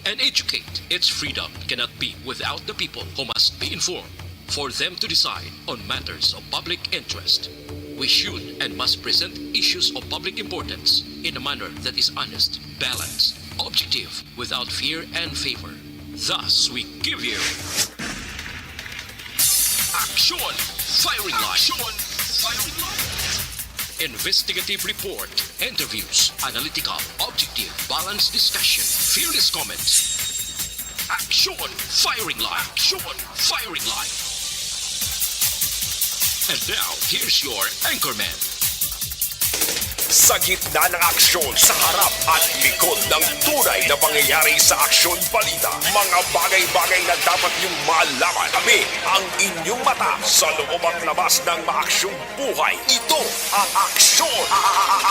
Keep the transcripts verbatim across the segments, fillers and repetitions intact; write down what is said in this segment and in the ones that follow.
and educate. Its freedom cannot be without the people, who must be informed for them to decide on matters of public interest. We should and must present issues of public importance in a manner that is honest, balanced, objective, without fear and favor. Thus, we give you Action Firing Line. Action Firing Line. Investigative report, interviews, analytical, objective, balanced discussion, fearless comments. Action Firing Line. Action Firing Line. And now, here's your anchorman. Sa gitna ng aksyon, sa harap at likod ng tunay na pangyayari sa Aksyon Balita, mga bagay-bagay na dapat niyong malaman. Kami ang inyong mata sa loob at labas ng maaksyong buhay. Ito ang Aksyon,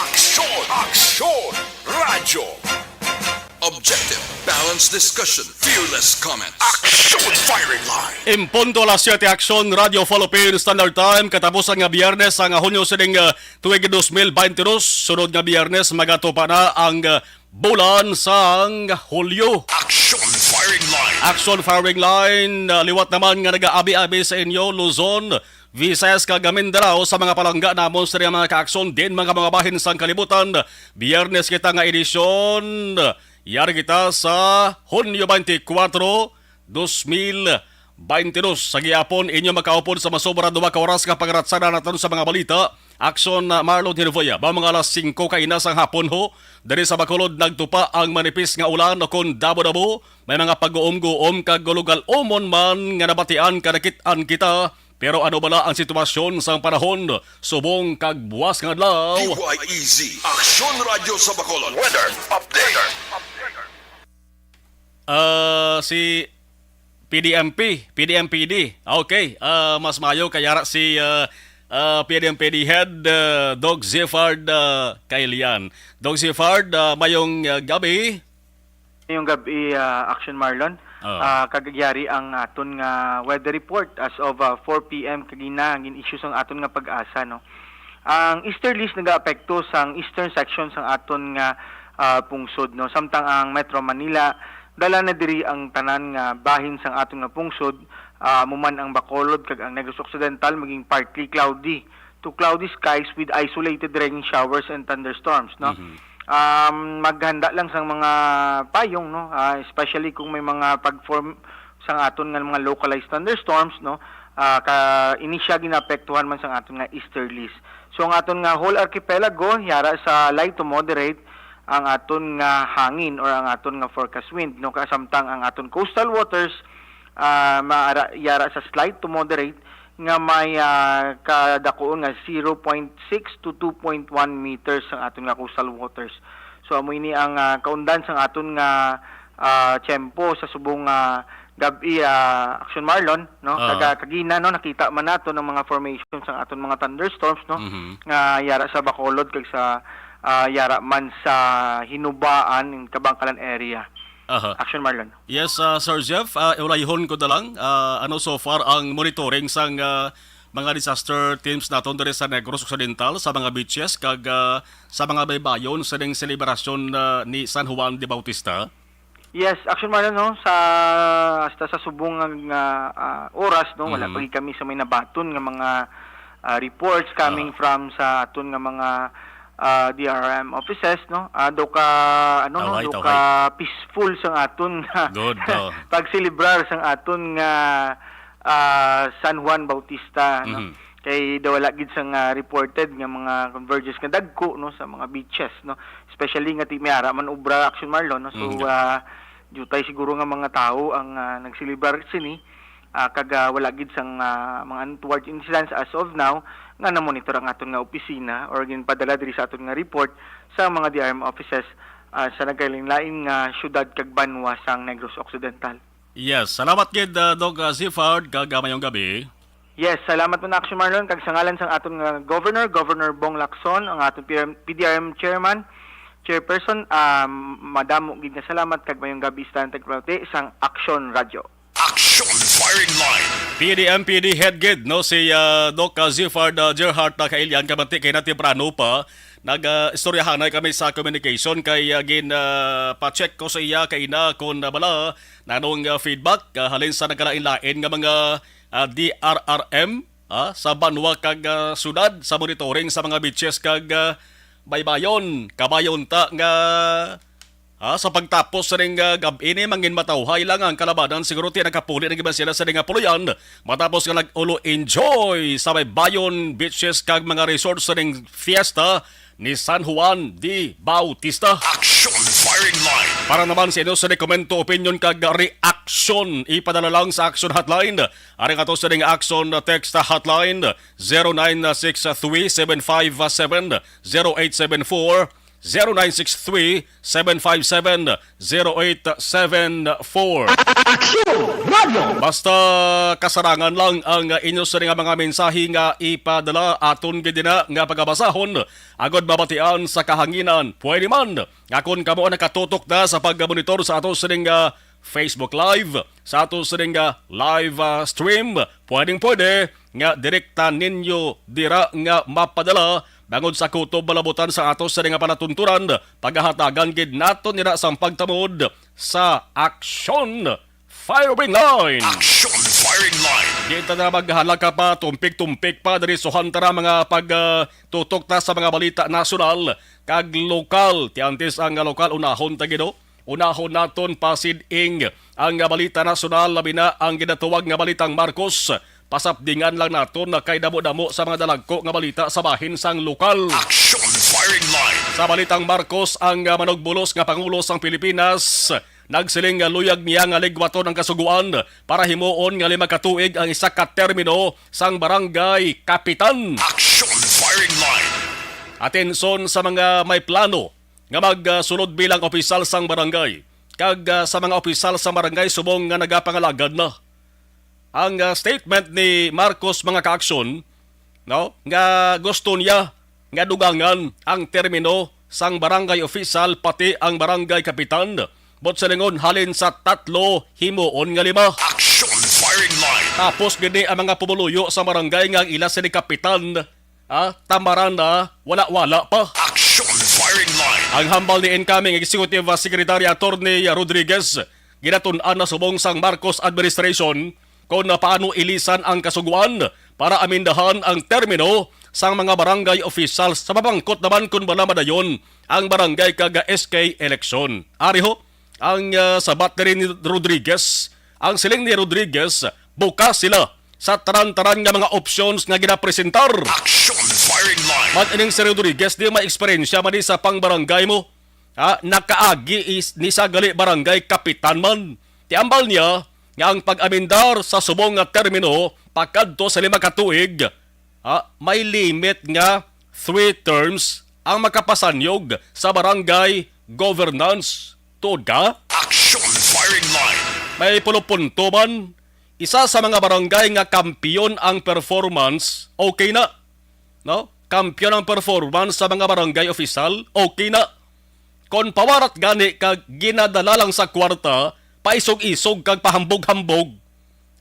Aksyon, Aksyon Radyo. Objective, balanced discussion, fearless comments. Action Firing Line. En punto alas siyete, Aksyon Radyo Philippine Standard Time, katapusan nga Biyernes sang Hunyo sining, ah, tuig dos mil baynte dos. Sunod nga Biyernes, magatupa na ang, ah, bulan sang Hulyo. Action Firing Line. Action Firing Line, ah, liwat naman nga nag-aabi-abi sa inyo, Luzon, Visayas kag Mindanao, sa mga palangga namon sa mga kaaksyon din, mga mga bahin sang kalibutan. Biyernes kita nga edisyon. Yari kita sa Hunyo twenty-four, dos mil baynte dos. Sa gihapon, inyo makaupod sa masobra duha ka oras nga pagaratsada naton sa mga balita. Aksyon, ah, Marlon Hinfuya, ba mga alas singko kaina sang hapon ho, diri sa Bacolod nagtupa ang manipis nga ulan o kon dabo-dabo. May mga pag-uom-guom kag gulog-alumon man nga nabatian, kadakit-an kita. Pero ano bala ang sitwasyon sang panahon subong kag buwas nga adlaw? D Y E Z, Aksyon Radyo sa Bacolod. Weather update. Ah, si P D M P, P D M P D. Okay, ah, mas mayo kay ara si, ah, ah, P D M P D head, ah, Doc Zifard, ah, Kailian. Doc Zifard, ah, mayong, ah, gabi. Yung gabi, ah, Action Marlon. Oo. Ah, kag yari ang aton nga weather report as of, ah, four P M kagina, gin-issue sang aton nga PAGASA, no. Ang easterlies nagaapekto sang eastern section sang aton nga, ah, pungsod, no. Samtang ang Metro Manila, dala na diri ang tanan nga bahin sang aton nga pungsod, ah, amo man ang Bacolod kag ang Negros Occidental, maging partly cloudy to cloudy skies with isolated rain showers and thunderstorms, no? Mhm. Um, maghanda lang sang mga payong, no? Ah, especially kung may mga pag-form sang aton nga mga localized thunderstorms, no? Ah, ka, ini siya ginaapektuhan man sang aton nga easterlies. So, ang aton nga whole archipelago, yara sa light to moderate ang aton nga hangin or ang aton nga forecast wind, no? Kasamtang ang aton coastal waters, ah, maara-, yara sa slight to moderate nga may, ah, kadakuon nga zero point six to two point one meters ang aton nga coastal waters. So, amo ini ang, ah, kaundan sang aton nga, ah, tiyempo sa subong nga gab-i, ah, Action Marlon, no? Ah. Kaga-, kagina, no, nakita man nato ang mga formation sang aton mga thunderstorms, no? Mhm. Nga yara sa Bacolod kag sa, ah, yara man sa Hinubaan, Kabangkalan area. Aha. Action Marlon. Yes, ah, Sir Jeff, ah, ulayhon ko na lang, ah, ano so far ang monitoring sang, ah, mga disaster teams naton diri sa Negros Occidental, sa mga beaches, kag, ah, sa mga baybayon sining selebrasyon, ah, ni San Juan de Bautista? Yes, Action Marlon, no, sa, hasta sa subong nga, nga, ah, oras, no, wala Mhm. pa gid kami sa may nabaton nga mga, ah, reports coming Ah. from sa aton nga mga, ah, D R R M offices, no. Ah, daw ka, ano, no, Tawhay, daw tawhay. ka peaceful sang aton nga Good, oh. pagselebrar sang aton nga, ah, San Juan Bautista, no. Mhm. Kay daw wala gid sang, ah, reported nga mga convergence nga dagko, no, sa mga beaches, no. Especially nga ti-, may ara man obra, Action Marlon, no. So, Mm, yeah. ah, diutay siguro nga mga tawo ang, ah, nagselebrar sini, ah, kag, ah, wala gid sang, ah, mga untoward incidents as of now nga na-monitor ang aton nga opisina or ginpadala diri sa aton nga report sa mga D R M offices, ah, sa nagkalain-lain nga syudad kag banwa sang Negros Occidental. Yes, salamat gid, ah, Doc, ah, Zifard, kag, ah, mayong gabi. Yes, salamat man, Action Marlon, kag sa ngalan sang aton nga Governor, Governor Bong Lacson, ang aton P R M, P D R M Chairman, Chairperson, ah, madamo gid nga salamat kag mayong gabi sa tanan tagpalati sang Action Radyo. Action Fire Firing line. P D M P D head gid, no, si, ah, Doc, ah, Ziffard, ah, Gerhart, ah, Kailian, kabati kay na temprano pa. Nag, ah, istoryahanay kami sa communication kay, ah, gin, ah, pa-check ko sa iya kay na kung, ah, bala nanong, ah, feedback, ah, halin sa nagkalain-lain nga mga, ah, D R R M, ah, sa banwa kag, ah, syudad sa monitoring sa mga beaches kag, ah, baybayon. Kabayon ta nga Ah, sa pagtapos sa ning, ah, gab-i ni, mangin matawhay lang ang kalabanan. Siguro ti nakapuli na gid sila sa ning, ah, puloy-an matapos nga nag-ulo enjoy sa baybayon beaches kag mga resort sa ning fiesta ni San Juan de Bautista. Action firing line. Para naman sa inyo sa ning komento, opinion kag reaction, ipadala lang sa Action Hotline. Ari nga to sa ning Action Text Hotline, zero nine six three seven five seven zero eight seven four, zero nine six three seven five seven zero eight seven four. Aksyon Radio! Basta kasarangan lang ang inyo sini nga mga mensahe nga ipadala, aton gid na nga pagabasahon agod mabatian sa kahanginan. Pwede man nga kon kamo nakatutok na sa pagmonitor sa ato sining, ah, Facebook Live, sa ato sining, ah, live, ah, stream, pwedeng pwede nga direkta ninyo dira nga mapadala bangod sa kutob malabutan sa ato sini nga palatuntunan. Pagahatagan gid nato nila sang pagtamod sa Action Firing Line. Action Firing Line. Di ta na maghalaka pa, tumpik-tumpik pa, diri suhan ta na mga pag, ah, tutok ta sa mga balita nasyonal kag lokal. Ti antes ang lokal, unahon ta gid, oh. Unahon naton pasid-ing ang balita nasyonal, labi na ang ginatawag nga Balitang Marcos. Pasapdingan lang naton na kay damo-damo sa mga dalagko nga balita sa bahin sang lokal. Action Firing Line. Sa Balitang Marcos, ang, ah, manugbulos nga pangulo sang Pilipinas nagsiling nga luyag niya nga ligwaton ang kasugoan para himuon nga lima ka tuig ang isa ka termino sang barangay kapitan. Action Firing Line. Atenson sa mga may plano nga magsulod bilang opisyal sang barangay kag, ah, sa mga opisyal sa barangay subong nga nagapangalagad na. Ang, ah, statement ni Marcos, mga kaaksyon, no, nga gusto niya nga dugangan ang termino sang barangay opisyal pati ang barangay kapitan, but silingon halin sa tatlo himuon nga lima. Action Firing Line. Tapos gini ang mga pumuluyo sa barangay nga ang ila sini kapitan, ah, tamaran na, wala-wala pa. Action Firing Line. Ang hambal ni incoming Executive Secretary Attorney Rodriguez, ginatun-an na subong sang Marcos administration kon paano ilisan ang kasugoan para amendahan ang termino sang mga barangay officials sa mapangkot naman kon bala madayon ang barangay kag S K election. Ari ho ang, ah, sabat diri ni Rodriguez. Ang siling ni Rodriguez, bukas sila sa tanan-tanan nga mga options nga ginapresentar. Action Firing Line. Man ining si Rodriguez, di may eksperyensya man ni sa pangbarangay mo. Ha, nakaagi is, ni sa gali barangay kapitan man. Ti ambal niya nga ang pag-amendar sa subong nga termino pakadto sa lima ka tuig, ha, may limit nga three terms ang makapasanyog sa barangay governance. Tuod ka? Action Firing Line. May pulo punto man. Isa sa mga barangay nga kampiyon ang performance, okay na. No? Kampiyon ang performance sa mga barangay official, okay na. Kon pawarat gani kag ginadala lang sa kwarta, paisog-isog kag pahambog-hambog,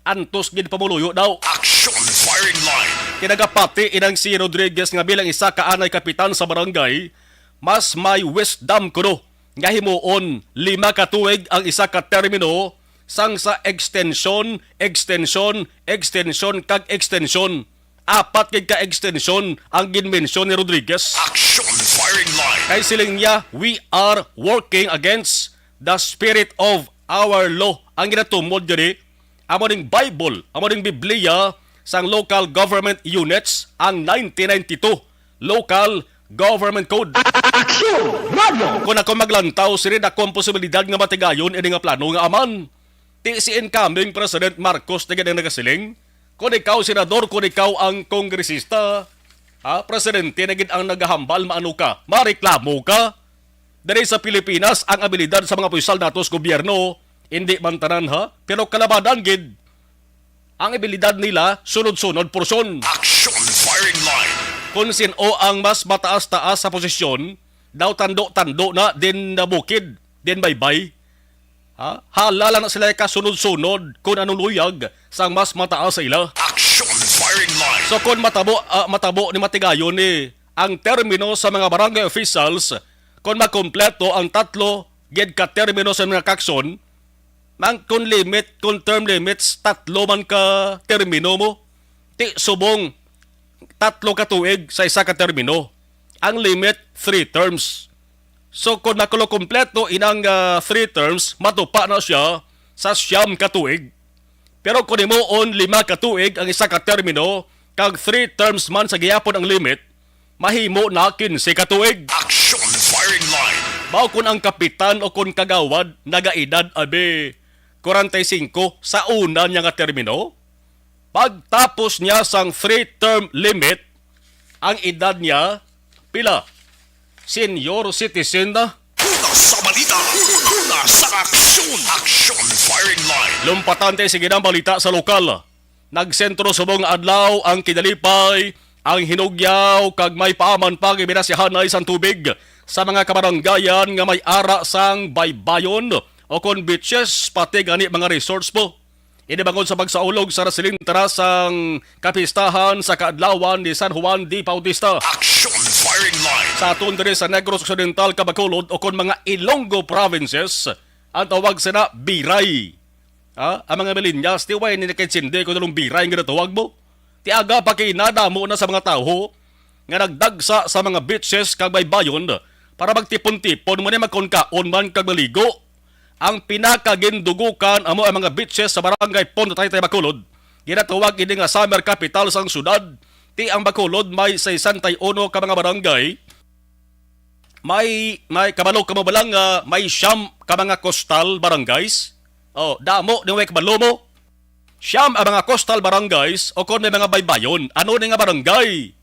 antos gid pamuluyo daw. Action Firing Line. Kinagapati inang si Rodriguez nga bilang isa ka anay kapitan sa barangay, mas may wisdom kuno nga himuon lima ka tuig ang isa ka termino sang sa extension, extension, extension, kag extension. Apat gid ka extension ang ginmensyon ni Rodriguez. Action Firing Line. Kay siling niya, "We are working against the spirit of our law." Ang ginatumod gani, amo ning Bible, amo ning Biblia sang local government units, ang nineteen ninety-two Local Government Code. Action Radio. Kung ako maglantaw, sini dako ang posibilidad nga matigayon ini nga plano nga aman. Ti si incoming President Marcos na gid ang nagasiling. Kung ikaw senador, kung ikaw ang kongresista, ha, presidente na gid ang nagahambal, maano ka, mareklamo ka. Diri sa Pilipinas, ang abilidad sa mga opisyal nato sa gobyerno, hindi man tanan, ha, pero kalabanan gid ang abilidad nila, sunod-sunod, porsyon. Action Firing Line. Kung sin-o ang mas mataas-taas sa posisyon, daw tando-tando na din na bukid, din baybay. Ha? Halala na sila kasunod-sunod kung anong luyag sang mas mataas sa ila. Action firing line. So kung matabo, ah, matabo ni matigayon ni ang termino sa mga barangay officials, kung makompleto ang tatlo gid ka termino sa mga kakson, ang kung limit, kung term limits, tatlo man ka termino mo, ti subong tatlo ka tuig sa isa ka termino. Ang limit, three terms. So kung nakulo kompleto inang, ah, three terms, matupa na siya sa siyam ka tuig. Pero kung himuon lima ka tuig ang isa ka termino, kag three terms man sa gihapon ang limit, mahimo na kinse ka tuig. Action firing line. Mao kun ang kapitan o kun kagawad nagaedad abi kwarenta y singko sa una niya nga termino, pagtapos niya sang three-term limit, ang edad niya pila? Senior citizen na. Una sa balita, una sa aksyon, action firing line. Lumpatan tayo sa ginang balita sa lokal. Nagsentro subong adlaw ang kinalipay, ang hinugyaw, kag may paaman pa nga binasihanay sang tubig sa mga kabaranggayan nga may ara sang baybayon o kon beaches, pati gani mga resorts po. Ini bangod sa pagsaulog sa nasilintra sang kapistahan sa kaadlawan ni San Juan de Bautista. Action firing line. Sa aton diri sa Negros Occidental, Bacolod, o kon mga Ilonggo provinces, ang tawag sina biray. Ha? Ang mga millennials, ti way ni nakaintindi kung anong biray nga natawag mo? Ti aga pa kay nadamo na sa mga tawo nga nagdagsa sa mga beaches kag baybayon para magtipon-tipon, mo ni magkaon-kaon man kag maligo. Ang pinakagindugukan amo ang mga beaches sa barangay Punta Taytay, Bacolod. Ginatawag ini nga summer capital sang syudad. Ti ang Bacolod may sesenta y uno ka mga barangay. May, may kabalo ka mo ba lang nga may siyam ka mga coastal barangays? Oh, damo ni way kabalo mo. Siyam ang mga coastal barangays o kon may mga baybayon. Ano ni nga barangay?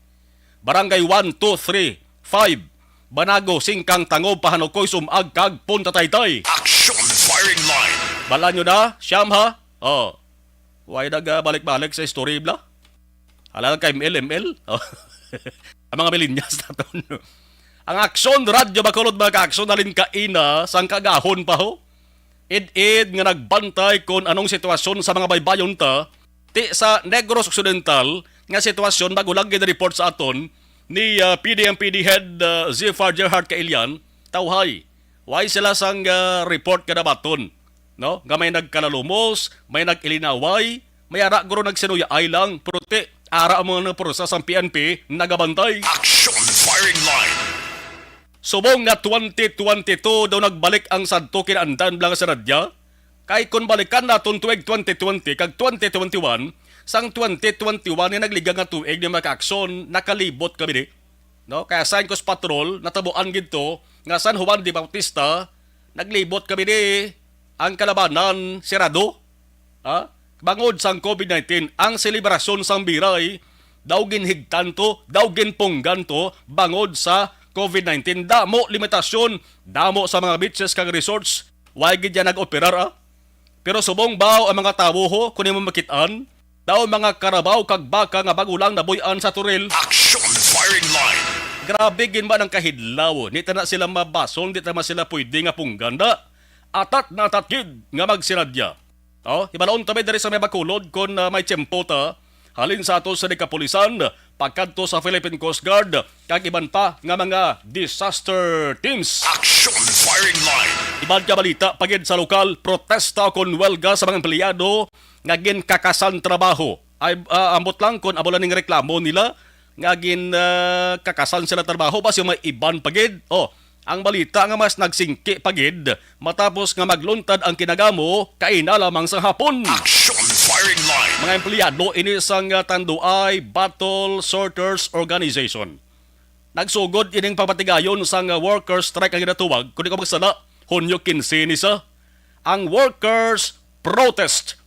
Barangay one, two, three, five, Banago, Singkang, Tangob, Pahanukoy, Sumag, kag Punta Taytay. Action firing line. Bala nyo na? Siyam, ha? Oh. Way nagabalik-balik sa history, bla? Hala lang kay M L, M L. Oh. Ang mga millennials naton. Ang Aksyon Radyo Bacolod, mga ka-Aksyon, halin kaina, sang kagahon pa, ho. Id-id nga nagbantay kon anong sitwasyon sa mga baybayon ta, ti sa Negros Occidental nga sitwasyon, bago lang gid report sa aton ni, ah, P D M P D Head, ah, Zephyr Gerhard Kailian, tawhay. Way sila sang, ah, report nga nabaton, no? Nga may nagkalalumos, may nag-ilinaway, may ara guro nagsinuyaay lang, pero ti, ara ang mga puwersa sang P N P nagabantay. Action firing line. Subong nga twenty twenty-two daw nagbalik ang sadto kinaandan bala nga sinadya. Kay kon balikan naton tuig twenty twenty kag twenty twenty-one, sang twenty twenty-one ni nagliga nga tuig ni mga ka-Aksyon, nakalibot kami di. No? Kaya sign ko sa patrol, natabuan gid to nga San Juan de Bautista, naglibot kami di ang kalabanan sirado. Ha? Bangod sang COVID nineteen, ang selebrasyon sang biray daw ginhigtan to, daw ginpunggan to bangod sa COVID nineteen. Damo limitasyon, damo sa mga beaches kag resorts, way gid yan nag-operar, ah. Pero subong baw ang mga tawo, ho, kung imo makit-an, daw mga karabaw kag baka nga bago lang nabuy-an sa turil. Action firing line. Grabe gid man ang kahidlaw. Di ta na sila mabasol, di ta man sila pwede nga punggan na. Atat na atat gid nga magsinadya. Oh, hibalon ta may diri sa may Bacolod kon, ah, may tiyempo ta. Halin sa ato sa di kapulisan, pagkadto sa Philippine Coast Guard, kag iban pa nga mga disaster teams. Action firing line. Iban ka balita, pagid sa lokal, protesta kon welga sa mga empleyado nga ginkakasan trabaho. Ay, ah, ambot lang kon amo lang ning reklamo nila nga gin, ah, kakasan sila trabaho, basi may iban pagid. Oh, ang balita nga mas nagsingki pagid matapos nga magluntad ang kinagamo kaina lamang sa hapon. Action firing line. Mga empleyado ini sang, ah, Tanduay Bottle Sorters Organization. Nagsugod ining pamatigayon sang, ah, worker strike ang ginatuwag, kung di ko magsala, Hunyo kinse ni sa ang workers protest,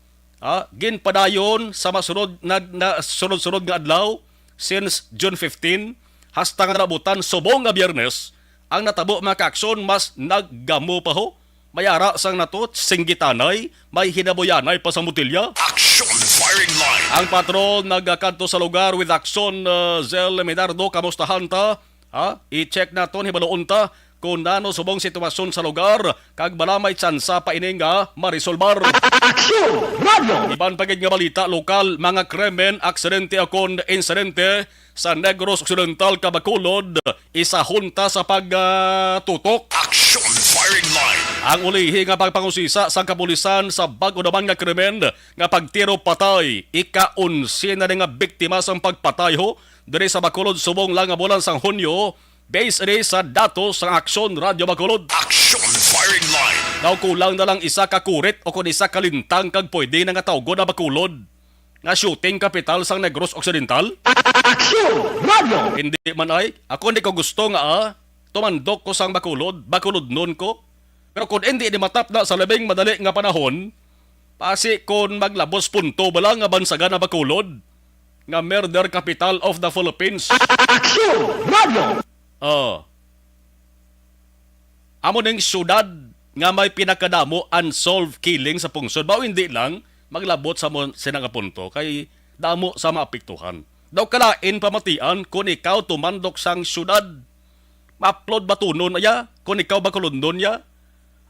ah, ginpadayon sa masunod na, na sunod-sunod nga adlaw since June fifteen hasta nga naabutan subong nga Biyernes. Ang natabo, mga ka-Aksyon, mas naggamo pa ho. May ara sang nato, singgitanay, may hinabuyanay pa sa botelya. Action firing line. Ang patrol nagakadto sa lugar with Aksyon, uh, Zel Minardo, kamustahan ta? Ha? I-check naton, hibaluon ta. kung ano subong sitwasyon sa lugar, kag bala may tsansa pa ini nga maresolbar. Aksyon! Radyo! Iban pa gid nga balita lokal, mga krimen, aksidente o kon insidente sa Negros Occidental, Bacolod, isahon ta sa pagtutok. Action Firing Line. Ang ulihi nga pagpangusisa sang kapulisan sa bag-o naman nga krimen nga pagtiro patay, ika-onse na ni nga biktima sang pagpatay ho diri sa Bacolod subong lang nga bulan sang Hunyo, base ini sa datos sang Aksyon Radyo Bacolod. Action Firing Line. Daw kulang na lang isa ka kurit o kon isa ka lintang kag pwede na nga tawgon ang Bacolod nga shooting capital sang Negros Occidental. Aksyon Radyo. Hindi man ay, ako hindi ko gusto nga, ah, tumandok ko sang Bacolod, Bacolodnon ko. Pero kung hindi ni matapna sa labing madali nga panahon, pasi kon maglabos punto bala nga bansagan ang Bacolod nga murder capital of the Philippines. Aksyon Radyo. Oh. Amo ning syudad nga may pinakadamo unsolved killing sa pungsod. Mao hindi lang maglabot sa mo sina nga punto kay damo sa maapektuhan. Daw kalain pamatian kung ikaw tumandok sang syudad. Maplod batunon ya kung ikaw Bacolodnon ya.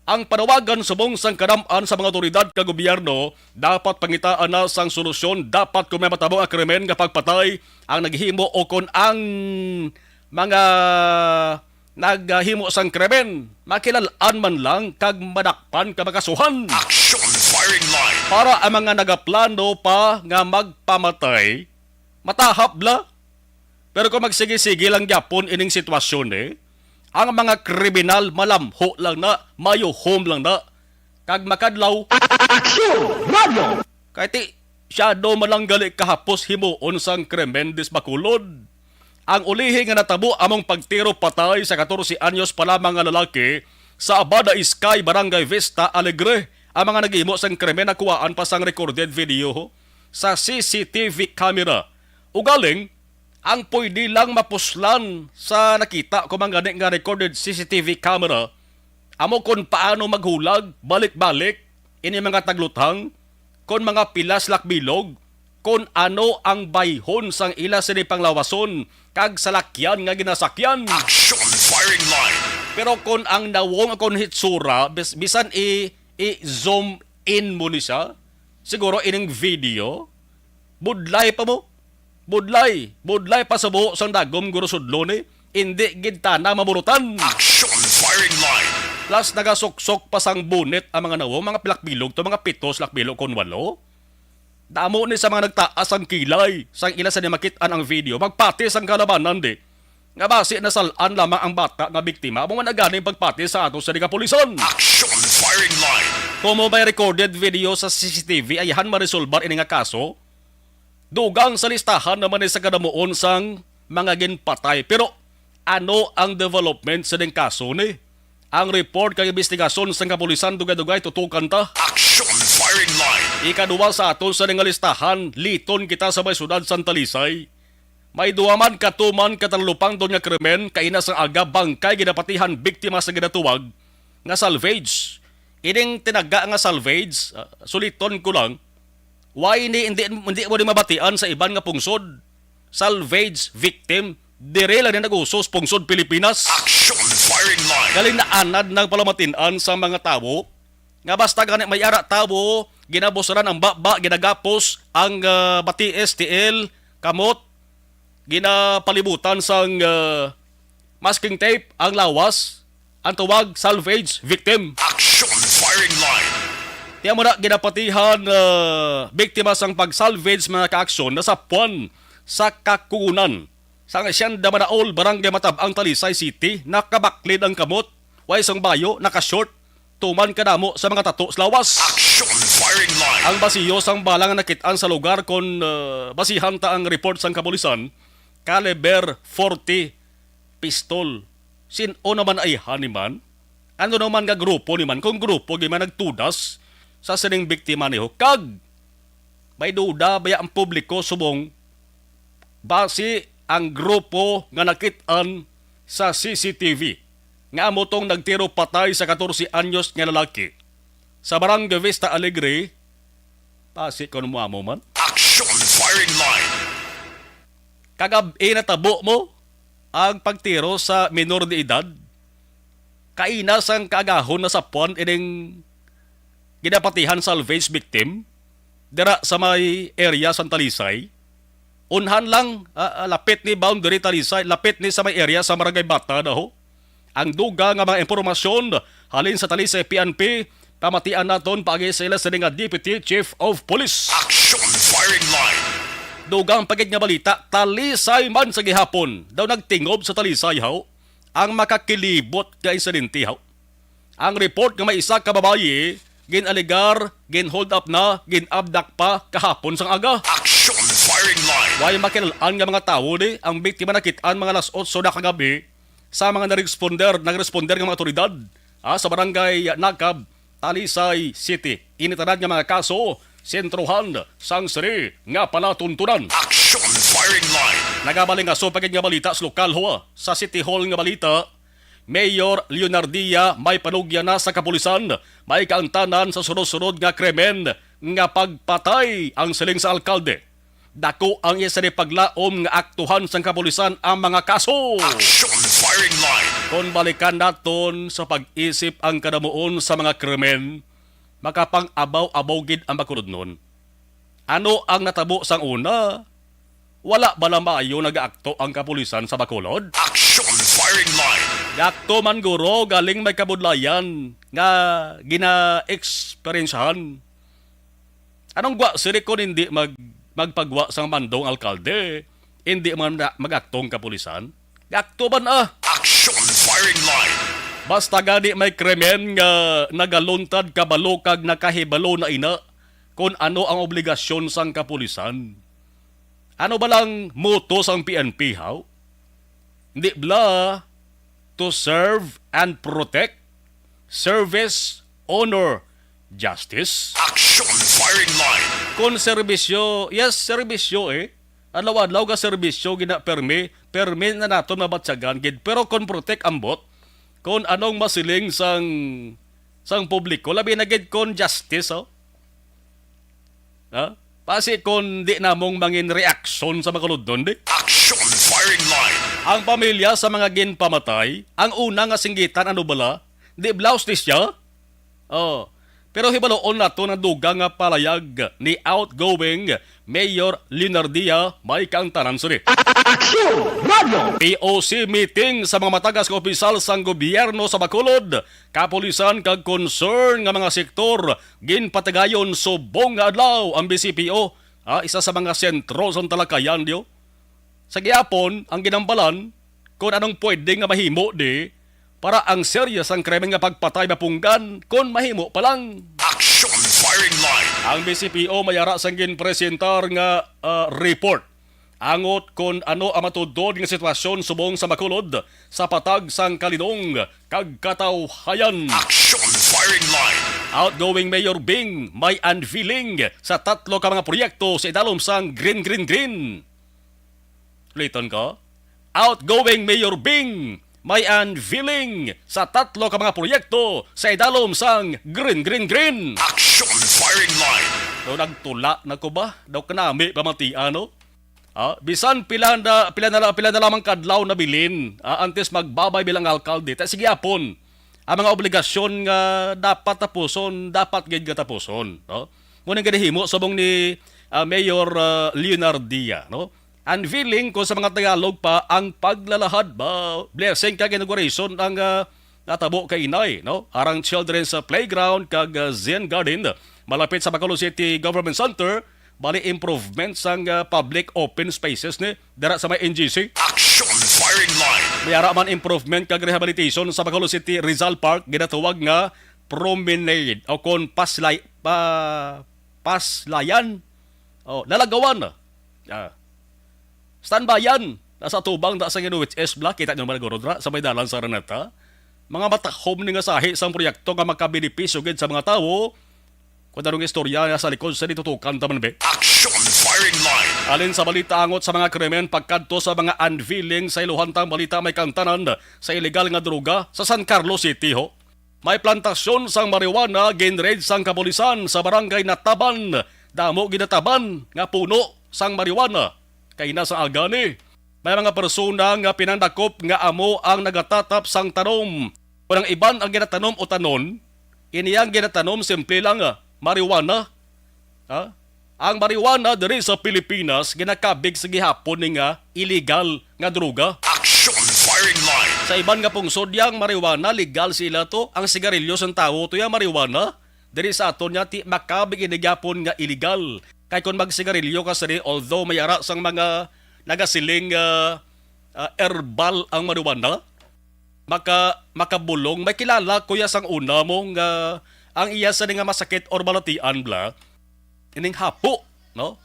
Ang panawagan subong sang kadam-an sa mga awtoridad kag gobyerno, dapat pangitaan na sang solusyon. Dapat kung may matabo nga krimen nga pagpatay ang naghimo o kon ang mga naghimo sang krimen, makilal-an man lang kag madakpan ka makasuhan. Action Firing Line. Para ang mga nagaplano pa nga magpamatay, matahap la. Pero kung magsige-sige lang gyapon ining sitwasyon, eh, ang mga kriminal malamho lang na, mayuhom lang na, kag makadlaw. Action! Radyo! Kay ti, siyado man lang gali kahapos himuon sang krimen dis Bacolod. Ang ulihi nga natabo among pagtiro patay sa katorse anyos pa lamang nga lalaki sa Abada Sky, Barangay Vista Alegre. Ang mga naghimo sang krimen nakuhaan pa sang recorded video sa C C T V camera. Ugaling, ang pwede lang mapuslan sa nakita ko man gani nga recorded C C T V camera, amo kon paano maghulag balik-balik ini mga tagluthang, kon mga pilas lakbilog, kon ano ang bayhon sang ila sini panglawason kag salakyan nga ginasakyan. Action Firing Line. Pero kon ang nawong, kon hitsura, bis-, bisan i, i-zoom in mo ni siya, siguro ining video, budlay pa mo. Budlay, budlay pa sa buho sang dagom gurusudlo ni. Indi gid tana maburutan. Action Firing Line. Plus nagasuksok pa sang bonnet ang mga nawong, mga pilakbilog to, mga pitos lakbilog kon walo. Damo ni sa mga nagtaas ang kilay sang ila sa nimakit-an ang video. Magpati sang kalabanan di nga basi nasal-an lamang ang bata nga biktima. Amo man ang ganing pagpati sa ato sa kapulisan. Action Firing Line. Kung mo may recorded video sa C C T V, ayahan maresolbar ini nga kaso. Dugang sa listahan naman ni sa kadamuon sang mga ginpatay. Pero ano ang development sa ding kaso ni? Ang report kag investigasyon sang kapulisan dugay-dugay tutukan ta. Action Firing Line. Ikaduwa sa aton sa nga listahan, liton kita sa may syudad sang Talisay. May duha man ka tuman ka talupangdon nga krimen, kaina sang aga bangkay ginapatihan biktima sa ginatuwag nga salvage. Ining tinaga nga salvage, ah, suliton ko lang, why ni hindi, hindi mo ni mabatian sa iban nga pungsod? Salvage victim, dire lang ni nag-usos pungsod Pilipinas. Action Firing Line. Galing naanad nang palamatian sa mga tawo nga basta gani may ara tawo, ginabusaran ang baba, ginagapos ang, ah, bati S T L, kamot, ginapalibutan sang, ah, masking tape ang lawas, ang tawag salvage victim. Action Firing Line. Tiyan mo na, ginapatihan, ah, biktima sang pag-salvage mga kaaksyon nasapuan sa kakunan. Sang Hacienda Manaol, Barangay Matab-ang, Talisay City, nakabaklid ang kamot, way sang bayo, naka-short, tuman kadamo sa mga tato sa lawas. Action Firing Line. Ang basiyo sang bala nga nakit-an sa lugar kon, uh, basihan ta ang report sang kapulisan, caliber forty pistol. Sin-o naman ay hani man? Ano naman nga grupo ni man? Kung grupo, di man nagtudas sa sining biktima niho. Kag may duda baya ang publiko subong basi ang grupo nga nakit-an sa C C T V nga amo tong nagtiro patay sa katorse anyos nga lalaki sa Barangay Vista Alegre, pasi kon mo amo man. Action Firing Line. Kagab-i natabo mo ang pagtiro sa minor de edad. Kaina sang kaagahon na sapuan ining ginapatihan salvage victim dira sa may area sang Talisay. Unhan lang, ah, ah, lapit ni boundary Talisay, lapit ni sa may area sa Barangay Bata daw. Ang dugang nga mga impormasyon halin sa Talisay P N P, pamatian naton paagi sa ila sini nga Deputy Chief of Police. Action Firing Line. Dugang pa gid nga balita, Talisay man sa gihapon daw nagtingob sa Talisay, haw, ang makakilibot nga insidente, haw. Ang report nga may isa ka babayi gin-alegar, gin-hold up na, gin-abduct pa kahapon sang aga. Action Firing Line. Way makilal-an nga mga tawo ni ang biktima nakit-an mga alas otso na kagabi sa mga naresponder, nagresponder nga mga awtoridad, ah, sa barangay Nakab, Talisay City. Ini tanan nga mga kaso sentrohan sang sini nga palatuntunan. Action Firing Line. Nagabalingaso pa gid nga balita sa lokal, ho, sa City Hall nga balita, Mayor Leonardia may panugyan na sa kapulisan, may kaangtanan sa sunod-sunod nga krimen nga pagpatay ang siling sa alkalde. Dako ang iya sini paglaom nga aktuhan sang kapulisan ang mga kaso. Action Firing Line. Kon balikan naton sa pag-isip ang kadamuon sa mga krimen, makapang-abaw-abaw gid ang Bacolodnon. Ano ang natabo sang una? Wala bala maayo nagaakto ang kapulisan sa Bacolod? Action Firing Line. Gaakto man guro galing may kabudlayan nga gina-eksperyensyahan. Anong gwa sini kon hindi mag-, magpagwa sang mando ang alkalde? Hindi man na mag-akto ang kapulisan? Gaakto man, ah. Action Firing Line. Basta gani may krimen nga nagaluntad kabalo kag nakahibalo na ina kon ano ang obligasyon sang kapulisan. Ano ba lang moto sang P N P, haw? Di bala to serve and protect, service, honor, justice? Action Firing Line. Kon serbisyo, yes, serbisyo, eh. Adlaw-adlaw ka serbisyo gina permi, permi na naton mabatyagan gid. Pero kon protect ambot, kon anong masiling sang, sang publiko, labi na gid kon justice, oh. Ha? Pasi kon di namong mangin reaksyon sa Bacolodnon, di? Action Firing Line. Ang pamilya sa mga ginpamatay, ang una nga singgitan, ano bala? Di bala hustisya? Oh. Pero hibaloon nato ang dugang nga palayag ni outgoing Mayor Leonardia may kaangtanan sini. Action Radio. P O C meeting sa mga matagas nga opisyal sang gobyerno sa Bacolod, kapulisan kag concern nga mga sektor ginpatigayon subong nga adlaw ang B C P O, ah, isa sa mga sentro sang talakayan, diyo. Sa gihapon, ang ginambalan kung anong pwede nga mahimo di para ang serye sang krimen nga pagpatay mapunggan kung mahimo pa lang. Action Firing Line. Ang B C P O may ara sang ginpresentar nga, ah, report angot kon ano ang matudod nga sitwasyon subong sa Bacolod sa patag sang kalidong kag katawhayan. Action Firing Line. Outgoing Mayor Bing may unveiling sa tatlo ka mga proyekto sa idalom sang Green Green Green. Uliton ko, outgoing Mayor Bing may unveiling sa tatlo ka mga proyekto sa idalom sang Green Green Green. Action Firing Line. Daw nagtula na ko ba? Daw kanami pamatian, no? Ah, bisan pila na, pila na la-, pila na lamang kadlaw na bilin, ah, antes magbabay bilang alkalde. Ta sige apon, ang mga obligasyon nga dapat tapuson, dapat gid nga tapuson, no? Muna nga nahimo subong ni, ah, Mayor, ah, Leonardia, no? Unveiling ko sa mga Tagalog pa ang paglalahad ba, blessing kag inauguration ang, ah, natabo kay inay, no? Arang Children's, ah, Playground kag, ah, Zen Garden malapit sa Bacolod City Government Center, bali improvement sang, ah, public open spaces ni dira sa may N G C. Action Firing Line. May ara man improvement kag rehabilitation sa Bacolod City Rizal Park, ginatawag nga promenade o kon paslay, pa, paslayan. Oh, lalagawan. Ah. Standbayan. Nasa tubang da sa N U H S bla, kita nyo naman guro dra, sa may dalan sa Araneta. Mga matahom ni nga sahi sang proyekto nga makabenepisyo gid sa mga tawo. Kung anong istorya nga sa likod sa ditutukan taman, be. Action Firing Line. Alin sa balita angot sa mga krimen pagkadto sa mga unveiling sa iluhantang balita may kantanan sa illegal nga droga sa San Carlos City, ho. May plantasyon sang marijuana ginraid sang kapulisan sa barangay Nataban. Damo ginataban nga puno sang marijuana. Kay nasa agani, may mga persona nga pinandakop nga amo ang nagatatap sang tanom Kung ang iban ang ginatanom o tanon, ini ang ginatanom simple lang, ah, marijuana. Ha? Ang marijuana diri sa Pilipinas ginakabig sa gihapon ni nga illegal nga droga. Action firing line. Sa iban nga pungsod, yang marijuana legal sila to. Ang sigarilyo sang tawo to, yang marijuana. Diri sa aton niya, ti makabig ini gihapon nga illegal. Kay kung magsigarilyo ka sini, although may ara sang mga nagasiling, ah, ah, herbal ang marijuana, maka makabulong. May kilala ko ya sang una mo nga ang iya sini nga masakit or balatian bala, ining hapo, no?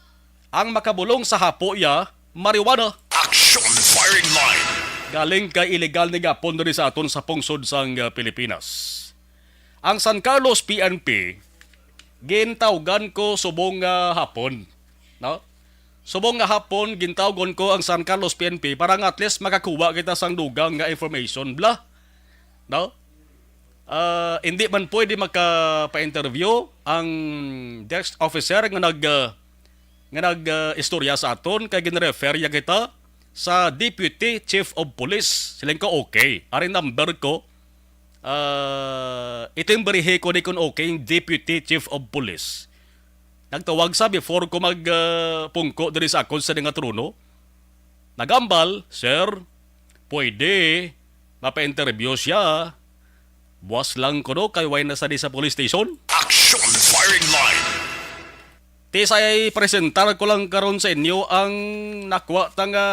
Ang makabulong sa hapo ya, marijuana. Action firing line. Galing kay illegal ni gapon diri sa aton sa pungsod sang, ah, Pilipinas. Ang San Carlos P N P gintawgan ko subong nga hapon, no? Subong nga hapon gintawgon ko ang San Carlos P N P para nga at least makakuha kita sang dugang nga information bala, no? Ah, hindi man pwede makapa-interview ang desk officer nga nag, ah, nga nag, ah, istorya sa aton, kay ginrefer ya kita sa Deputy Chief of Police. Siling ko, "Okay, ari number ko." Ah, itimbrihe ko ni kun okay ang Deputy Chief of Police. Nagtawag sa before ko mag, ah, pungko diri sa akon sa nga trono. Nagambal, "Sir, pwede mapa-interview siya. Buas lang kuno kay way na sa di sa police station." Action firing line. Ti sa presentar ko lang karon sa inyo ang nakuha ta nga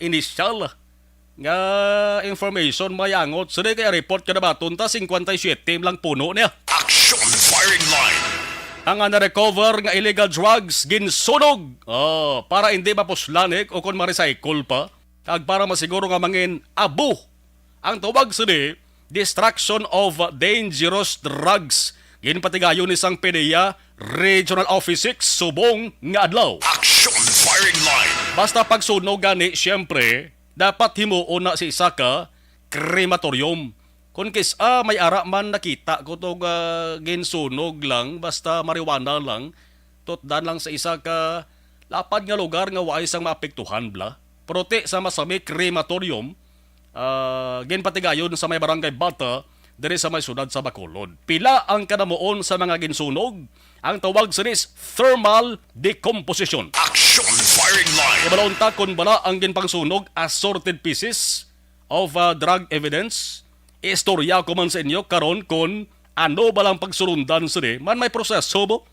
inisyal nga information, mayangot. Sini kay report ka na baton ta, cincuenta y siete lang puno niya. Action firing line. Ang, ah, na-recover nga illegal drugs, ginsunog. Oh, para hindi mapuslanik o kon ma-recycle pa. Kag para masiguro nga mangin abo. Ang tawag sini, destruction of dangerous drugs. Ginpatigayon ni sang PDEA Regional Office six subong nga adlaw. Action firing line. Basta pagsunog gani, siyempre, dapat himuon na sa isa ka crematorium. Kung kis-a may ara man nakita ko to nga ginsunog lang, basta marijuana lang, tutdan lang sa isa ka lapad nga lugar nga waay sang maapektuhan bala. Pero ti sa Masami Crematorium, ah, ginpatigayon sa may Barangay Bata, diri sa may siyudad sa Bacolod. Pila ang kanamuon sa mga ginsunog? Ang tawag sini is thermal decomposition. Action firing line. Ibalon ta kon bala ang ginpangsunog, assorted pieces of, ah, drug evidence. Istorya ko man sa inyo karon kon ano ba lang pagsulundan sini. Man may proseso mo.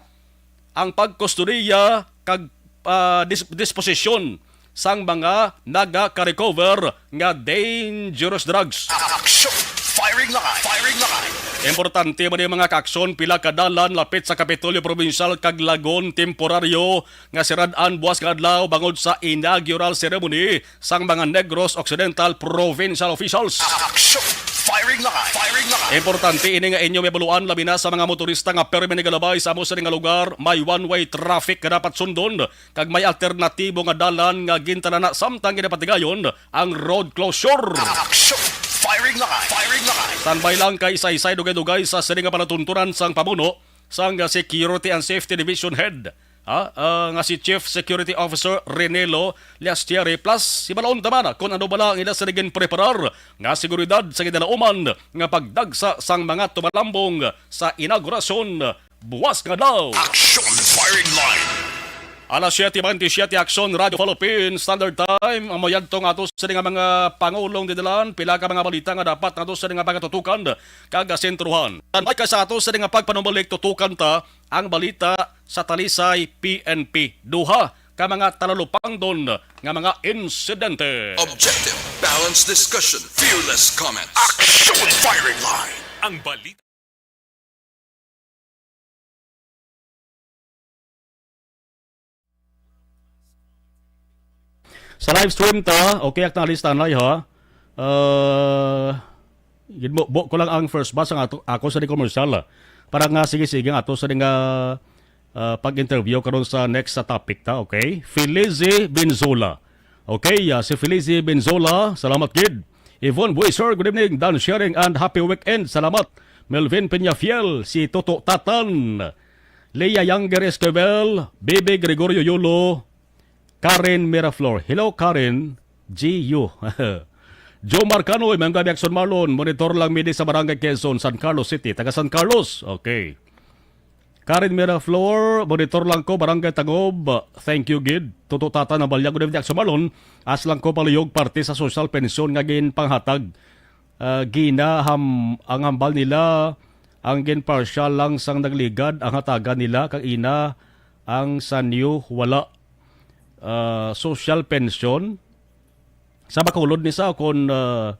Ang pagkustodiya kag, ah, dis-, disposisyon sang mga nagaka-recover nga dangerous drugs. Action! Firing line! Firing line! Importante man ang mga kaaksyon, pila ka dalan lapit sa Kapitolyo Provincial kag Lagon temporaryo nga sirad-an buas nga adlaw bangod sa inaugural ceremony sang mga Negros Occidental provincial officials. Action! Firing line! Firing line! Importante ini nga inyo mahibaluan, labi na sa mga motorista nga permi nagalabay sa amo sini nga lugar. May one-way traffic nga dapat sundon, kag may alternatibo nga dalan nga gintalana samtang ginapatigayon ang road closure. Action! Firing line! Firing line! Standby lang kay isa-isay dugay-dugay sa sini nga palatuntunan sang pamuno sang Security and Safety Division Head, ha, ah, nga si Chief Security Officer Renelo Liastiere. Plus, hibaluon ta man kon ano bala ang ila sini ginpreparar nga seguridad sa ginalauman nga pagdagsa sang mga tumalambong sa inaugurasyon buas nga adlaw. Action firing line. Alas siete bentisiete, Action Radio Philippines Standard Time. Amo yadto nga ato sini nga mga pangulong didalan, pila ka mga balita nga dapat nato sini nga pagatutukan kag sentruhan. Tan may ka sa ato sini nga pagpanumbalik, tutukan ta ang balita sa Talisay P N P. Duha ka mga talalupangdon nga mga insidente. Objective, balanced discussion, fearless comments. Action firing line. Ang balita. Sa live stream ta, okay, ak na lista na, ha. Uh, ginbubo ko lang ang first batch ang ato, ako sa di commercial, ah. Para nga sige-sige ang ato sa di nga, ah, pag-interview karon sa next sa topic ta, okay? Felice Benzola. Okay, ah, si Felice Benzola, salamat gid. Yvonne Buiser, good evening. Dan Sharing and happy weekend. Salamat. Melvin Peñafiel, si Toto Tatan. Leah Younger Esquivel, Bibi Gregorio Yulo, Karen Miraflor. Hello, Karen. G U. Joe Marcanoy, maayong gabi, Action Marlon. Monitor lang mi diri sa Barangay Quezon, San Carlos City. Taga San Carlos. Okay. Karen Miraflor, monitor lang ko, Barangay Tangob. Thank you, gid. Tuto Tata na Balya, good evening, Action Marlon. As lang ko palihog parte sa social pension nga ginpanghatag. Ah, gina ham-, ang hambal nila, ang ginparsyal lang sang nagligad ang hatagan nila, kag ina ang sanyo wala. Ah, social pension sa Bacolod ni sa kon, ah,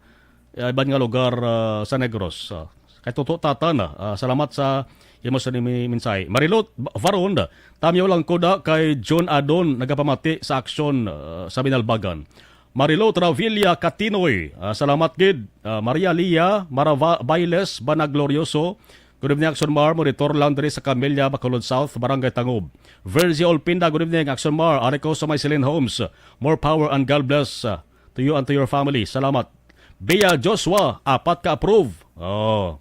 iban nga lugar, ah, sa Negros. Ah, kay Tuto Tata na. Ah, salamat sa imo sa nimi mensahe. Marilot Ba-, Varon, tamyaw lang ko da kay John Adon nagapamati sa aksyon, ah, sa Binalbagan. Marilo Travilla Katinoy, ah, salamat gid. Ah, Maria Lia Marava-, Bailes Banaglorioso, good evening, Action Mar. Monitor lang diri sa Camella, Bacolod South, Barangay Tangob. Virgie Olpinda, good evening, Action Mar. Ari ko sa may Celine Homes. More power and God bless, ah, to you and to your family. Salamat. Bea Joshua, apat ka approve. Oh.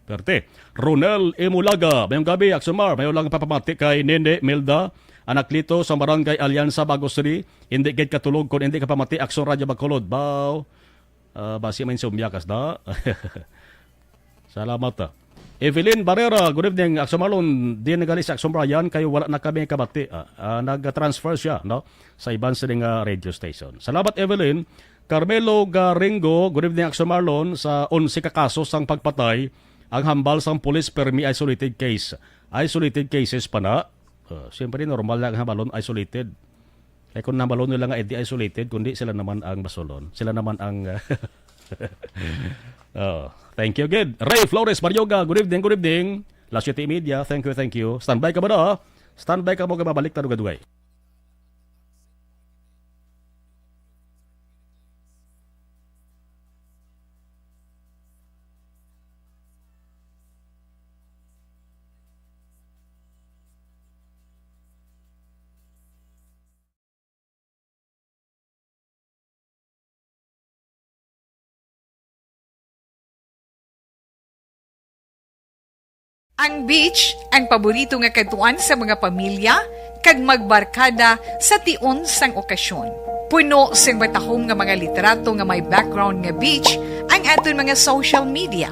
Perte. Ronel Imulaga, maayong gabi, Action Mar. Mayo lang papamati kay Nene Milda Anaklito sa Barangay Alianza, Bago City. Hindi gid katulog kung hindi ka pamati, Action Radyo Bacolod. Baw. Ah, basi may insomnia kas na. Salamat, ah. Evelyn Barrera, good evening, Action Marlon. Di nagali si Action Brian kay wala na kami kabati. Ah, ah, nag-transfer siya, no? Sa iban sila nga radio station. Salamat, Evelyn. Carmelo Garingo, good evening, Action Marlon. Sa onse ka kaso sang pagpatay, ang hambal sang pulis permi isolated case. Isolated cases pa na. Ah, siyempre, normal lang ang hambalon isolated. Kay kung nambalo nila nga hindi isolated, kundi sila naman ang basulon. Sila naman ang, oh, thank you gid. Ray Flores Marioga, good evening, good evening. Las siete y media, thank you, thank you. Standby ka ba na? Standby ka mo kay mabalik ta dugay-dugay. Ang beach, ang paborito nga kadtuan sa mga pamilya kag magbarkada sa tion sang okasyon. Puno sing matahom nga mga litrato nga may background nga beach ang aton mga social media.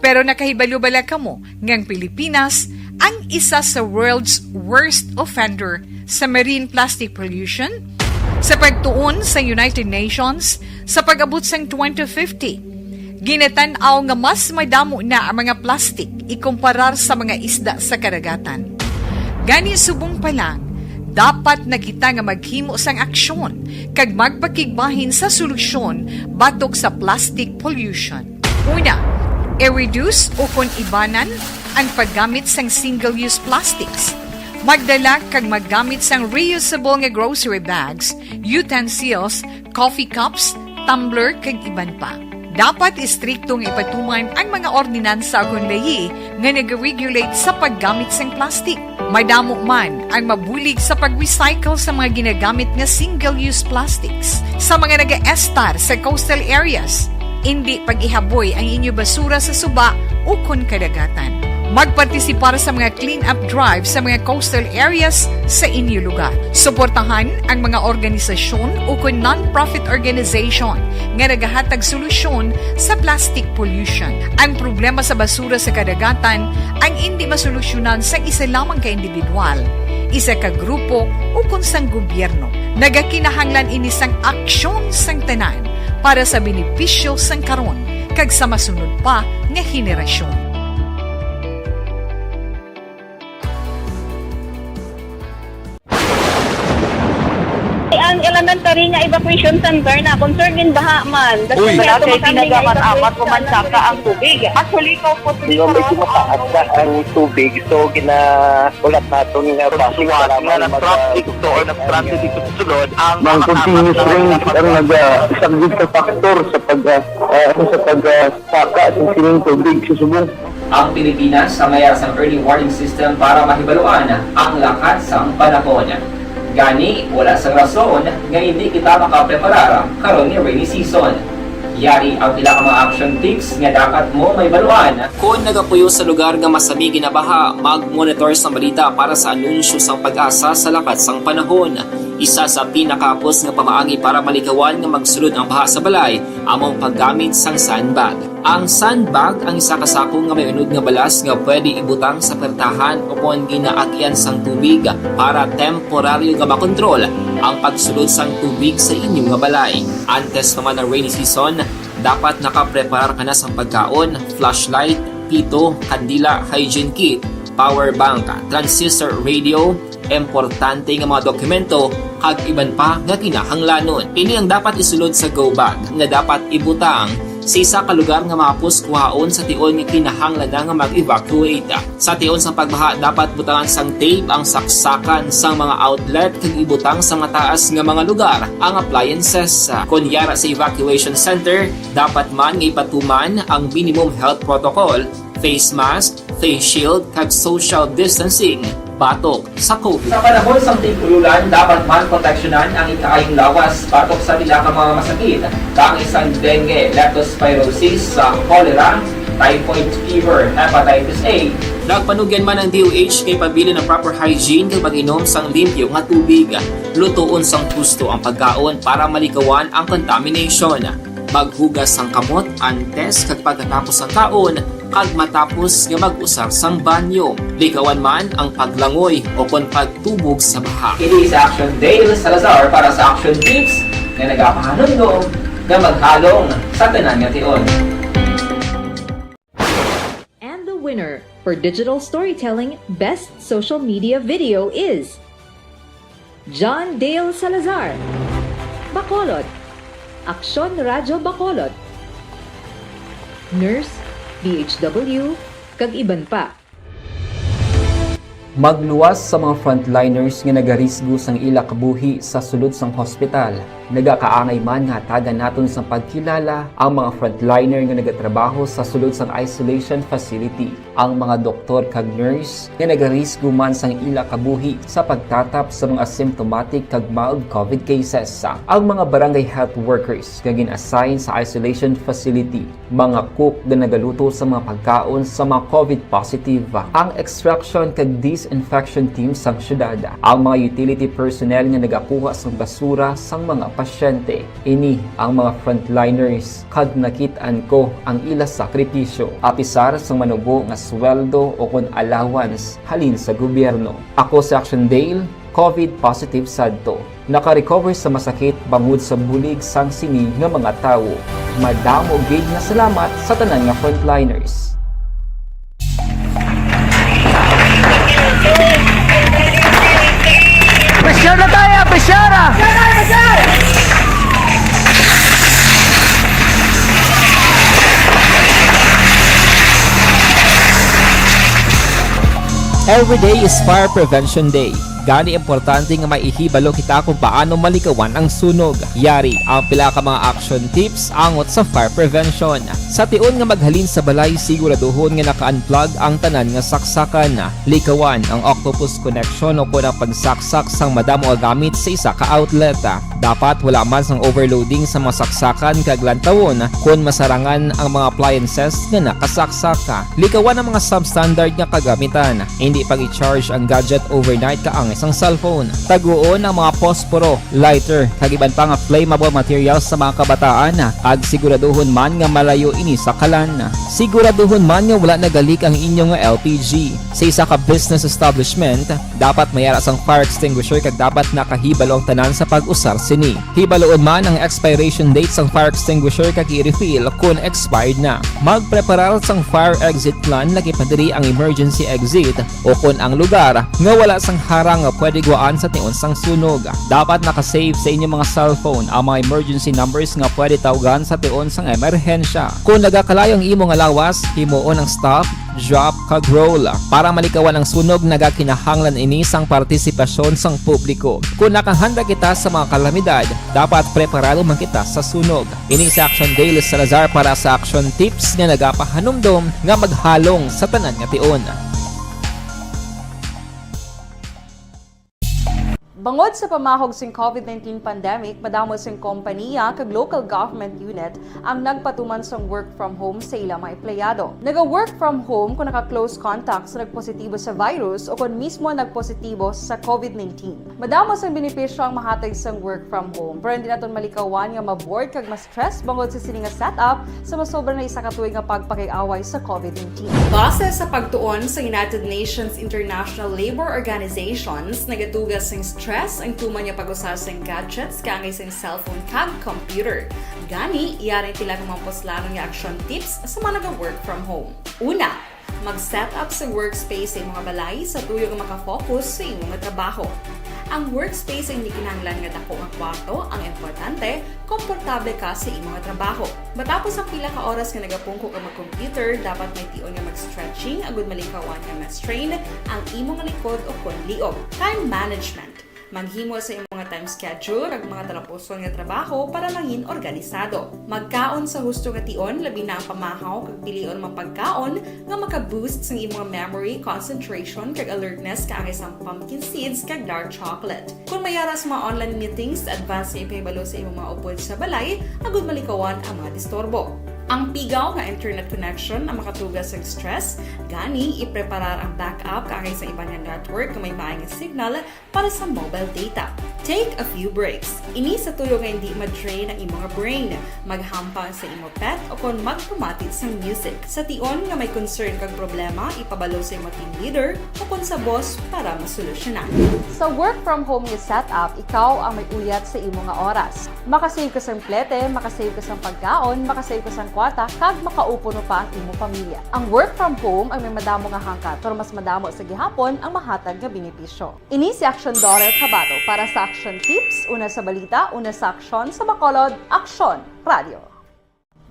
Pero nakahibalo bala kamo nga ang Pilipinas ang isa sa world's worst offender sa marine plastic pollution? Sa pagtuon sa United Nations, sa pag-abot sang twenty fifty, ginatan-aw nga mas madamo na ang mga plastic ikumparar sa mga isda sa kadagatan. Gani, subong pa lang, dapat na kita nga maghimo sang aksyon kag magpakigbahin sa solusyon batok sa plastic pollution. Una, i-reduce ukon ibanan ang paggamit sang single-use plastics. Magdala kag maggamit sang reusable nga grocery bags, utensils, coffee cups, tumbler, kag iban pa. Dapat istrikto nga ipatuman ang mga ordinansa ukon layi nga nag-regulate sa paggamit sang plastic. Madamo man ang mabulig sa pag-recycle sa mga ginagamit nga single-use plastics sa mga nagaestar sa coastal areas. Indi pag-ihaboy ang inyo basura sa suba ukon kadagatan. Magpartisipar sa mga clean-up drive sa mga coastal areas sa inyo lugar. Suportahan ang mga organisasyon ukon non-profit organization nga nagahatag solusyon sa plastic pollution. Ang problema sa basura sa kadagatan ang indi masolusyonan sang isa lamang ka individual, isa ka grupo, ukon sang gobyerno. Nagakinahanglan ini sang aksyon sang tanan para sa benepisyo sang karon kag sa masunod pa nga henerasyon. Ang elementary nga evacuation center na concerned in baha man. Uy. Wala kay ginagaman amat ko man saka ang tubig. Actually, ikaw po, hindi ko mataas na ang tubig. So, ginahulat naton nga base sa lamang nag-traffic to or nag-transit ito sulod ang mga continuous rain ang nag-, ah, isang sa factor sa pag, ah, ah, ano, sa pag, ah, saka sa sining tubig sa subong. Ang Pilipinas ang may ara sang early warning system para mahibaluan ang lakat sang panahon. Gani, wala sang rason nga hindi kita makapreparar karon nga rainy season. Yari ang pila ka mga action tips nga dapat mo mahibaluan. Kon nagapuyo sa lugar nga masami ginabaha, mag-monitor sang balita para sa anunsyo sang PAGASA sa lakat sang panahon. Isa sa pinakahapos nga pamaagi para malikawan nga magsulod ang baha sa balay amo ang paggamit sang sandbag. Ang sandbag ang isa ka sako nga may unod nga balas nga pwede ibutang sa pertahan o kon ginaagyan sang tubig para temporaryo nga makontrol ang pagsulod sang tubig sa inyo nga balay. Antes pa man ang rainy season, dapat nakapreparar ka na sang pagkaon, flashlight, pito, kandila, hygiene kit, power bank, transistor radio, importante nga mga dokumento, kag iban pa nga kinahanglanon. Ini ang dapat isulod sa go bag nga dapat ibutang sa isa ka lugar nga mahapos kuhaon sa tion nga kinahanglan na nga mag-evacuate. Sa tion sang pagbaha, dapat butangan sang tape ang saksakan sang mga outlet kag ibutang sa mataas nga mga lugar ang appliances. Kon yara sa evacuation center, dapat man nga ipatuman ang minimum health protocol, face mask, face shield, kag social distancing batok sa COVID. Sa panahon sang tig-ululan, dapat man proteksyonan ang ikaayong lawas batok sa pila ka mga masakit, kaangay sang dengue, leptospirosis, sa cholera, typhoid fever, hepatitis A. Nagpanugyan man ang D O H nga ipabilin ang proper hygiene kag pag-inom sang limpyo nga tubig. Lutoon sang husto ang pagkaon para malikawan ang contamination. Maghugas sang kamot antes kag pagkatapos sang kaon kag matapos nga mag-usar sang banyo. Likawan man ang paglangoy o kon pagtubog sa baha. Ini si Action Dale Salazar para sa Action Tips nga nagapahanumdom nga maghalong sa tanan nga tion. And the winner for digital storytelling best social media video is John Dale Salazar, Bacolod, Aksyon Radyo Bacolod, Nurse, D H W, kag iban pa. Magluwas sa mga frontliners nga nagarisgo sang ila kabuhi sa sulod sang hospital. Nagakaangay man nga hatagan naton sang pagkilala ang mga frontliner nga nagatrabaho sa sulod sang isolation facility, ang mga doktor kag nurse nga nagarisgo man sang ila kabuhi sa pagtatap sa mga symptomatic kag mild COVID cases, ang mga barangay health workers nga gin-assign sa isolation facility, mga cook nga nagaluto sa mga pagkaon sa mga COVID positive, ang extraction kag disinfection team sang syudad, ang mga utility personnel nga nagakuha sang basura sang mga pasyente. Ini ang mga frontliners, kag nakit-an ko ang ila sakripisyo, apisar sang manubo nga sweldo o kon allowance halin sa gobyerno. Ako si Action Dale, COVID positive sadto. Naka-recover sa masakit bangod sa bulig sang sini nga mga tawo. Madamo gid nga salamat sa tanan nga frontliners. Pressure na tayo! Pressure na! Every day is Fire Prevention Day. Gani, importante nga may ihibalo kita kung paano malikawan ang sunog. Yari ang pila ka mga action tips angot sa fire prevention. Sa tion nga maghalin sa balay, siguraduhon nga naka-unplug ang tanan nga saksakan. Likawan ang octopus connection o kon ang pagsaksak sang madamo nga gamit sa isa ka outlet. Dapat wala man sang overloading sa mga saksakan kag lantawon kon masarangan ang mga appliances nga nakasaksak. Likawan ang mga substandard nga kagamitan. Indi pag-i-charge ang gadget overnight kaangay sang cellphone. Taguon ang mga posporo, lighter, kag iban pa nga flammable materials sa mga kabataan, kag siguraduhon man nga malayo ini sa kalan. Siguraduhon man nga wala nagalik ang inyo nga L P G. Sa isa ka business establishment, dapat may ara sang fire extinguisher kag dapat nakahibalo ang tanan sa pag-usar sini. Hibaluon man ang expiration date sang fire extinguisher kag i-refill kon expired na. Magpreparar sang fire exit plan, lakip na diri ang emergency exit o kon ang lugar nga wala sang harang nga pwede gwaan sa tion sang sunog. Dapat naka-save sa inyo mga cellphone ang mga emergency numbers nga pwede tawgan sa tion sang emerhensya. Kon nagakalayo ang imo nga lawas, himuon ang stop, drop, kag roll. Para malikawan ang sunog, nagakinahanglan ini sang partisipasyon sang publiko. Kon nakahanda kita sa mga kalamidad, dapat preparado man kita sa sunog. Ini si Action Dale Salazar para sa Action Tips nga nagapahanumdom nga maghalong sa tanan nga tion. Bangod sa pamahog sing COVID nineteen pandemic, madamo sing kompaniya kag local government unit ang nagpatuman sang work from home sa ila mga empleyado. Naga-work from home kung naka-close contact sa nagpositibo sa virus o kon mismo nagpositibo sa COVID nineteen. Madamo sang benepisyo ang mahatag sang work from home, pero hindi naton malikawan nga ma-bored kag ma-stress bangod sa sini nga setup sa masobra na isa ka tuig nga pagpakig-away sa COVID nineteen. Base sa pagtuon sa United Nations International Labour Organizations, nagatuga sing stress ang tuman nga pag-usa sing gadgets kaangay sing cellphone kag computer. Gani, yari sila nga mga puslanon nga action tips sa mga naga-work from home. Una, mag-set up sa workspace sa imong balay sa tuyo nga makafocus sa imong trabaho. Ang workspace ay hindi kinahanglan nga dako nga kwarto, ang importante, komportable ka sa imong trabaho. Matapos ang pila ka oras nga nagapungko ka mag-computer, dapat may tion nga mag-stretching agud malikawan nga ma-strain ang imong likod o kon liog. Time management. Maghimo sa imong time schedule kag mga talapuson nga trabaho para mangin organisado. Magkaon sa husto nga tion, labi na ang pamahaw kag pilion mga pagkaon nga maka-boost sang imong memory, concentration, kag alertness kaangay sang pumpkin seeds kag dark chocolate. Kon may ara sa mga online meetings, advance nga ipahibalo sa imong mga upod sa balay agud malikawan ang mga disturbo. Ang pigaw nga internet connection ang makatuga sa stress, gani ipreparar ang backup kaangay sa iban nga network nga may maay nga signal para sa mobile data. Take a few breaks. Ini sa tuyo nga hindi ma-drain ang imong brain. Maghampang sa imo pet o kon magpamati sang music. Sa tion nga may concern kag problema, ipabalo sa imo team leader o kon sa boss para masolusyonan. Sa work from home nga setup, ikaw ang may uyat sa imo nga oras. Makasave ka sang plete, makasave ka sang pagkaon, makasave ka sang kwarta, kag makaupo pa ang imo pamilya. Ang work from home ang may madamo nga hangkat, pero mas madamo sa gihapon ang mahatag nga benepisyo. Ini si Action Daughter Kabato para sa Action Tips, una sa balita, una sa aksyon, sa Bacolod, Aksyon Radio.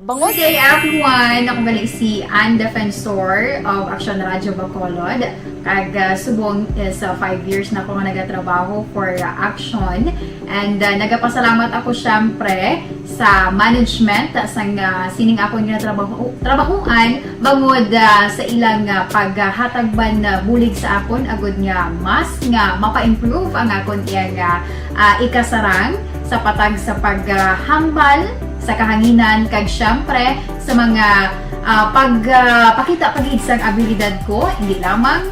Bangod Good day, everyone! Ako gali si Ann Defensor of Action Radio Bacolod. Kag, ah, subong is, ah, five years na ako nga nagatrabaho for, ah, Action. And, ah, nagapasalamat ako, syempre, sa management sang, ah, sining akon nga trabaho, trabahuan bangod, ah, sa ilang, ah, paghatag man, ah, bulig sa akon agud nga mas nga mapa-improve ang akon iyang, ah, ah, ikasarang sa patag sa paghambal sa kahanginan kag syempre sa mga, ah, pag, ah, pakita pa gid sang abilidad ko, hindi lamang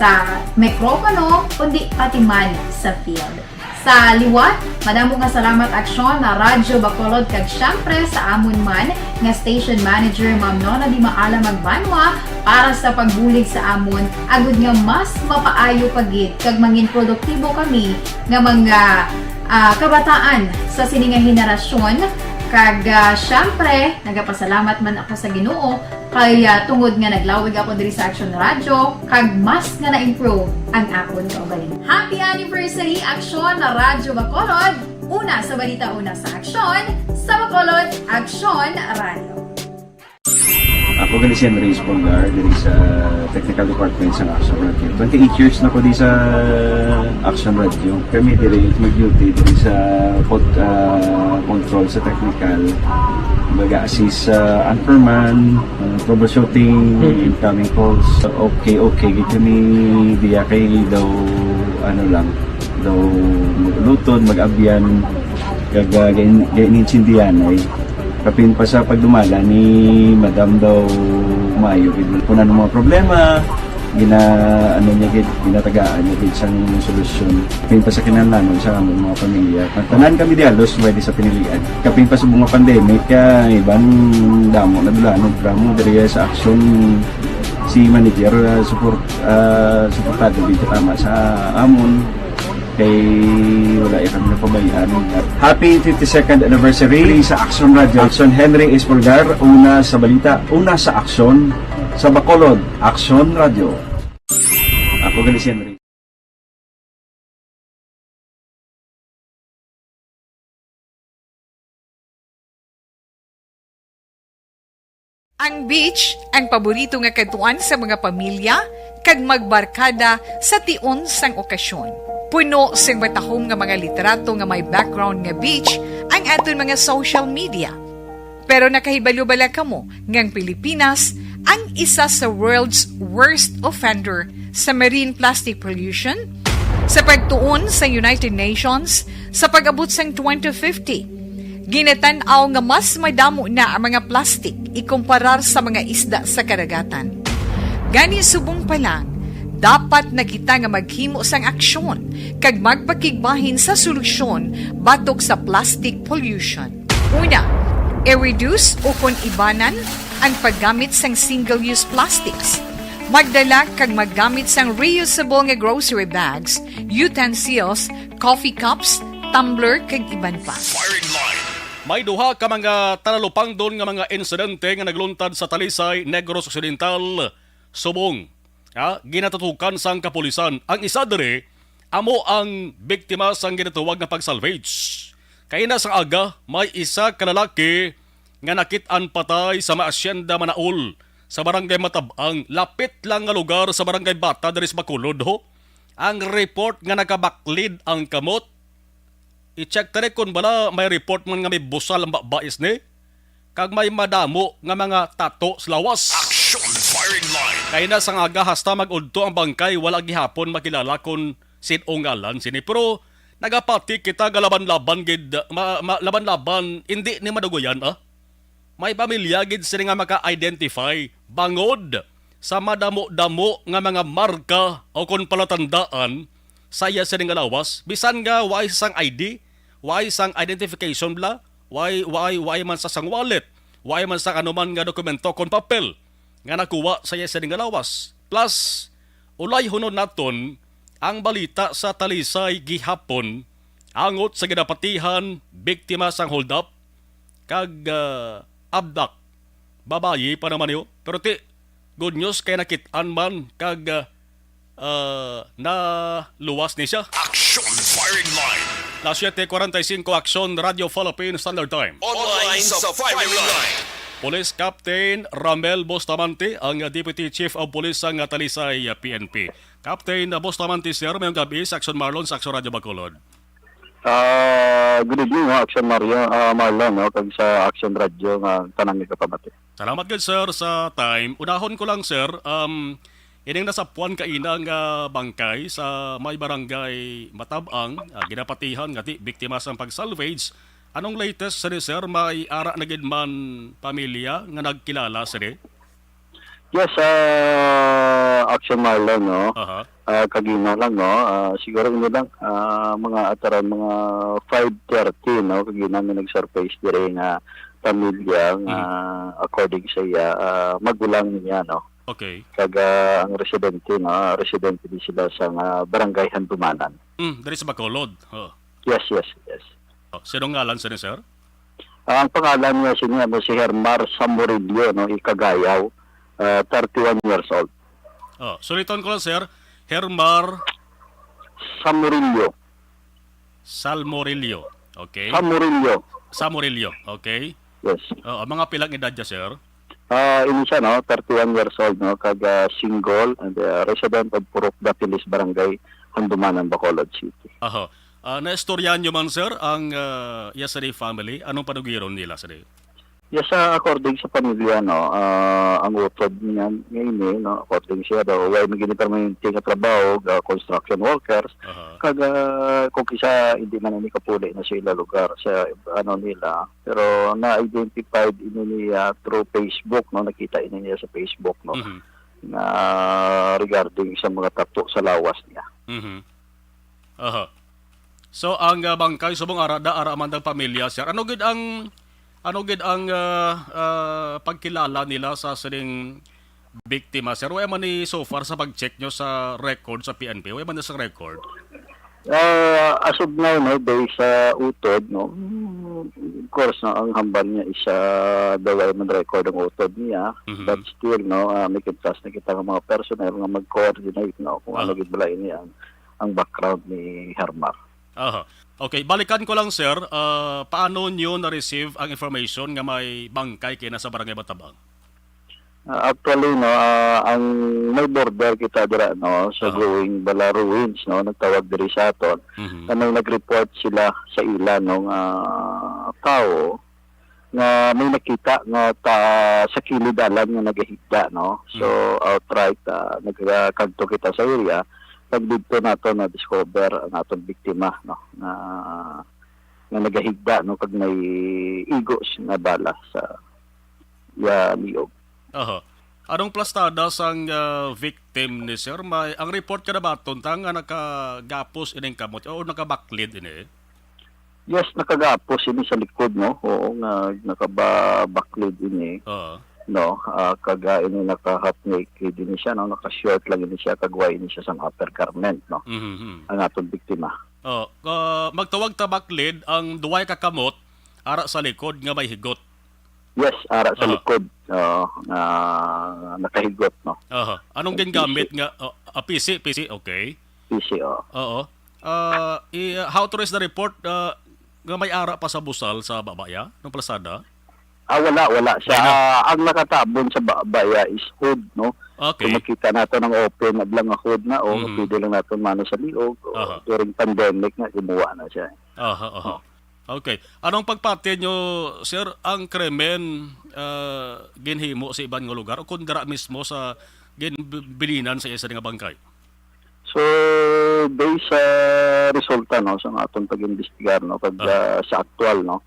sa mikropono, kundi pati man sa field. Sa liwat, madamo nga salamat Aksyon na Radyo Bacolod kag syempre sa amon man nga station manager, Ma'am Nona Di Maala Magbanwa, para sa pagbulig sa amon, agud nga mas mapaayo pa gid kag mangin produktibo kami nga mga, ah, kabataan sa sini nga henerasyon. Kag, ah, syempre, nagapasalamat man ako sa Ginoo kay, ah, tungod nga naglawig ako diri sa Aksyon Radyo, kag mas nga na-improve ang akon kaugalingon. Happy anniversary, Aksyon na Radyo Bacolod! Una sa balita, una sa aksyon, sa Bacolod, Aksyon Radyo. Ako gali si Henry Espolgar, diri sa Technical Department sa Action Radio. Twenty-eight years na ko di sa Action Radio. Kami diri mag-duty diri sa pod-, ah, control sa technical. Mag-assist sa anchorman, ah, troubleshooting, incoming calls. Okay, okay, gid kami diya kay daw, ano lang, daw mag-ulutod, mag-abyan, kag, ah, gain-, gain-intindihan ay. Kapin pa sa pagdumala ni Madam daw maayo gid. Kung ano mga problema, gina-, ano niya gid, ginatagaan niya gid sang solusyon. Kapin pa sa kinahanglanon sa among mga pamilya. Tanan kami di halos pwede sa pinilian. Kapin pa sa mga pandemic, ah, iban damo na dulanon, drama diri sa aksyon si manager, ah, support, ah, suportado gid tama sa amon. Kay wala ya kami napabayaan. Happy fifty-second anniversary sa Action Radio. Action Henry Espolgar, una sa balita, una sa aksyon, sa Bacolod, Action Radio. Ako gali si Henry. Ang beach, ang paborito nga kadtuan sa mga pamilya kag magbarkada sa tion sang okasyon. Puno sing matahom nga mga litrato nga may background nga beach ang aton mga social media. Pero nakahibalo bala kamo nga ang Pilipinas ang isa sa world's worst offender sa marine plastic pollution? Sa pagtuon sa United Nations, sa pag-abot sang twenty fifty, ginatan-aw nga mas madamo na ang mga plastik ikumparar sa mga isda sa kadagatan. Gani, subong pa lang, dapat na kita nga maghimo sang aksyon kag magpakigbahin sa solusyon batok sa plastic pollution. Una, i-reduce o kon ibanan ang paggamit sang single-use plastics. Magdala kag maggamit sang reusable nga grocery bags, utensils, coffee cups, tumbler, kag iban pa. Firing line. May duha ka mga talupangdon nga mga insidente nga nagluntad sa Talisay, Negros Occidental, subong, ha, ginatutokan sang kapulisan. Ang isa diri amo ang biktima sang ginatawag nga pag-salvage. Kaina sang aga, may isa ka lalaki nga nakit-an patay sa may asyenda Manaol sa barangay Matabang, lapit lang nga lugar sa barangay Bata diri sa Bacolod, ho. Ang report nga nakabaklid ang kamot. I-check tani kung bala may report man nga may busal ang babais ni, kag may madamo nga mga tato sa lawas. Action firing line. Kay na sang aga hasta mag-udto ang bangkay, wala gihapon makilala kon sin-o ngalan sini. Pero nagapati kita nga laban-laban gid, ma-, ma-, laban-laban, hindi ni madugoyan, ah. May pamilya gid sini nga maka-identify bangod sa madamo-damo nga mga marka o kon palatandaan sa iya sini nga lawas, bisan nga waay sang I D, waay sang identification bala, waay, waay, waay man sa sang wallet, waay man sang anuman nga dokumento kon papel nga nakuha sa iya sini nga lawas. Plus, ulayhonon naton ang balita sa Talisay gihapon angot sa ginapatihan biktima sang hold up kag, ah, abdak. Babayi pa naman niyo. Pero ti, good news kay nakit-an man kag, ah, ah, naluwas ni siya. Action firing line. Las siete cuarenta y cinco, Action Radio Philippine Standard Time. Online sa firing line. Police Captain Ramel Bustamante ang Deputy Chief of Police sang Talisay, ah, P N P. Captain, ah, Bustamante, sir, mayong gabi sa Action Marlon, sa Action Radio Bacolod. Ah, good evening, ha, Action Mario, ah, Marlon, no, kag sa Action Radio nga tanang nagapamati. Salamat gid, sir, sa time. Unahon ko lang, sir, um, ining nasapwan kaina nga bangkay sa may barangay Matabang, ah, ginapatihan nga ti biktima sang pag-salvage. Anong latest sini, sir? May ara na gid man pamilya nga nagkilala sini? Yes, ah, Action Marlon, no? Aha. Ah, kagina lang, no? Ah, siguro, ano lang, ah, mga ataran, mga five thirty, no? Kagina may nag-surface diri nga pamilya nga, Mm. according sa iya, ah, magulang niya, no? Okay. Kag, ah, ang residente, no? Residente din sila sa nga barangay Handumanan. Mm, diri sa Bacolod. Oh. Yes, yes, yes. Oh, sinong ngalan sini, sir? Ang pangalan niya sini amo si Hermar Samurillo, no, Ikagayaw, ah, thirty-one years old. Oh, suliton ko lang, sir. Hermar Samurillo. Salmorillo. Okay. Samurillo. Samurillo. Okay. Yes. Oh, ang mga pilang edad niya, sir? Ah, ini siya, no, thirty-one years old, no, kag, ah, single and, ah, resident of Purok Dapilis, Barangay Handumanan, Bacolod City. Aha. Ah, naistoryahan nyo man, sir, ang, ah, iya sa di family? Anong panugiron nila sa di? Yes, ah, according sa pamilya, no, ah, ang utod niya, niya ini, no, according siya daw, way magini permanente nga trabaho, ga construction workers, Aha. kag, ah, kung kisa hindi man ini kapuli na sa ila lugar, sa, ano nila, pero na-identified ini niya through Facebook, no, nakita ini niya sa Facebook, no, Mhm. na regarding sa mga tato sa lawas niya. Mhm. Aha. So, ang, ah, bangkay subong ara da, ara man ang pamilya, sir. Ano gid ang, ano gid ang, ah, ah, pagkilala nila sa sining biktima, sir? Wala man ni so far sa pag-check nyo sa record sa P N P. Wala man ni sa record. Ah, as of now, no, based sa utod, no, of course, no, ang hambal niya is, ah, daw wala man record ang utod niya. Mhm. But still, no, ah, may kintas na kita nga mga personnel nga mag-coordinate, no, kung ano Ah. gid bala ini ang, ang background ni Hermar. Aha. Okay, balikan ko lang, sir. Ah, paano nyo na-receive ang information nga may bangkay kina sa Barangay Matabang? Ah, actually, no, ah, ang may border kita dira, no, sa Aha. Growing Bala Ruins, no, nagtawag diri sa aton, Mhm. na may nag-report sila sa ila, no, nga tawo nga may nakita nga ta-, sa kilid dalan nga nagahigda, no. So, Mhm. outright, ah, nagkadto kita sa area, pag didto nato na-discover ang atong biktima, no, nga, nga nagahigda, no, kag may igos nga bala sa iya liog. Aha. Anong plastada sang, ah, victim ni sir? May, ang report ka nabaton ta nga nakagapos ining kamot o nakabaklid ini? Yes, nakagapos ini sa likod, no? Oo, nga nakababaklid ini, Oo. no? Ah, kag, ah, ini naka-half naked ini siya, no? Naka-short lang ini siya, kag wa ini siya sang upper garment, no? Mhm. Ang atong biktima. Oh, ah, magtawag ta baklid ang duway ka kamot ara sa likod nga may higot. Yes, ara sa Aha. likod. Oo, ah, nakahigot, no? Aha. Anong Ang gingamit P C. nga, oh, ah, P C, P C, okay. P C, oo. Oo. Ah, i-, how to raise the report, ah, nga may ara pa sa busal sa babaya, ng plasada? Ah, wala, wala. Sa, Wala na. ah, ang nakatabon sa babaya is hood, no? Okay. Kung makita nato ng open, ablang nga hood na, o Mhm. pwede lang nato mano sa liog, o Aha. during pandemic na, gimuwa na siya. Aha, aha. Oh. Okay. Anong pagpati nyo, sir, ang krimen, ah, ginhimo sa iban nga lugar o kung dira mismo sa ginbilinan sa isa nga bangkay? So, based sa resulta, no, sa atong pag-imbestigar, no, pag, Ah. ah, sa aktual, no,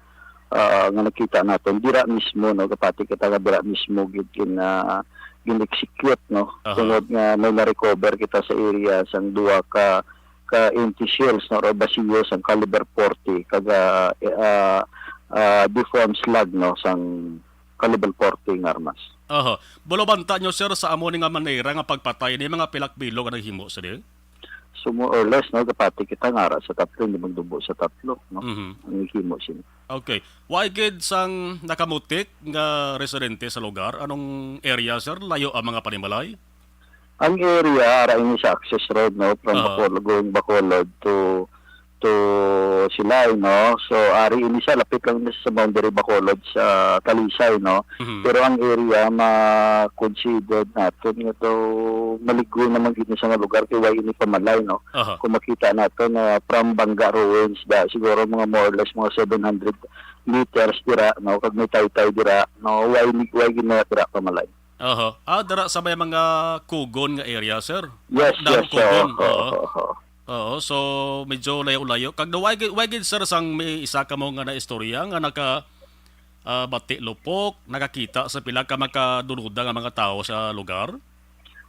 ah, nga nakita naton, dira mismo, no, kapati kita nga dira mismo gid gin, ah, gin-execute, no, Aha. tungod nga may na-recover kita sa area sang duha ka, ka empty shells, no, or basiyo sang caliber forty, kag, ah, eh, ah, ah, deformed slug, no, sang caliber forty nga armas. Aha. Bulobanta nyo, sir, sa amo ni nga manera nga pagpatay ni mga pilak bilog ang naghimo sini? So, more or less, no, kapati kita nga ara sa tatlo, hindi magdubo sa tatlo, no? Mhm. Ang naghimo sini. Okay. Wa gid sang nakamutik nga residente sa lugar? Anong area, sir? Layo ang mga panimalay? Ang area, ara ini sa access road, no, from Oo. Bacolod, going Bacolod to, to Silay, no? So, ari ini siya, lapit lang ini sa boundary Bacolod sa Talisay, no? Mhm. Pero ang area, ma-consider naton nga daw maligway naman gid ni sa nga lugar kay way ini pamalay, no? Aha. Kung makita nato na from Banga Ruins, da, siguro mga more or less mga seven hundred meters dira, no? Kag may taytay dira, no? Way, way gid na dira pamalay. Oho. Ah, dira sa may mga Kugon nga area, sir? Yes, Dahang yes, Kugon, oo, oo. oo, oo. Oo, so medyo layo-layo. Kag daw, way gid, way gid, sir, sang may isa ka mo nga naistorya nga naka, ah, bati lupok, nakakita sa pila ka makadunuda nga mga tawo sa lugar?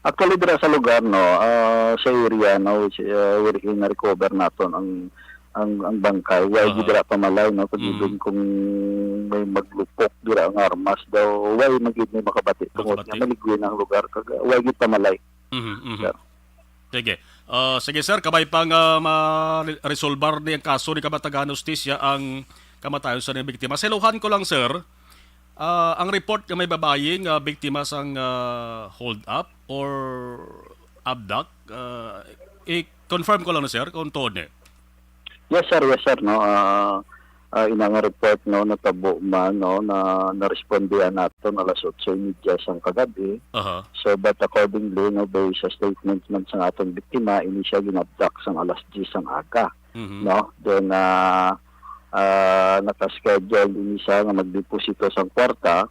Actually, dira sa lugar, no, ah, sa area, no, which, ah, wherein na-recover naton ang, ang, ang bangkay, way Aha. gid dira pamalay, no, kag Mm. even kung may maglupok dira ang armas daw, way man gid may makabati tungod Makabati. nga maligway na ang lugar, kag, ah, way gid pamalay. Mhm, mhm. Sir. Sige. Ah, sige, sir, kabay pa nga ma-, resolbar ni ang kaso ni Kamatagan Hustisya ang kamatayon sa niyang biktima. Sa ilohan ko lang, sir, ah, ang report nga may babayi nga biktima sang, ah, hold up or abduct, ah, i-confirm ko lang, sir, kung tuod ni. Yes, sir. Yes, sir. No, ah, ah, ina nga report, no, natabo man, no, na narespondihan naton alas otso y media sang kagabi. Aha. So, but accordingly, no, based sa statement man sang atong biktima, ini siya ginabdak sang alas diyes sang aga, Mhm. no? Then, ah, ah, naka-schedule ini siya nga magdeposito sang kwarta.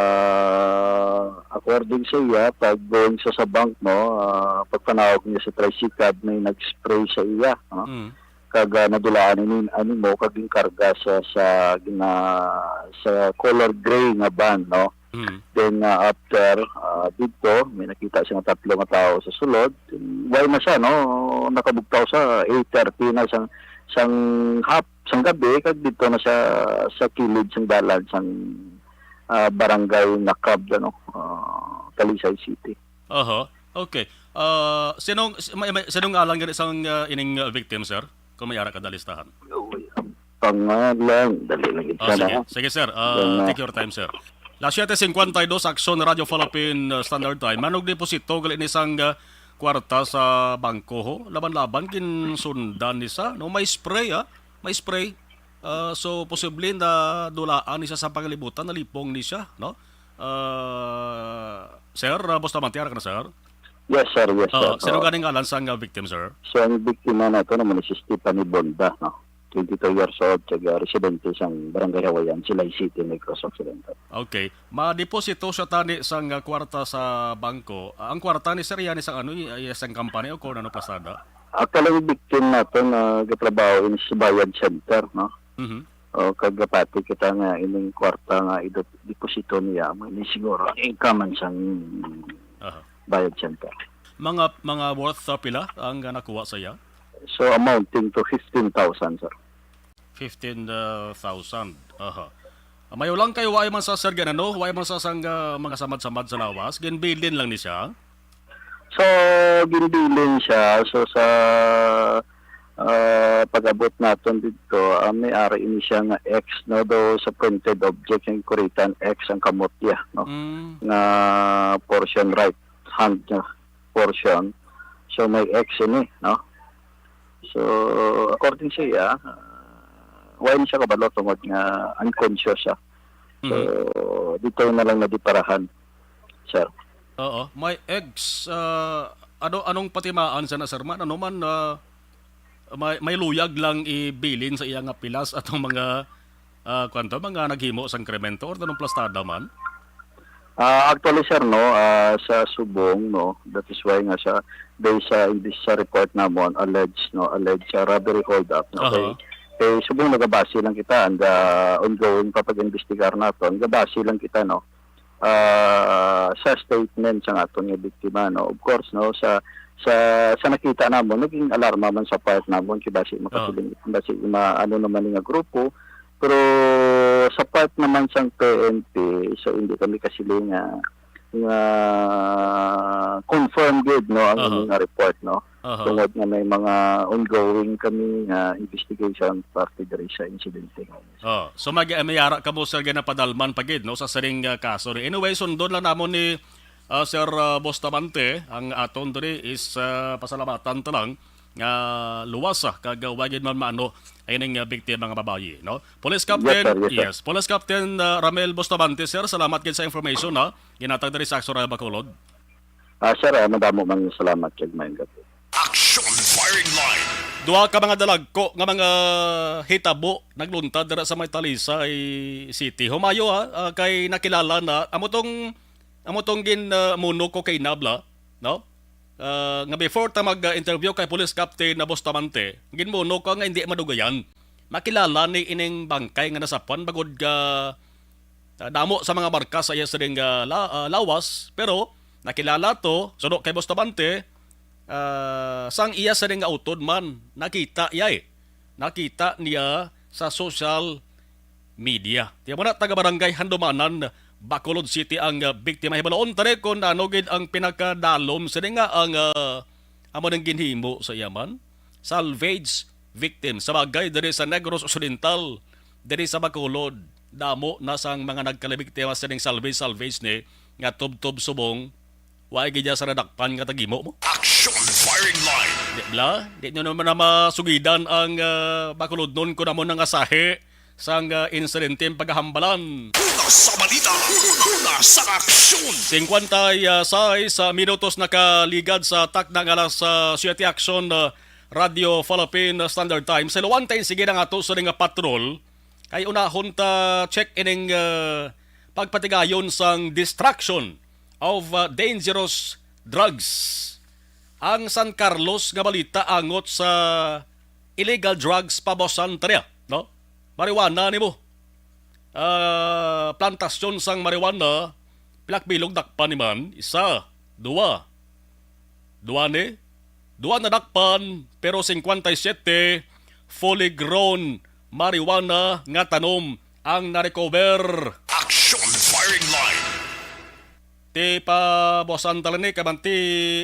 Ah, according sa iya, pag going sa, sa bank, no, ah, pagpanawag niya sa tricycab, may nag-spray sa iya, no? Mm. Kag, ah, nadulaan ini, ani mo, kag ginkarga sa, sa gina-, sa color gray nga van, no? Mm. Then, ah, after, ah, didto, may nakita siya nga tatlo nga tawo sa sulod. Then, way na siya, no? Nakabugtaw sa eight thirty na sang, sang hap-, sang gabi, kag didto na siya sa kilid sang dalan sang, ah, Barangay Nakab, ano, ah, Talisay City. Oho. Okay. Ah, sinong, si-, may, may, sinong ngalan gani sang, ah, ining, ah, victim, sir? Kung may ara ka dalistahan. Pangalan, dali lang gid Ah, sana, sige. ha? Sige, sir. Ah, Yan na. take your time, sir. Las siete cincuenta y dos, Aksyon Radyo Philippine, ah, Standard Time. Manog deposito gali ni sang, ah, kwarta sa bangko, ho? Laban-laban, ginsundan ni sa, no? May spray, ah. May spray. Ah, so, posible na dulaan ni siya sa pangalibutan, nalipong ni siya, no? Ah, sir, ah, Bustamante, ara ka na, sir? Yes, sir. Yes, Oo, sir. sino Oo. ganing ngalan sang, ah, victim, sir? So, ang biktima nato naman si Stephanie Bonda, no? twenty-two years old, taga residente sang Barangay Hawayan, Silay City, Negros Occidental. Okay. Madeposito siya tani sang, ah, kwarta sa bangko. Ah, ang kwarta ni sir, iya ni sang ano, iya sang company o kung ano pasada? Actually, ang victim nato nga gatrabaho ini sa Bayad Center, no? Mhm. O, kag gapati kita nga ining kwarta nga ideposito niya, amo ini siguro ang income man sang Aha. Bayad Center. Mga mga worth sa pila ang, ah, nakuha sa iya? So, amounting to fifteen thousand, sir. Fifteen thousand. Aha. Mayo lang kay wa man sa, sir, ganano, wa man sa sang, ah, mga samad-samad sa lawas, ginbilin lang ni siya. So, ginbilin siya. So, sa, ah, pag-abot naton didto, ah, may ari ini siya nga X, no, do sa printed object, ang kuritan X ang kamot niya, no, Mm. nga portion, right hand niya portion. So, may X ini, no? So, according sa iya, ah, wala siya kabalo tungod nga unconscious siya. So, Mhm. dito na lang nadiparahan, sir. Oo. May X, ah, ano, anong patimaan sa na, sir, man? Ano man, ah, may, may luyag lang ibilin sa iya nga pilas atong mga, ah, kwanto, mga naghimo sang krimen to or anong plastada man? Ah, actually, sir, no, ah, sa subong, no, that is why nga sa, based sa, in this, sa report namon, alleged, no, alleged sa robbery hold up, no, Aha. kay, kay subong nagabase lang kita and, ah, ongoing pa pag-imbestigar naton, nagabase lang kita, no, ah, sa statement sang aton nga biktima, no. Of course, no, sa, sa, sa nakita namon, naging alarma man sa part namon, kay basi makasiling, basi ma-, ano naman nga grupo, pero sa part naman sang P N P, so hindi kami kasiling nga, nga confirm gid, no, ang Aha. ining nga report, no. Aha. Tungod nga may mga ongoing kami nga investigation parte diri sa insidente nga ini. Oh, so mag may ara ka mo, sir, ginapadalman pa gid, no, sa sining, ah, kaso. Anyway, sundon lang namon ni, ah, Sir, ah, Bustamante. Ang aton diri is, ah, pasalamatan ta lang nga luwas, ah, kag, ah, wa gid man maano ining, ah, biktima nga babayi, no? Police Captain, Yes, sir. Yes, sir. Yes, Police Captain, ah, Ramel Bustamante, sir, salamat gid sa information, ha, ginhatag diri sa Aksyon Radyo Bacolod. Ah, sir, ah, madamo man nga salamat kag maayong gabi. Action Firing Line. Duha ka mga dalagko nga mga hitabo nagluntad dira sa may Talisay City. Humayo, ha, ah, kay nakilala na amo tong, amo tong gin, ah, muno ko kay Nabla, no? Ah, nga before ta mag-interview kay Police Captain na Bustamante, ginmuno ko nga hindi madugayan. Makilala ni ining bangkay nga nasapuan bagod ka, ah, damo sa mga marka sa iya sining, ah, la-, ah, lawas, pero nakilala to, suno kay Bustamante, ah, sang iya sining nga utod man, nakita iya, eh. Nakita niya sa social media. Tiyan mo na, taga Barangay Handumanan, Bacolod City ang, ah, biktima. Hibaloon ta rin kung ano gid ang pinakadalom sini nga ang, ah, amo nang ginhimo sa iya man. Salvage victim. Sa bagay, diri sa Negros Occidental, diri sa Bacolod, damo na sang mga nagkalabiktima sining salvage, salvage ni nga tubtob subong, wa gid sa nadakpan nga tagimo mo. Action Firing Line. Di bla? Di nyo naman na masugidan ang, ah, Bacolodnon kung amo nang asahi sang, ah, insidente ang paghahambalan. Una sa balita, una sa aksyon. Singkwenta y seis minutos nakaligad sa takna nga alas, ah, siyete aksyon, ah, Radyo Philippine Standard Time. Sa luwan ta, sige na nga to sa nga patrol. Kay unahon ta check ining, ah, pagpatigayon sang destruction of, ah, dangerous drugs. Ang San Carlos nga balita angot sa illegal drugs, pabosan ta niya, no? Marijuana nimo. Ah, plantasyon sang marijuana, pilak bilog dakpan ni man, isa, dua. Dua ni, dua nadakpan, pero singkwenta y siyete fully grown marijuana nga tanom ang na-recover. Action Firing Line. Ti pa buwasan tala ni, kamanti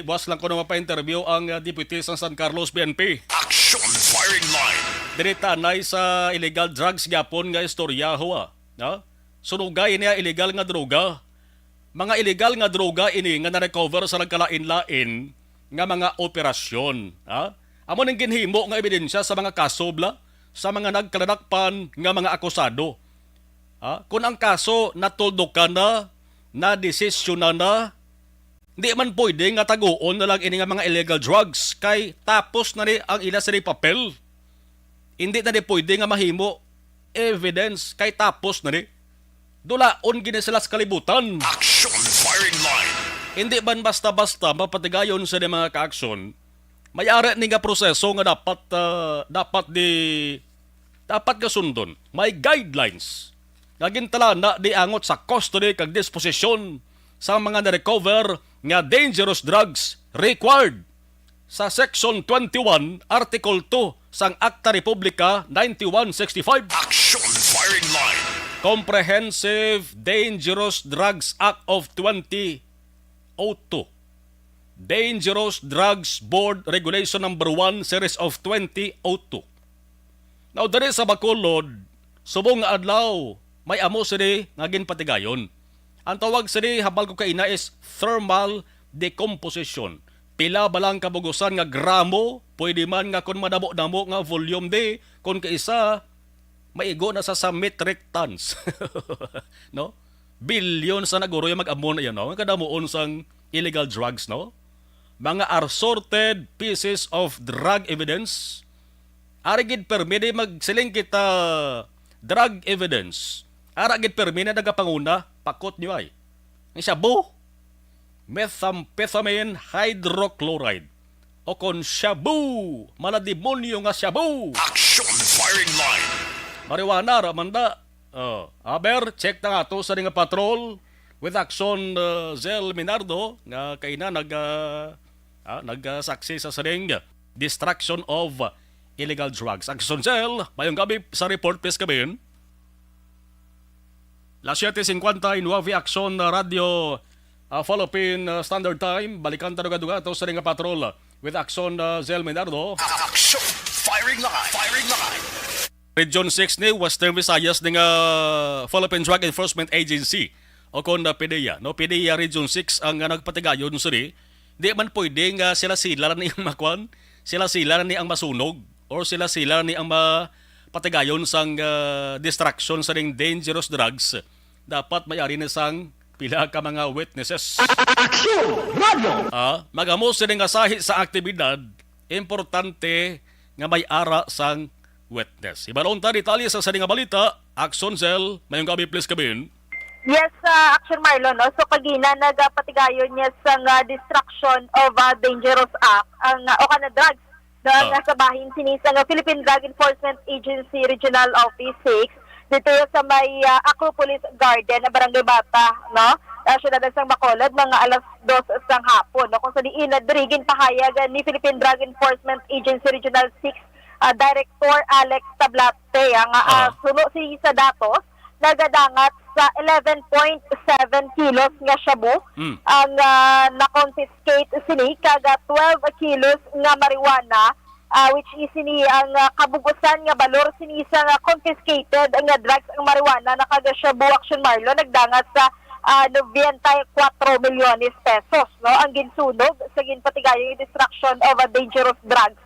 buwas lang kuno mapa-interview ang, ah, deputy sa San Carlos P N P. Action Firing Line. Diri ta anay sa illegal drugs gyapon nga istorya, huwa, no? Sunugay niya illegal nga droga. Mga illegal nga droga ini nga na-recover sa nagkalain-lain nga mga operasyon, ha? Amo ning ginhimo nga ebidensya sa mga kaso, bla, sa mga nagkaladakpan nga mga akusado. Ha? Kung ang kaso natuldukan na, nadesisyonan na, di man pwede nga taguon na lang ini nga mga illegal drugs kay tapos na ni ang ila sini papel. Hindi na ni pwede nga mahimo evidence kay tapos na ni. Dulaon gini sila sa kalibutan. Action firing line. Hindi man basta-basta mapatigayon sa mga kaaksyon. May ara ni nga proseso nga dapat, ah, dapat di, dapat nga sundon. May guidelines nga gintalana di angot sa custody kag disposisyon sa mga na-recover nga dangerous drugs required sa Section twenty-one, Article two sang Akta Republika ninety-one sixty-five. Action firing line. Comprehensive Dangerous Drugs Act of twenty oh two. Dangerous Drugs Board Regulation Number One, Series of twenty oh two. Now, diri sa Bacolod, subong nga adlaw, may amo sini nga ginpatigayon. Ang tawag sini, hambal ko kaina, is thermal decomposition. Pila ba lang kabugusan nga gramo, pwede man nga kung madamo-damo nga volume di, kung kaisa, maigo na sa, sa metric tons. No? Billions na naguro yung mag-amo na yan, no? Ang kadamuon sang illegal drugs, no? Mga assorted pieces of drug evidence. Ari gid permi di magsiling kita drug evidence. Ara gid permi na nagapanguna, pakot niyo ay. Ang shabu, methamphetamine hydrochloride. O kon shabu, malademonyo nga shabu. Action firing line. Marijuana, ra man da. Oh, aber, check na nga to sa nga patrol with Action, uh, Zell Minardo, nga kaina nag, uh, ah, nagsaksi sa sining destruction of illegal drugs. Action Zell, mayong gabi sa report, please, gabi. Las siete cincuenta y nueve, Action, uh, Radio, uh, Philippine, uh, Standard Time. Balikan ta duga-duga to sa nga patrol with Action, uh, Zell Minardo. Action! Firing line! Firing line! Region six ni Western Visayas ni nga Philippine Drug Enforcement Agency o kon, uh, PDEA, no? PDEA Region six ang, uh, nagpatigayon sini. Di man pwede nga sila-sila ni ang makwan, sila-sila ni ang masunog, or sila-sila ni ang mapatigayon sang, ah, destruction sa ning dangerous drugs. Dapat may ari na sang pila ka mga witnesses. Action Radio! Ah, magamo sini nga sahi sa aktibidad, importante nga may ara sang witness. Ibalon ta detalye sa sini nga balita. Action Cell, mayong gabi, please, kabin. Yes, ah, Action Marlon, no? So, kagina nagapatigayon niya sa nga destruction of, ah, dangerous act, ang, ah, o kana drugs, no? Ah. Nga sa bahin sini sa nga Philippine Drug Enforcement Agency Regional Office six, dito sa may, ah, Acropolis Garden, Barangay Bata, no? Ah, siyudad sang Bacolod, mga alas dos sang hapon, no? Kung sa diin, na diri ginpahayag ni Philippine Drug Enforcement Agency Regional six, ah, Director Alex Tablate, ang, ah, ah, suno si sa datos, nagadangat sa eleven point seven kilos nga shabu Mm. ang, ah, na-confiscate sini, kag, ah, twelve kilos nga marijuana, ah, which is sini ang, ah, kabugusan nga balor sini sa nga confiscated nga drugs, ang marijuana na kag shabu, Action Marlon, nagdangat sa, ah, noventa y cuatro milyones pesos, no? Ang ginsunog sa ginpatigayong destruction of a dangerous drugs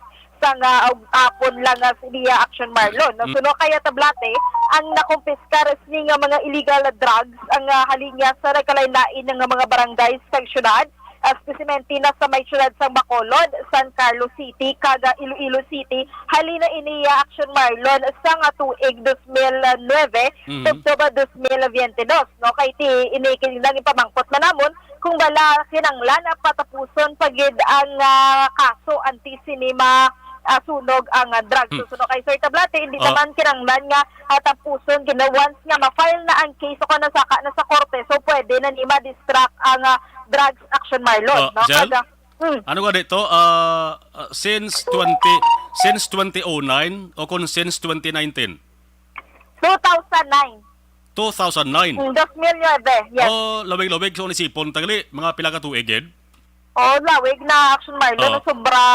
sa nga ag-, apon lang nga sini, ah, Action Marlon, no? Mm. Suno kaya Tablate, ang nakumpiskar sini nga mga illegal drugs ang, ah, halin niya sa nagkalain-lain nga mga barangays kag syudad, ah, espesiyalmente na sa may syudad sang Bacolod, San Carlos City, kag, ah, Iloilo City. Halin na ini, ah, Action Marlon, sa nga tuig dos mil nuebe, Mhm. tubtob dos mil biyente dos, no? Kay ti ini kini lang ipamangkot man namon kung bala kinanglan na patapuson pa gid ang, ah, kaso antes sini ma, ah, sunog ang, ah, drugs. Hmm. So, suno kay Sir Tablate, hindi Oh. naman kinanglan nga, ah, tapuson gid na once nga ma-file na ang case o kung nasaka na sa korte, so pwede na ni ma-distract ang, ah, drugs, Action Marlon, Oh, no? Jel? Kada, hmm. Ano nga dito? Ah, ah, since twenty, since twenty oh nine o kung since twenty nineteen? Two thousand nine. Two thousand nine? Mm, dos mil nuebe, yes. Oh, lawig-lawig. So, nisipon tagli, mga pila ka tuig, gid? Oh, lawig na, Action Marlon, Oh. na sobra,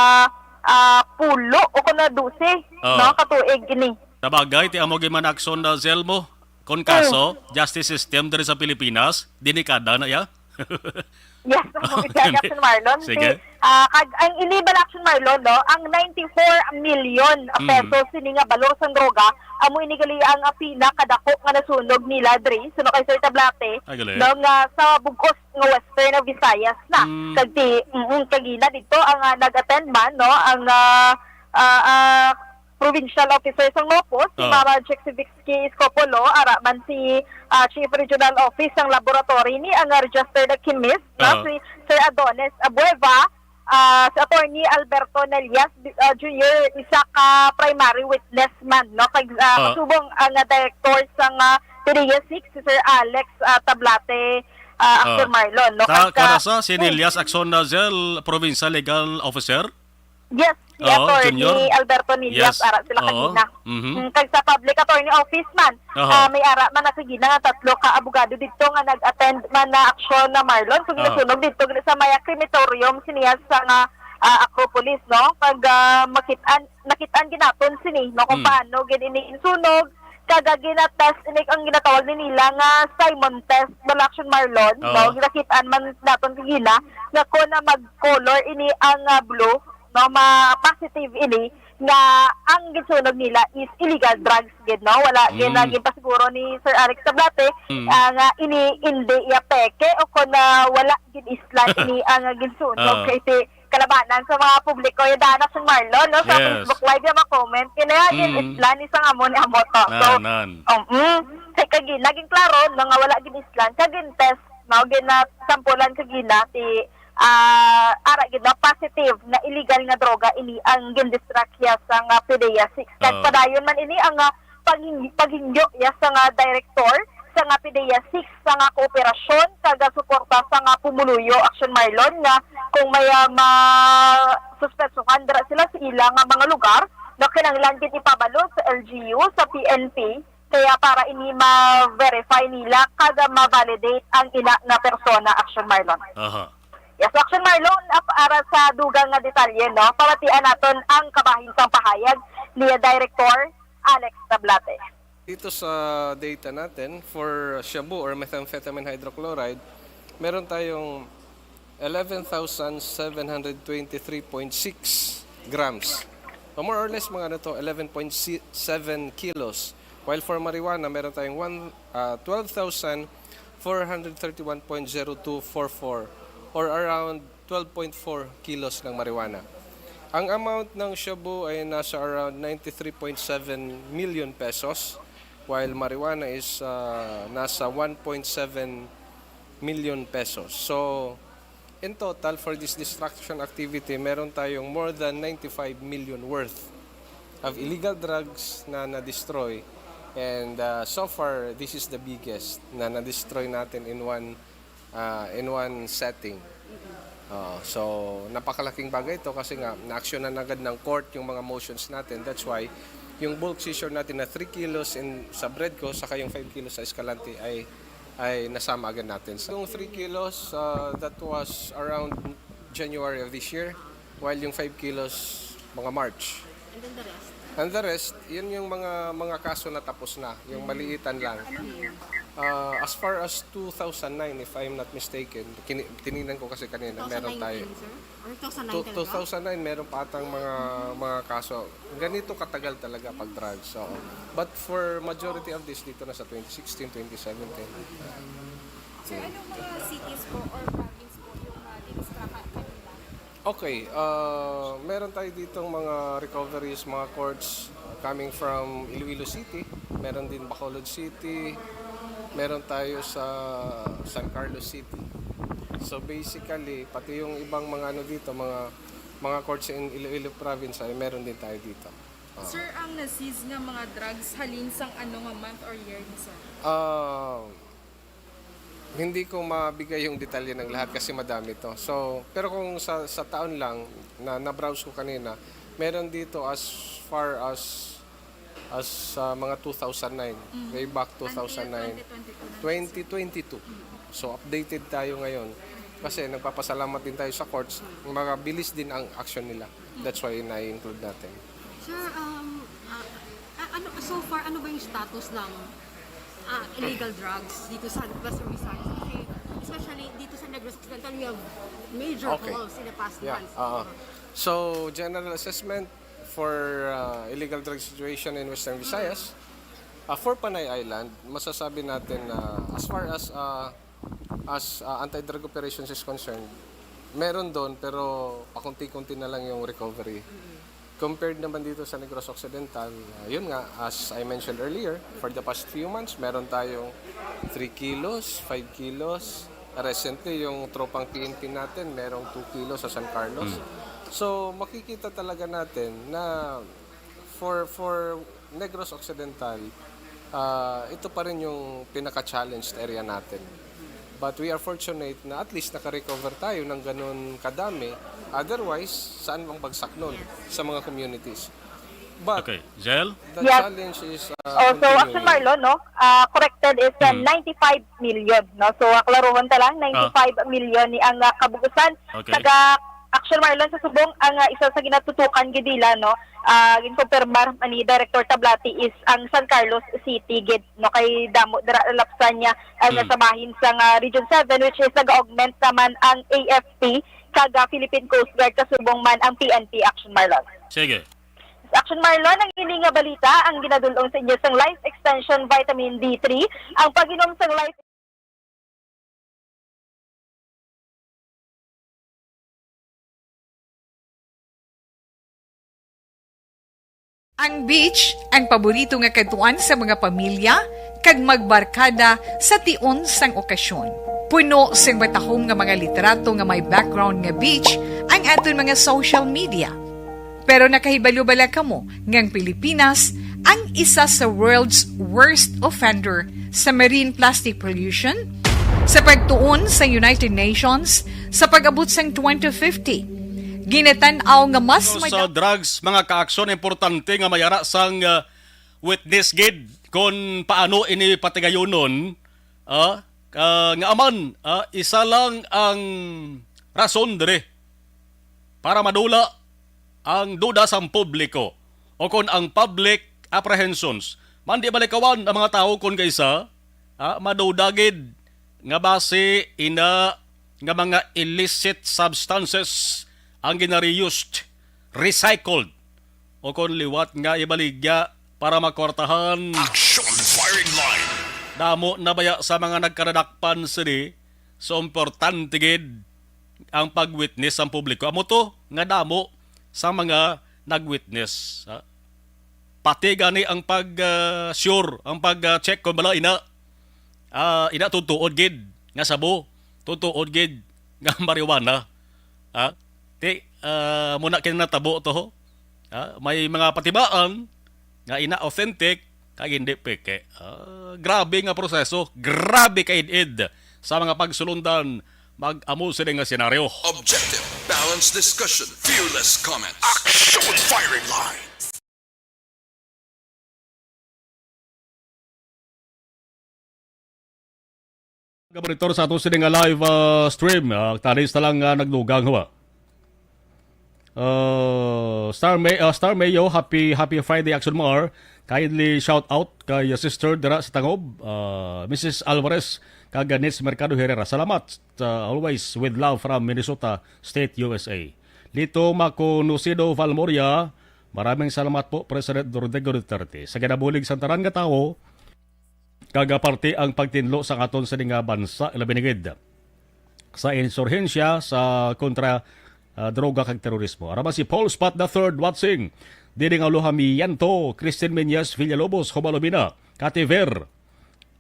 ah, pulo o kung na dose, Oh. no, ka tuig ini. Sabagay, ti amo gid man, Action, ah, Zelmo. Kon Mm. kaso, justice system diri sa Pilipinas, delikada na ya. Yes, ang Oh, mga Action Marlon. Sige. Si, ah, kag, ang ini bala, Action Marlon, no, ang ninety-four million Mm. pesos sini nga balor sang droga, amo ini gali ang, ah, pinakadako nga nasunog nila diri, suno kay Sir Tablate, Ay, gali. no, nga sa bug-os nga Western Visayas na. Mm. Kag ti, mm, kagina dito ang, ah, nag-attend man, no, ang, ah, ah, ah, provincial officer sang Nopos, si Ah. Ma'am Jexivitsky Escopolo, ara man si, ah, Chief Regional Office sang laboratory ni ang registered chemist, no, Ah. si Sir Adonis Abueva, ah, si Attorney Alberto Nelias, ah, Junior, isa ka primary witness man, no, kag, ah, Ah. kasubong ang, ah, director sang, ah, PDEA six, si Sir Alex, ah, Tablate, ah, Ah. Action Marlon, no, Ta-, kag, ah, kuwan na sa, si Nelias Acson Nazel, Provincial Legal Officer? Yes, si Oo, Attorney Junior. Alberto Nelias, Yes. ara sila Oo. kagina. Mhm. Mm, kag sa Public Attorney Office man, Aha. ah, may ara man na kagina nga tatlo ka abogado didto nga nag-attend man na aksyon na Marlon. So, Aha. ginasunog didto sa may crematorium siniya sa nga, ah, Acropolis, no? Kag, ah, makit-an, nakit-an ginaton sini, no, kung Hmm. paano gid ini insunog. Kag, ah, ginatest ini ang ginatawag ni nila nga Simon test, wala action Marlon, Oo. no? Ginakit-an man naton kagina nga kung na mag-color ini ang, ah, blue, no, ma-positive ini nga ang ginsunog nila is illegal drugs gid, no? Wala gid na Mm. ginpasiguro ni Sir Alex Tablate, Mm. ah, nga ini hindi iya peke o kon, ah, wala gid islan ini ang, ah, ginsunog. Ah. Kay ti kalabanan sa mga publiko, ya dana si Marlon, no? Sa Yes. Facebook Live, ya ma-comment. Kaya gid Mm. islan ni sang amo ni amo to. So, Nan, nan. um, mm, kay kagi, naging klaro, no, nga wala gid islan. Kag gin-test, no, ginasampulan kagina ti ah, ara gid na positive na illegal nga droga ini ang gindistract hiya sa nga PDEA six. Kag Oo. padayon man ini ang, ah, paghin-, paghingyo hiya sa nga direktor sa nga PDEA six sa nga kooperasyon kag, ah, suporta sa nga pumuluyo, Action Marlon, nga kung may, ah, ma-, suspetsohan dira sila sa ila nga mga lugar, no, kinahanglan gid ipabalo sa L G U, sa P N P, kaya para ini ma-verify nila kag ma-validate ang ila nga persona, Action Marlon. Aha. Yes, Action Marlon, ap-, ara sa dugang nga detalye, no? Pamatian naton ang kabahin sang pahayag ni Director Alex Tablate. Dito sa data natin, for shabu or methamphetamine hydrochloride, meron tayong eleven thousand seven hundred twenty-three point six grams. So, more or less, mga ano to, eleven point seven kilos. While for marijuana, meron tayong one, ah, twelve thousand four hundred thirty-one point zero two four four, or around twelve point four kilos ng marijuana. Ang amount ng shabu ay nasa around ninety-three point seven million pesos, while marijuana is, ah, nasa one point seven million pesos. So, in total, for this destruction activity, meron tayong more than ninety-five million worth of illegal drugs na na-destroy. And, ah, so far, this is the biggest na na-destroy natin in one, ah, in one setting. Oo, so, napakalaking bagay ito kasi nga, na-actionan agad ng court yung mga motions natin. That's why, yung bulk seizure natin na three kilos in, sa Bredco, saka yung five kilos sa Escalante ay, ay nasama agad natin. So, yung three kilos, ah, that was around January of this year, while yung five kilos, mga March. And then the rest? And the rest, yun yung mga, mga kaso na tapos na, yung maliitan lang. Anong year? Ah, as far as two thousand nine, if I'm not mistaken, kini-, tiningnan ko kasi kanina, meron tayo. Two thousand nine, sir? Or two thousand nine Two-, talaga? Two thousand nine, meron pa atang mga, mga kaso. Ganito katagal talaga pag drugs, oo. But for majority of this, dito na sa twenty sixteen, twenty seventeen. Sir, anong mga cities po or province po yung, ah, dinistrakan kanina? Okay, ah, meron tayo ditong mga recoveries, mga courts coming from Iloilo City, meron din Bacolod City, meron tayo sa San Carlos City. So basically, pati yung ibang mga ano dito, mga, mga courts in Iloilo province ay meron din tayo dito. Ah. Sir, ang na-seize nga mga drugs, halin sang ano nga month or year ni sir? Ah, hindi ko mabigay yung detalye ng lahat kasi madami to. So, pero kung sa, sa taon lang na na-browse ko kanina, meron dito as far as, as, ah, mga two thousand nine, Mm. way back Until two thousand nine. twenty twenty-two na, sir. Twenty twenty-two. Mm. So, updated tayo ngayon kasi nagpapasalamat din tayo sa courts, mabilis din ang action nila. That's why na-include natin. Sir, um, ah, ah, ano, so far, ano ba yung status ng, ah, illegal drugs dito sa Western Visayas? Kasi, especially dito sa Negros Occidental, we have major Okay. hauls in the past Yeah, months. Oo. So, general assessment for, ah, illegal drug situation in Western Visayas, ah, for Panay Island, masasabi natin na as far as, ah, as, ah, anti-drug operations is concerned, meron doon, pero pakunti-kunti na lang yung recovery. Mm. Compared naman dito sa Negros Occidental, uh, yun nga, as I mentioned earlier, for the past few months, meron tayong three kilos, five kilos. Recently, yung tropang P N P natin, merong two kilos sa San Carlos. So, makikita talaga natin na for for Negros Occidental, ah, ito pa rin yung pinaka-challenged area natin. But we are fortunate na at least naka-recover tayo ng ganun kadami. Otherwise, saan ang bagsak nun sa mga communities? But Okay, Jel? the Yes. challenge is, uh, Oh, so, Action continuing. Marlon, no? Ah, corrected is, uh, Hmm. ninety-five million, no? So, ah, klaruhon ta lang, Ah. ninety-five million ni ang, ah, kabugusan. Okay. Kag, ah, Action Marlon, sa subong, ang, ah, isa sa ginatutukan gid nila, no? Ah, ginkumpirmar man ni Director Tablati is ang San Carlos City gid, no? Kay damo dira lapsan niya, ah, nga Hmm. sa bahin sa nga Region seven, which is nag-augment naman ang A F P kag, ah, Philippine Coast Guard, kasubong man ang P N P, Action Marlon. Sige. Action Marlon, ang ini nga balita ang ginadul-ong sa inyo sang Life Extension Vitamin D three. Ang pag-inom sang Life Ang beach, ang paborito nga kadtuan sa mga pamilya kag magbarkada sa tion sang okasyon. Puno sing matahom nga mga litrato nga may background nga beach ang aton mga social media. Pero nakahibalo bala kamo nga ang Pilipinas ang isa sa world's worst offender sa marine plastic pollution? Sa pagtuon sa United Nations, sa pag-abot sang twenty fifty, ginatan-aw nga mas Sa mada- drugs, mga kaaksyon, importante nga may ara sang, uh, witness gid kon paano ini patigayonon, ah, ah, nga aman, ah, isa lang ang rason diri para madula ang duda sang publiko o kon ang public apprehensions. Man di malikawan ang mga tawo kon kaisa, ah, maduda gid nga basi ina nga mga illicit substances ang gina-reused, recycled, o kon liwat nga ibaligya para makwartahan. Action Firing Line. Damo na baya sa mga nagkadadakpan sini, so importante gid ang pag-witness sang publiko. Amo to nga damo sa mga nag-witness, ha? Pati gani ang pag, ah, sure, ang pag, ah, check kung bala ina, ah, ina tutuod gid nga sabo, tutuod gid nga marijuana. Ha? Ti, ah, muna kinatabo to, ho? Ha? May mga patibaan nga ina authentic kag hindi peke. Ah, grabe nga proseso, grabe ka id-id sa mga pagsulundan mag-amo sini nga senaryo. Objective, balanced discussion, fearless comments. Action Firing Line. Kabaritor sa ato sini nga live, ah, stream. Ah, tanis na lang, ah, nagdugang, ha? Uh, Star May, uh, Star Mayo, happy, happy Friday, Action Mar. Kindly shout out kay, uh, sister dira sa Tangob, uh, Missus Alvarez, kag Nitz Mercado Herrera. Salamat, uh, always with love from Minnesota State, U S A. Lito Maconocido Valmoria, maraming salamat po, President Rodrigo Duterte. Sa ginabulig sa tanan nga tawo, kag, ah, parte ang pagtinlo sa aton sini nga bansa, labi na gid sa insurhensya sa kontra, ah, droga kag terorismo. Ara man si Paul Spot the third watching. Dili nga Luhamiento, Christine Meñas Villalobos, Hubalubina, Kativer,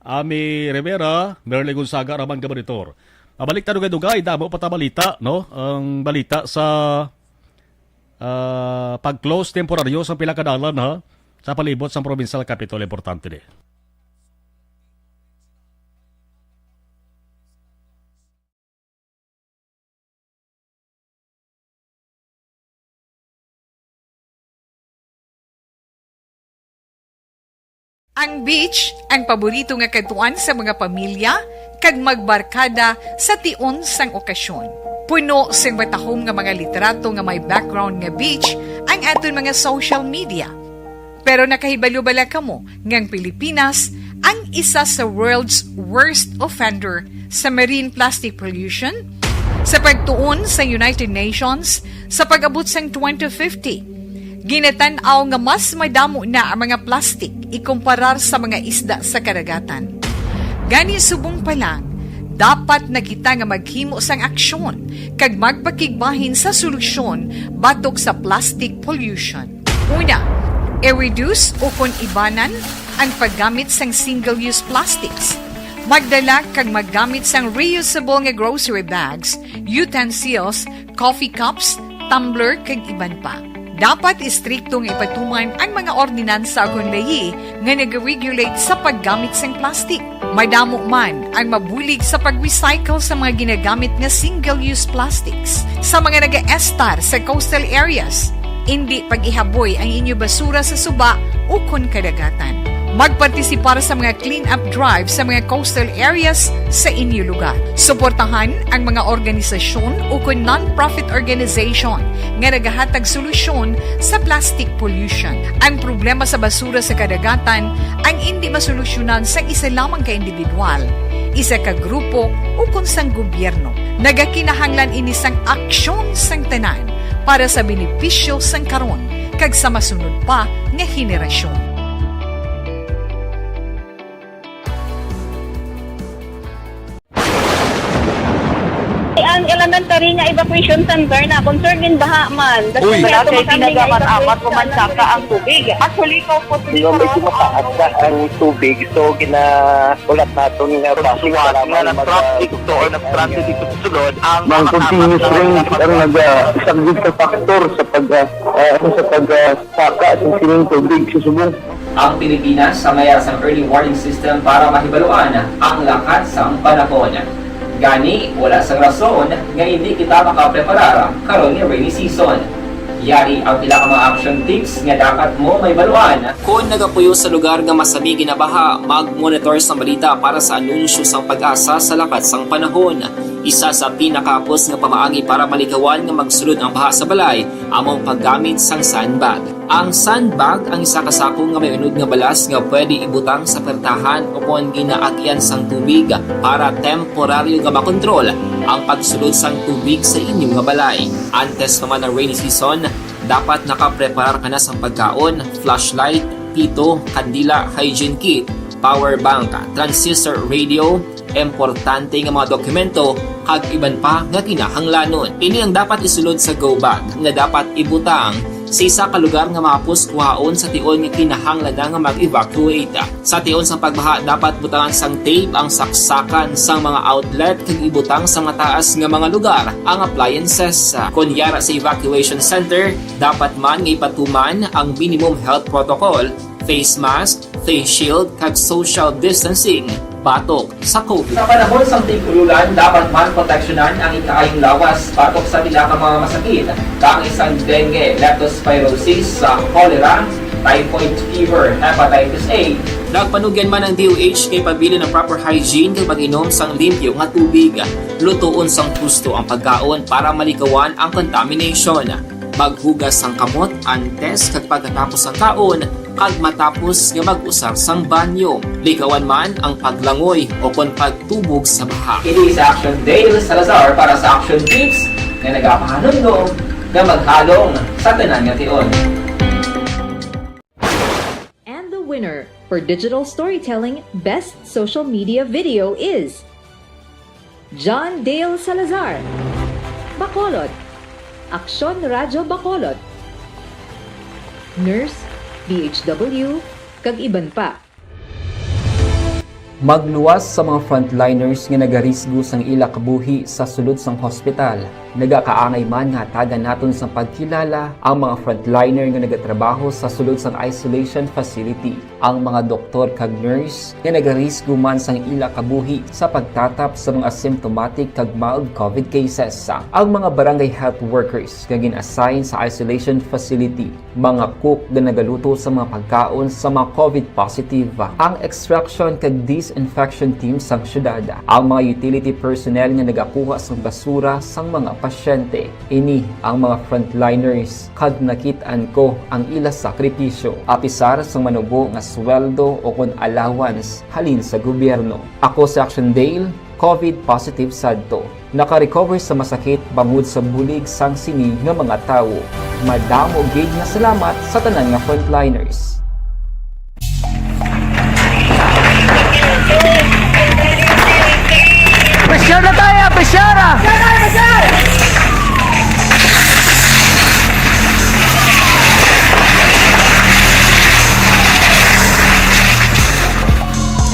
Ami Rivera, Merly Gonzaga, Raman Gabaritor. Mabalik ta dugay-dugay, damo pa ta balita, no? Ang balita sa, ah, pag-close temporaryo sa pila ka dalan, ha? Sa palibot sa provincial capital, importante ni. Ang beach, ang paborito nga kadtuan sa mga pamilya kag magbarkada sa tion sang okasyon. Puno sing matahom nga mga litrato nga may background nga beach ang aton mga social media. Pero nakahibalo bala kamo nga ang Pilipinas ang isa sa world's worst offender sa marine plastic pollution? Sa pagtuon sa United Nations, sa pag-abot sang twenty fifty, ginatan-aw nga mas madamo na ang mga plastic ikumparar sa mga isda sa kadagatan. Gani, subong pa lang, Dapat na kita nga maghimo sang aksyon kag magpakigbahin sa solusyon batok sa plastic pollution. Una, i-reduce ukon ibanan ang paggamit sang single-use plastics. Magdala kag maggamit sang reusable nga grocery bags, utensils, coffee cups, tumbler, kag iban pa. Dapat istrikto nga ipatuman ang mga ordinansa ukon layi nga nag-regulate sa paggamit sang plastic. Madamo man ang mabulig sa pag-recycle sa mga ginagamit nga single-use plastics. Sa mga nagaestar sa coastal areas, indi pag-ihaboy ang inyo basura sa suba ukon kadagatan. Magpartisipar sa mga clean-up drive sa mga coastal areas sa inyo lugar. Suportahan ang mga organisasyon ukon non-profit organization nga nagahatag solusyon sa plastic pollution. Ang problema sa basura sa kadagatan ang indi masolusyonan sa isa lamang ka individual, isa ka grupo, ukon sang gobyerno. Nagakinahanglan ini sang aksyon sang tanan para sa benepisyo sang karon kag sa masunod pa nga henerasyon. Ang elementary nga evacuation center na concern din baha man. Uy. Wala kay pinagaman amat ko man saka ang tubig. Actually, ikaw po, Di ba, medyo mataas na ang tubig, so gina-, ulat naton nga basi kailangan nga mag-, nag-traffic to or nag-transit ito sa sulod, ang mga continuous rain ang nag-, ah, isang big factor sa pag, ah, ah, ano, sa pag, ah, saka sa sining tubig sa subong. Ang Pilipinas sa mayar sang early warning system para mahibaluan ang lakat sang panahon. Gani, wala sang rason nga hindi kita makapreparar karon nga rainy season. Yari ang pila ka mga action tips nga dapat mo mahibaluan. Kon nagapuyo sa lugar nga masami ginabaha, mag-monitor sang balita para sa anunsyo sang PAGASA sa lakat sang panahon. Isa sa pinakahapos nga pamaagi para malikawan nga magsulod ang baha sa balay amo ang paggamit sang sandbag. Ang sandbag ang isa ka sako nga may unod nga balas nga pwede ibutang sa pertahan o kon ginaagyan sang tubig para temporaryo nga makontrol ang pagsulod sang tubig sa inyo nga balay. Antes pa man ang rainy season, dapat nakapreparar ka na sang pagkaon, flashlight, pito, kandila, hygiene kit, power bank, transistor radio, importante nga mga dokumento, kag iban pa nga kinahanglanon. Ini ang dapat isulod sa go bag nga dapat ibutang sa isa ka lugar nga mahapos kuhaon sa tion nga kinahanglan na nga mag-evacuate. Sa tion sang pagbaha, dapat butangan sang tape ang saksakan sang mga outlet kag ibutang sa mataas nga mga lugar ang appliances. Kon yara sa evacuation center, dapat man nga ipatuman ang minimum health protocol, face mask, face shield, kag social distancing batok sa COVID. Sa panahon sang tig-ulolan, dapat man proteksyonan ang ikaayong lawas batok sa pila ka mga masakit, kaangay sang dengue, leptospirosis, sa cholera, typhoid fever, hepatitis A. Nagpanugyan man ang D O H nga ipabilin ang proper hygiene kag pag-inom sang limpyo nga tubig. Lutoon sang husto ang pagkaon para malikawan ang contamination. Maghugas sang kamot antes kag pagkatapos sang kaon, kag matapos nga mag-usar sang banyo. Likawan man ang paglangoy o kon pagtubog sa baha. Ini si Action Dale Salazar para sa Action Tips nga nagapahanumdom nga maghalong sa tanan nga tion. And the winner for digital storytelling best social media video is John Dale Salazar, Bacolod, Aksyon Radyo Bacolod, Nurse, D H W, kag iban pa. Magluwas sa mga frontliners nga nagarisgo sang ila kabuhi sa sulod sang hospital. Nagakaangay man nga hatagan naton sang pagkilala ang mga frontliner nga nagatrabaho sa sulod sang isolation facility, ang mga doktor kag nurse nga nagarisgo man sang ila kabuhi sa pagtatap sa mga symptomatic kag mild COVID cases, ang mga barangay health workers nga gin-assign sa isolation facility, mga cook nga nagaluto sa mga pagkaon sa mga COVID positive, ang extraction kag disinfection team sang syudad, ang mga utility personnel nga nagakuha sang basura sang mga pasyente. Ini ang mga frontliners, kag nakit-an ko ang ila sakripisyo, apisar sang manubo nga sweldo o kon allowance halin sa gobyerno. Ako si Action Dale, COVID positive sadto. Naka-recover sa masakit bangod sa bulig sang sini nga mga tawo. Madamo gid nga salamat sa tanan nga frontliners.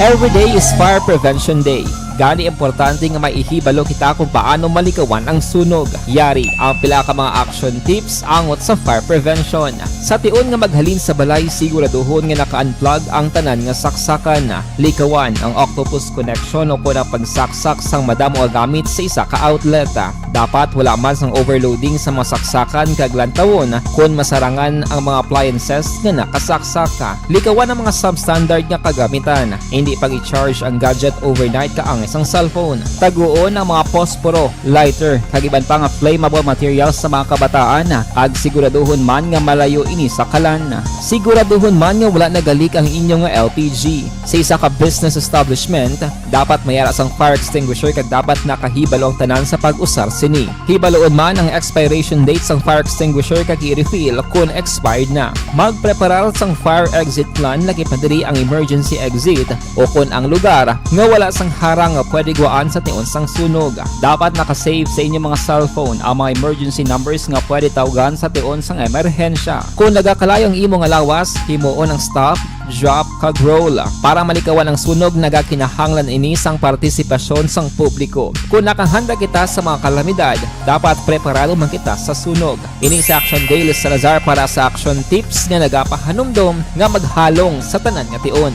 Every day is Fire Prevention Day. Gani, importante nga maihibalo kita kung paano malikawan ang sunog. Yari ang pila ka mga action tips angot sa fire prevention. Sa tion nga maghalin sa balay, siguraduhon nga naka-unplug ang tanan nga saksakan. Likawan ang octopus connection o kon ang pagsaksak sang madamo nga gamit sa isa ka outlet. Dapat wala man sang overloading sa mga saksakan kag lantawon kon masarangan ang mga appliances nga nakasaksak. Likawan ang mga substandard nga kagamitan. Hindi pag-i-charge ang gadget overnight kaangay sang cellphone. Taguon ang mga posporo, lighter, kag iban pa nga flammable materials sa mga kabataan, kag siguraduhon man nga malayo ini sa kalan. Siguraduhon man nga wala nagalik ang inyo nga L P G. Sa isa ka business establishment, dapat may ara sang fire extinguisher kag dapat nakahibalo ang tanan sa pag-usar sini. Hibaluon man ang expiration date sang fire extinguisher kag i-refill kon expired na. Magpreparar sang fire exit plan, lakip na diri ang emergency exit, o kon ang lugar nga wala sang harang nga pwede gwaan sa tion sang sunog. Dapat naka-save sa inyo mga cellphone ang mga emergency numbers nga pwede tawgan sa tion sang emerhensya. Kon nagakalayo ang imo nga lawas, himuon ang stop, drop, kag roll. Para malikawan ang sunog, nagakinahanglan ini sang partisipasyon sang publiko. Kon nakahanda kita sa mga kalamidad, dapat preparado man kita sa sunog. Ini si Action Dale Salazar para sa Action Tips nga nagapahanumdom nga maghalong sa tanan nga tion.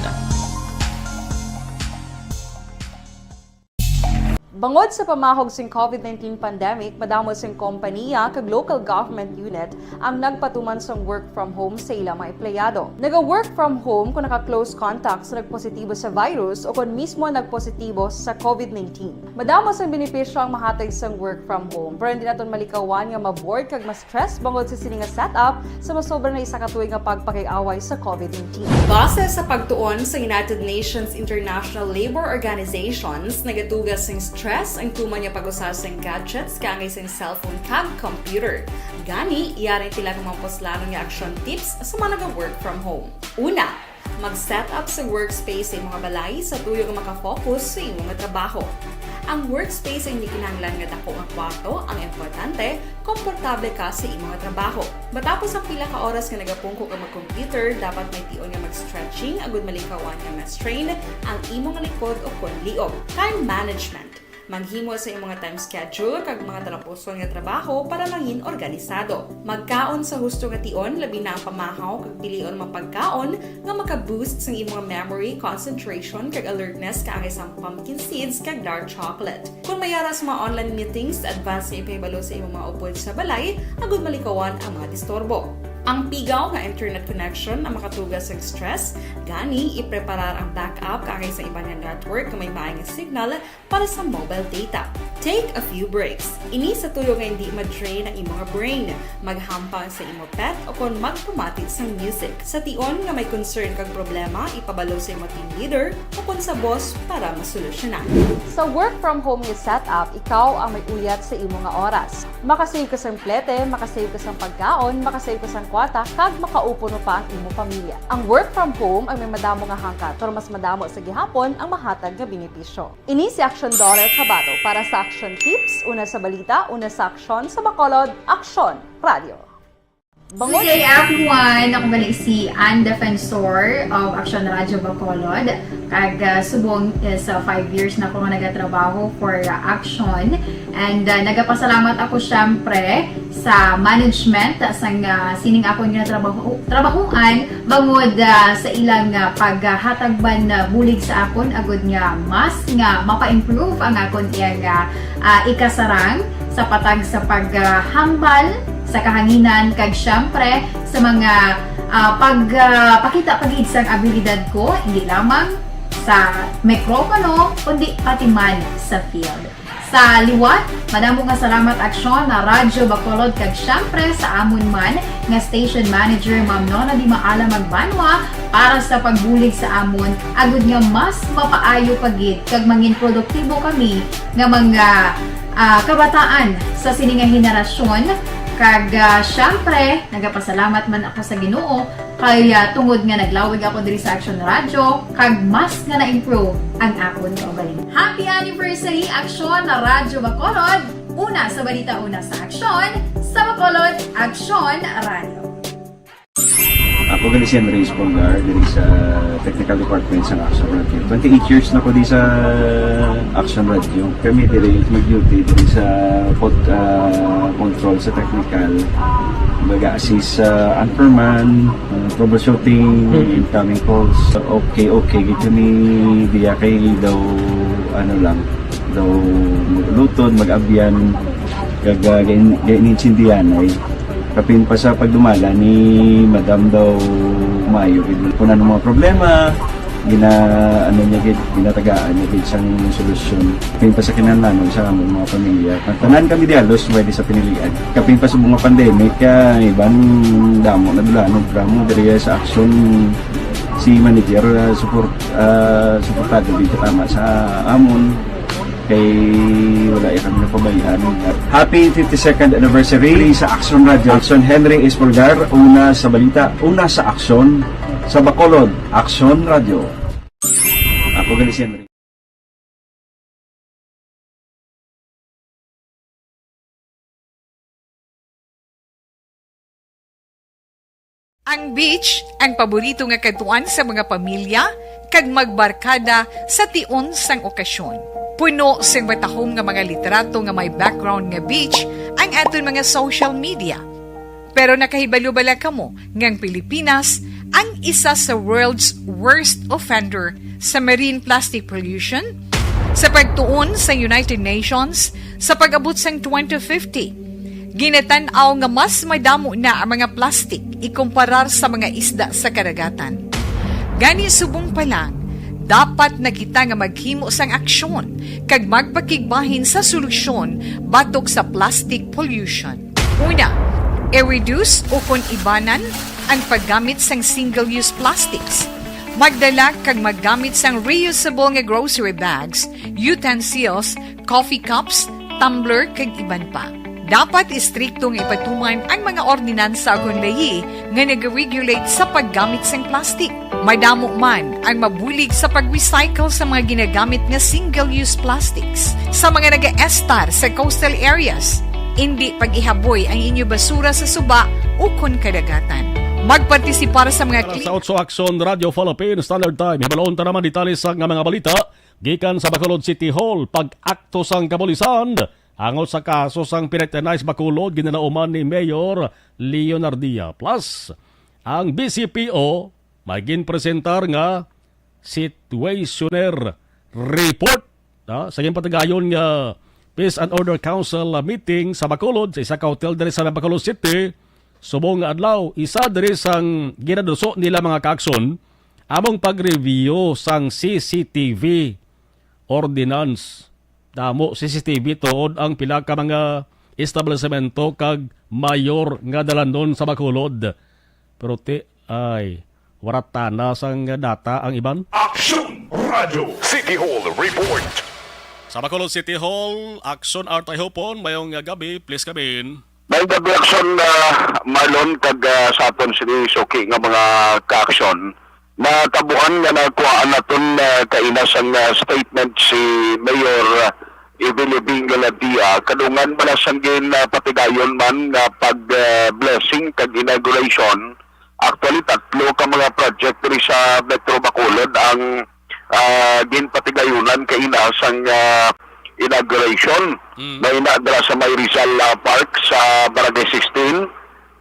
Bangod sa pamahog sing COVID nineteen pandemic, madamo sing kompaniya kag local government unit ang nagpatuman sang work from home sa ila mga empleyado. Naga-work from home kung naka-close contact sa nagpositibo sa virus o kon mismo nagpositibo sa COVID nineteen. Madamo sang benepisyo ang mahatag sang work from home, pero hindi naton malikawan nga ma-bored kag ma-stress bangod sa sini nga setup sa masobra na isa ka tuig nga pagpakig-away sa COVID nineteen. Base sa pagtuon sa United Nations International Labor Organizations, nagatuga sing stress ang tuman nga pag-usa sing gadgets kaangay sing cellphone kag computer. Gani, yari ang pila ka mga puslanon nga action tips sa mga naga-work from home. Una, mag-set up sa workspace sa imo nga balay sa tuyo nga maka-focus sa imo nga trabaho. Ang workspace ay hindi kinahanglan nga dako nga kwarto, ang importante, komportable ka sa imo nga trabaho. Matapos ang pila ka oras nga nagapungko ka mag-computer, dapat may tion nga mag-stretching agud malikawan nga ma-strain ang imo nga likod o kon liog. Time management. Maghimo sa imo nga time schedule kag mga talapuson nga trabaho para mangin organisado. Magkaon sa husto nga tion, labi na ang pamahaw kag pilion mga pagkaon nga maka-boost sang imo nga memory, concentration, kag alertness kaangay sang pumpkin seeds kag dark chocolate. Kon may ara sa mga online meetings, advance nga ipahibalo sa imo mga upod sa balay agud malikawan ang mga disturbo. Ang pigaw nga internet connection ang makatuga sa stress, gani ipreparar ang backup kaangay sa iban nga network nga may maay nga signal para sa mobile data. Take a few breaks. Ini sa tuyo nga hindi ma-drain ang imo nga brain. Maghampang sa imo pet o kon magpamati sang music. Sa tion nga may concern kag problema, ipabalo sa imo team leader o kon sa boss para masolusyonan. Sa work from home nga setup, ikaw ang may uyat sa imo nga oras. Makasave ka sang plete, makasave ka sang pagkaon, makasave ka sang kwarta, kag makaupo pa ang imo pamilya. Ang work from home ay may madamo nga hangkat, pero mas madamo sa gihapon ang mahatag nga benepisyo. Ini si Action Daughter Kabato para sa Action Tips, una sa balita, una sa aksyon, sa Bacolod, Aksyon Radio. Good day, everyone. Ako gali si Ann Defensor of Action Radio Bacolod. Kag, ah, subong is, ah, five years na ako nga nagatrabaho for, ah, Action. And, ah, nagapasalamat ako, syempre, sa management, ah, sang, ah, sining akon nga trabaho, trabahuan, bangod, ah, sa ilang, ah, paghatag man, ah, bulig sa akon, agud nga mas nga mapa-improve ang akon iyang, ah, ah, ikasarang sa patag sa paghambal sa kahanginan, kag syempre sa mga, ah, pag, ah, pakita pa gid sang abilidad ko, hindi lamang sa mikropono, kundi pati man sa field. Sa liwat, madamo nga salamat, Aksyon, na Radyo Bacolod, kag syempre sa amon man nga station manager, Ma'am Nona Di Maala Magbanwa, para sa pagbulig sa amon, agud nga mas mapaayo pa gid kag mangin produktibo kami nga mga, ah, kabataan sa sini nga henerasyon. Kag, ah, syempre, nagapasalamat man ako sa Ginoo kay, ah, tungod nga naglawig ako diri sa Action Radio, kag mas nga na-improve ang akon kaugalingon. Happy anniversary, Action Radyo Bacolod! Una sa balita, una sa aksyon, sa Bacolod, Action Radio. Ah, Ako gali si Henry Espolgar, diri sa technical department sa Action Radio. Twenty-eight years na ko di sa Action Radio. Kami diri mag-duty diri sa pod-, ah, control sa technical. Baga assist sa anchorman, ah, troubleshooting, incoming calls. Okay, okay, gid kami diya kay daw, ano lang, daw mag-uluton, mag-abyan, kag, ah, gain-, gainintindihan ay. Kapin pa sa pagdumala ni Madam daw maayo gid. Kung ano mga problema, gina-, ano niya gid, ginatagaan niya gid sang solusyon. Kapin pa sa kinahanglanon sa among mga pamilya. Ang tanan kami di halos may di sa pinilian. Kapin pa sa mga pandemic, ah, iban damo na dulanon, drama diri sa Action si manager, ah, support, ah, suportado gid tama sa amon. Kay wala ya kami napabayaan. Happy fifty-second anniversary sa Action Radio. Action Henry Espolgar, una sa balita, una sa aksyon, sa Bacolod, Action Radio. Ako gali si Henry. Ang beach, ang paborito nga kadtuan sa mga pamilya kag magbarkada sa tion sang okasyon. Puno sing matahom nga mga litrato nga may background nga beach ang aton mga social media. Pero nakahibalo bala kamo nga ang Pilipinas ang isa sa world's worst offender sa marine plastic pollution? Sa pagtuon sa United Nations, sa pag-abot sang twenty fifty, ginatan-aw nga mas madamo na ang mga plastik ikumparar sa mga isda sa kadagatan. Gani, subong pa lang, dapat na kita nga maghimo sang aksyon kag magpakigbahin sa solusyon batok sa plastic pollution. Una, i-reduce ukon ibanan ang paggamit sang single-use plastics. Magdala kag maggamit sang reusable nga grocery bags, utensils, coffee cups, tumbler, kag iban pa. Dapat istrikto nga ipatuman ang mga ordinansa ukon layi nga nag-regulate sa paggamit sang plastic. Madamo man ang mabulig sa pag-recycle sa mga ginagamit nga single-use plastics. Sa mga nagaestar sa coastal areas, indi pag-ihaboy ang inyo basura sa suba ukon kadagatan. Magpartisipar sa mga Para clean sa Otso Action Radio Philippines Standard Time, hibalon ta naman detalye sa nga mga balita gikan sa Bacolod City Hall. Pag-akto sang kapulisan angot sa kaso sang pinatay sa Bacolod, ginalauman ni Mayor Leonardia. Plus, ang B C P O may ginpresentar nga situationer report, ah, sa ginpatigayon nga Peace and Order Council, ah, meeting sa Bacolod, sa isa ka hotel diri sa Bacolod City, subong nga adlaw. Isa diri sang ginaduso nila, mga kaakson, among pag-review sang C C T V ordinance. Damo C C T V tuod ang pila ka mga establisemento kag mayor nga dalandon sa Bacolod. Pero ti, ay, waratana sang data ang iban. Action Radio City Hall Report. Sa Bacolod City Hall, Action Art Ihupon, mayong gabi, please come in. May gabi, Action, ah, Marlon, kag, ah, sa aton sini suki nga mga ka-aksyon. Natabuan nga nakuhaan naton, ah, kaina sang, ah, statement si Mayor, ah, Evelyn Bing Galadia, kadungan bala sang gin, ah, patigayon man nga pag, ah, blessing kag inauguration. Actually, tatlo ka mga project diri sa Metro Bacolod ang, ah, ginpatigayunan kaina sang, ah, inauguration. Mm. May ina dira sa may Rizal, ah, Park sa Barangay sixteen,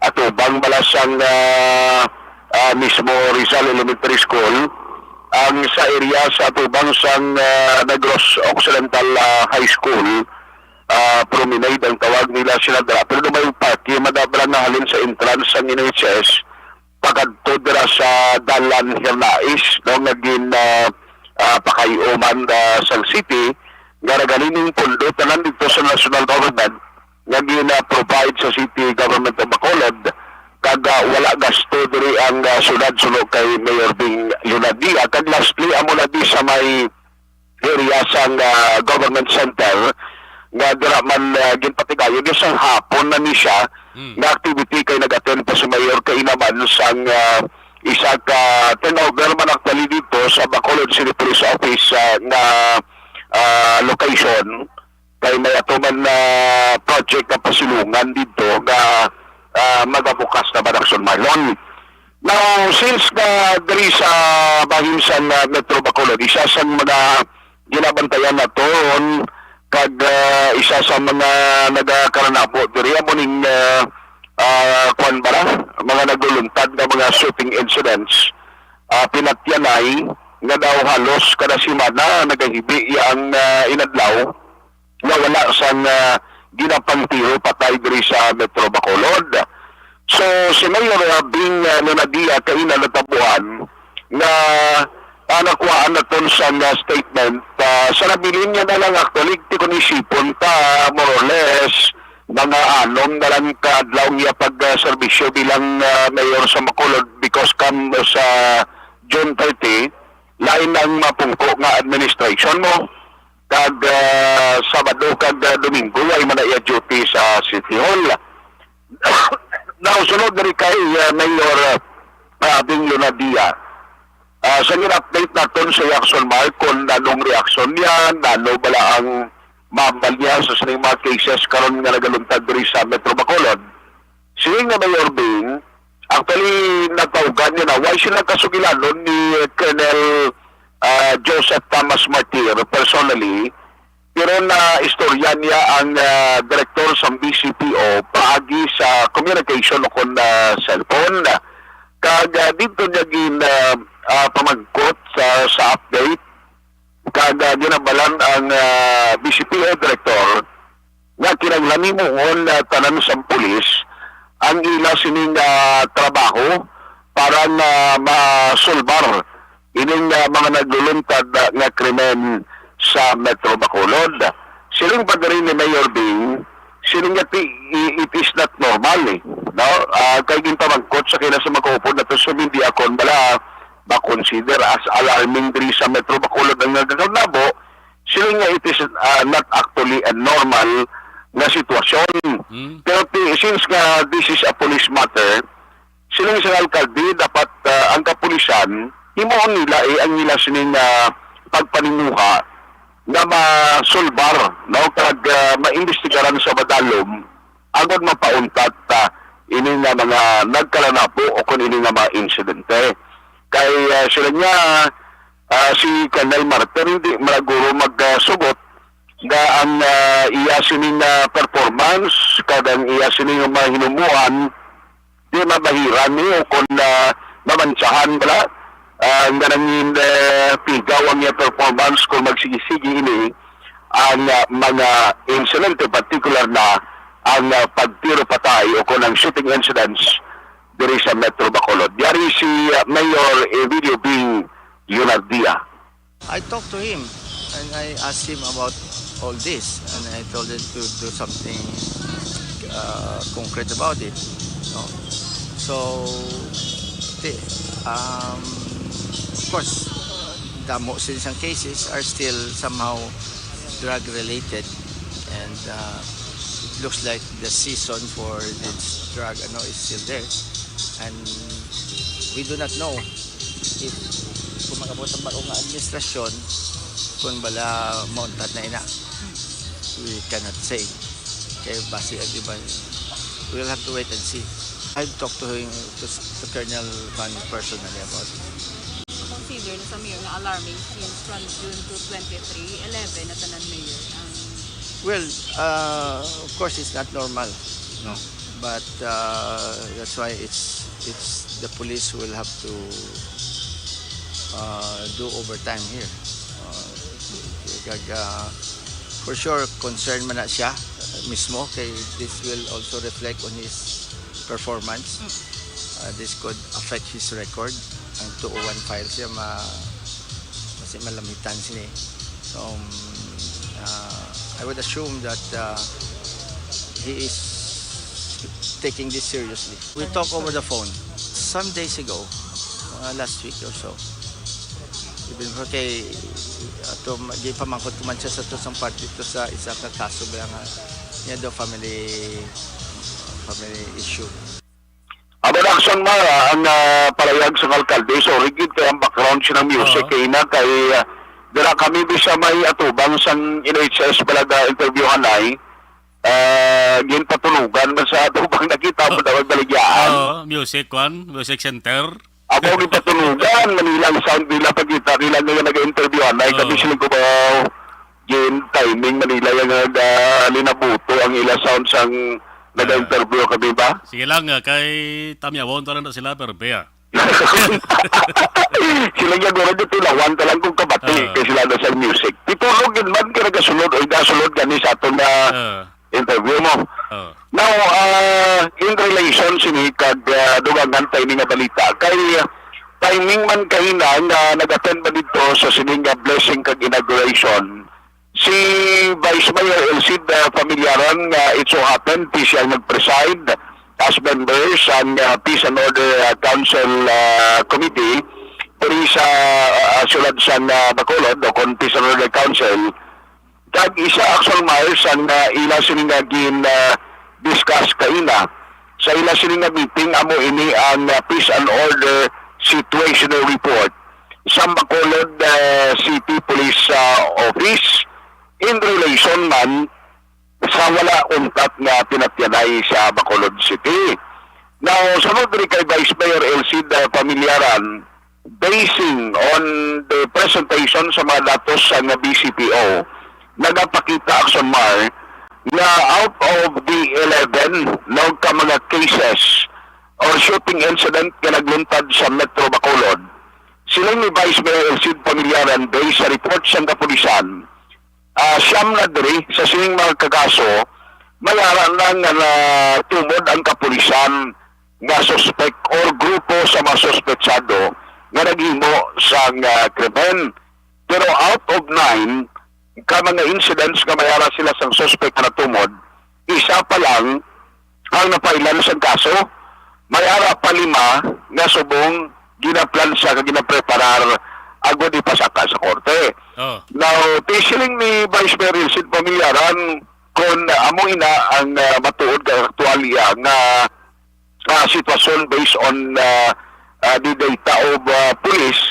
atubang bala sang, ah, ah, mismo Rizal Elementary School, ang sa area sa atubang sang, ah, Negros Occidental, ah, High School, ah, promenade ang tawag nila sila dira. Pero may parke, madabra nga halin sa entrance sang N H S, pakadto dira sa Dalan Hernais, no, nga gin, ah, ah, pakayo man, ah, sang city, nga nagalining pondo tanan dito sa national government nga gina-provide sa City Government of Bacolod, kag, ah, wala gasto diri ang, ah, syudad suno kay Mayor Bing Leonadia. Kag lastly, amo na di sa may area sang, ah, government center nga dira man, ah, ginpatigayon isang hapon na ni siya Mm. nga activity kay nag-attend pa si Mayor kaina man sang, ah, isa ka turnover man actually dito sa Bacolod City Police Office, ah, nga, ah, location. Kay may ato man na project nga pasilungan dito nga, ah, magabukas na ba, Action Marlon? Now, since nga diri sa bahin sang, ah, Metro Bacolod, isa sang mga ginabantayan naton kag, ah, isa sa mga nagakaranabo diri amo ning, ah, ah, kwan ba na? Mga nagluluntad nga mga shooting incidents. Ah, pinatyanay nga daw halos kada semana nagahibi iya ang, ah, inadlaw nga wala sang, ah, ginapangtiro patay diri sa Metro Bacolod. So, si Mayor, ah, Bing, ah, Lunadia kaina natabuan nga, ah, nakuhaan naton sang, ah, statement, ah, sa nabilin niya na lang actually, ti kon isipon ta, more or less, mga anom na lang ka adlaw ang iya pag, ah, serbisyo bilang, ah, mayor sa Bacolod because come sa June thirty, lain ang mapungko nga administration mo. Kag, ah, Sabado kag, ah, Domingo, way man na iya duty sa City Hall. Now, sunod diri kay, ah, Mayor, ah, Bing Lunadia. Ah, sa gin-update naton sa Jackson Mark kung anong reaksyon niya, nano bala ang mambal niya sa sining mga cases karon nga nagaluntad diri sa Metro Bacolod. Siling nga Mayor Bing, actually, natawgan niya na. Why sila kasugilanon ni Colonel, ah, Joseph Thomas Martir personally, pero na istorya niya ang, ah, direktor sa B C P O paagi sa communication o kon, ah, cellphone. Kag, ah, dito niya gin, ah, ah, pamangkot sa, sa update. Kag, ah, ginabalan ang, ah, B C P O director nga kinahanglan himuon, ah, tanan sang pulis ang ila sining, ah, trabaho para nga masulbar ining, ah, mga nagluluntad, ah, nga krimen sa Metro Bacolod. Siling pa diri ni Mayor Bing, siling nga ti-, i-, it is not normal, eh, no? Ah, kay ginpamangkot sa kina sa makaupod nato sa media kon bala ma-consider as alarming diri sa Metro Bacolod ang nagakanabo, siling nga it is, ah, not actually a normal nga sitwasyon. Mm. Pero ti-, since nga this is a police matter, siling sa alkalde, dapat, ah, ang kapulisan, himuon nila, eh, ang nila sining, ah, pagpaninguha nga masulbar, no? Kag, ah, maimbestigaran sa madalom, agod mapauntat ta ini nga mga nagkalanapo o kon ini nga mga insidente. Kay, ah, sila niya, ah, si Colonel Martin, hindi malaguro magsugot nga ang, ah, iya sining, ah, performance kag ang iya sining mga hinumuan di mabahiran ni o kon, ah, mamantsahan bala, ah, nga nangin, eh, pigaw ang iya performance kung magsigi-sigi ini ang, ah, mga insidente, partikular na ang, ah, pagtiro patay o kon ang shooting incidents diri sa Metro Bacolod. Yari si, ah, Mayor Emilio Bing Leonardia. I talked to him and I asked him about all this, and I told him to do something, uh, concrete about it. No? So, the, um, of course, damo sila sang cases are still somehow drug-related, and, uh, it looks like the season for this drug, ano, is still there, and we do not know if kung mag-abot ang bag-o nga administrasyon, kung bala mauntat na ina. We cannot say. Kay base ang iban, we'll have to wait and see. I've talked to him, to, to Colonel Van personally about it. Consider na sa mayor nga alarming since from June two, twenty-three, eleven na tanan mayor ang Well, uh, of course, it's not normal, no? But, uh, that's why it's, it's the police will have to, uh, do overtime here. Uh, kag, uh, for sure, concern man na siya, uh, mismo, kay this will also reflect on his performance. Uh, this could affect his record. Ang two oh one files siya, ma-, kasi malamitan sini. So, um, uh, I would assume that, uh, he is taking this seriously. We talk over the phone some days ago, uh, last week or so. Even for kay, ato, gipamangkot ko man siya sa to sang parte to sa isa ka kaso ba nga niya daw family, family issue. Amo na, Action Mara, ang, ah, palayag sang alkalde. So, rigid kay ang background siya ng music Ah. kay ina kay, ah, dira kami bisa may atubang sang N H S balaga interviewhan ay, ah, ginpatunugan man sa atubang. Kung nakita mo daw ang baligyaan. Oo, music, kwan, music center. Amo ang gipatunugan, Manila ang sound nila, pagkita nila nga nag-interview, anay, kami Oo. silang Cubao, gin timing, Manila, yung nag-, ah, linabuto ang ila sound sang Ah. nag-interview kami ba? Sige lang, ah, kay tamyawon ta lang na sila, pero be, ah. Sila niya guro di tilawan ta lang kung kabati Ah. kay sila na sa music. Titulo gid man kay nagasulod, oy, gasulod gani sa aton nga Ah. interview mo. Oh. Now, ah, in relation sini kag, ah, dugangan pa ini nga balita, kay timing man kahina nga nag-attend ba dito sa sini nga blessing kag inauguration si Vice Mayor Elcid, ah, Familiaran, nga it so happen, ti siya nag-preside as member sang, ah, Peace and Order, ah, Council, ah, Committee diri sa, ah, siyudad sang, ah, Bacolod, o kon Peace and Order Council. Kag isa, Axel Myers, ang, ah, ila sini nga gin, ah, discuss kaina. Sa ila sini nga meeting, amo ini ang, ah, Peace and Order Situational Report sa Bacolod, ah, City Police, ah, Office in relation man sa wala untat nga pinatyanay sa Bacolod City. Now, sunod diri kay Vice Mayor Elcid, ah, Familiaran, basing on the presentation sa mga datos sa nga B C P O, nagapakita, Axon Mar, nga out of the eleven, no, ka mga cases or shooting incident nga nagluntad sa Metro Bacolod, siling ni Vice Mayor Elcid Familiaran, based sa report sang kapulisan, ah, siyam na diri sa sining mga kakaso, may ara na nga natumod ang kapulisan nga suspek or grupo sa mga suspetsado nga naghimo sang, ah, krimen. Pero out of nine ka mga incidents nga may ara sila sang suspek nga natumod, isa pa lang ang napailan sang kaso. May ara pa lima nga subong ginaplansa kag ginapreparar agod ipasaka sa korte. Oh. Now, ti siling ni Vice Mayor Elcid Familiaran, kon amo ina ang, ah, matuod kag aktualya nga, ah, sitwasyon based on, ah, ah, the data of, ah, police,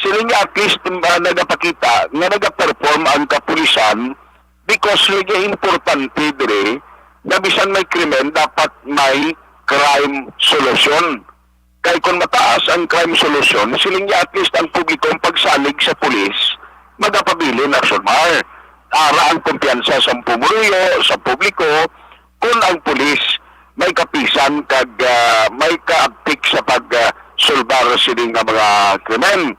siling niya at least, ah, nagapakita nga nagaperform ang kapulisan because lagi importante diri nga bisan may krimen, dapat may crime solution. Kay kung mataas ang crime solution, siling niya at least ang publiko ang pagsalig sa pulis, magapabilin, Axon Mar. Ara ang kumpiyansa sa pumuruyo, sa publiko, kung ang pulis may kapisan kag, ah, may kaabtik sa pag, ah, sulbar sini nga mga krimen.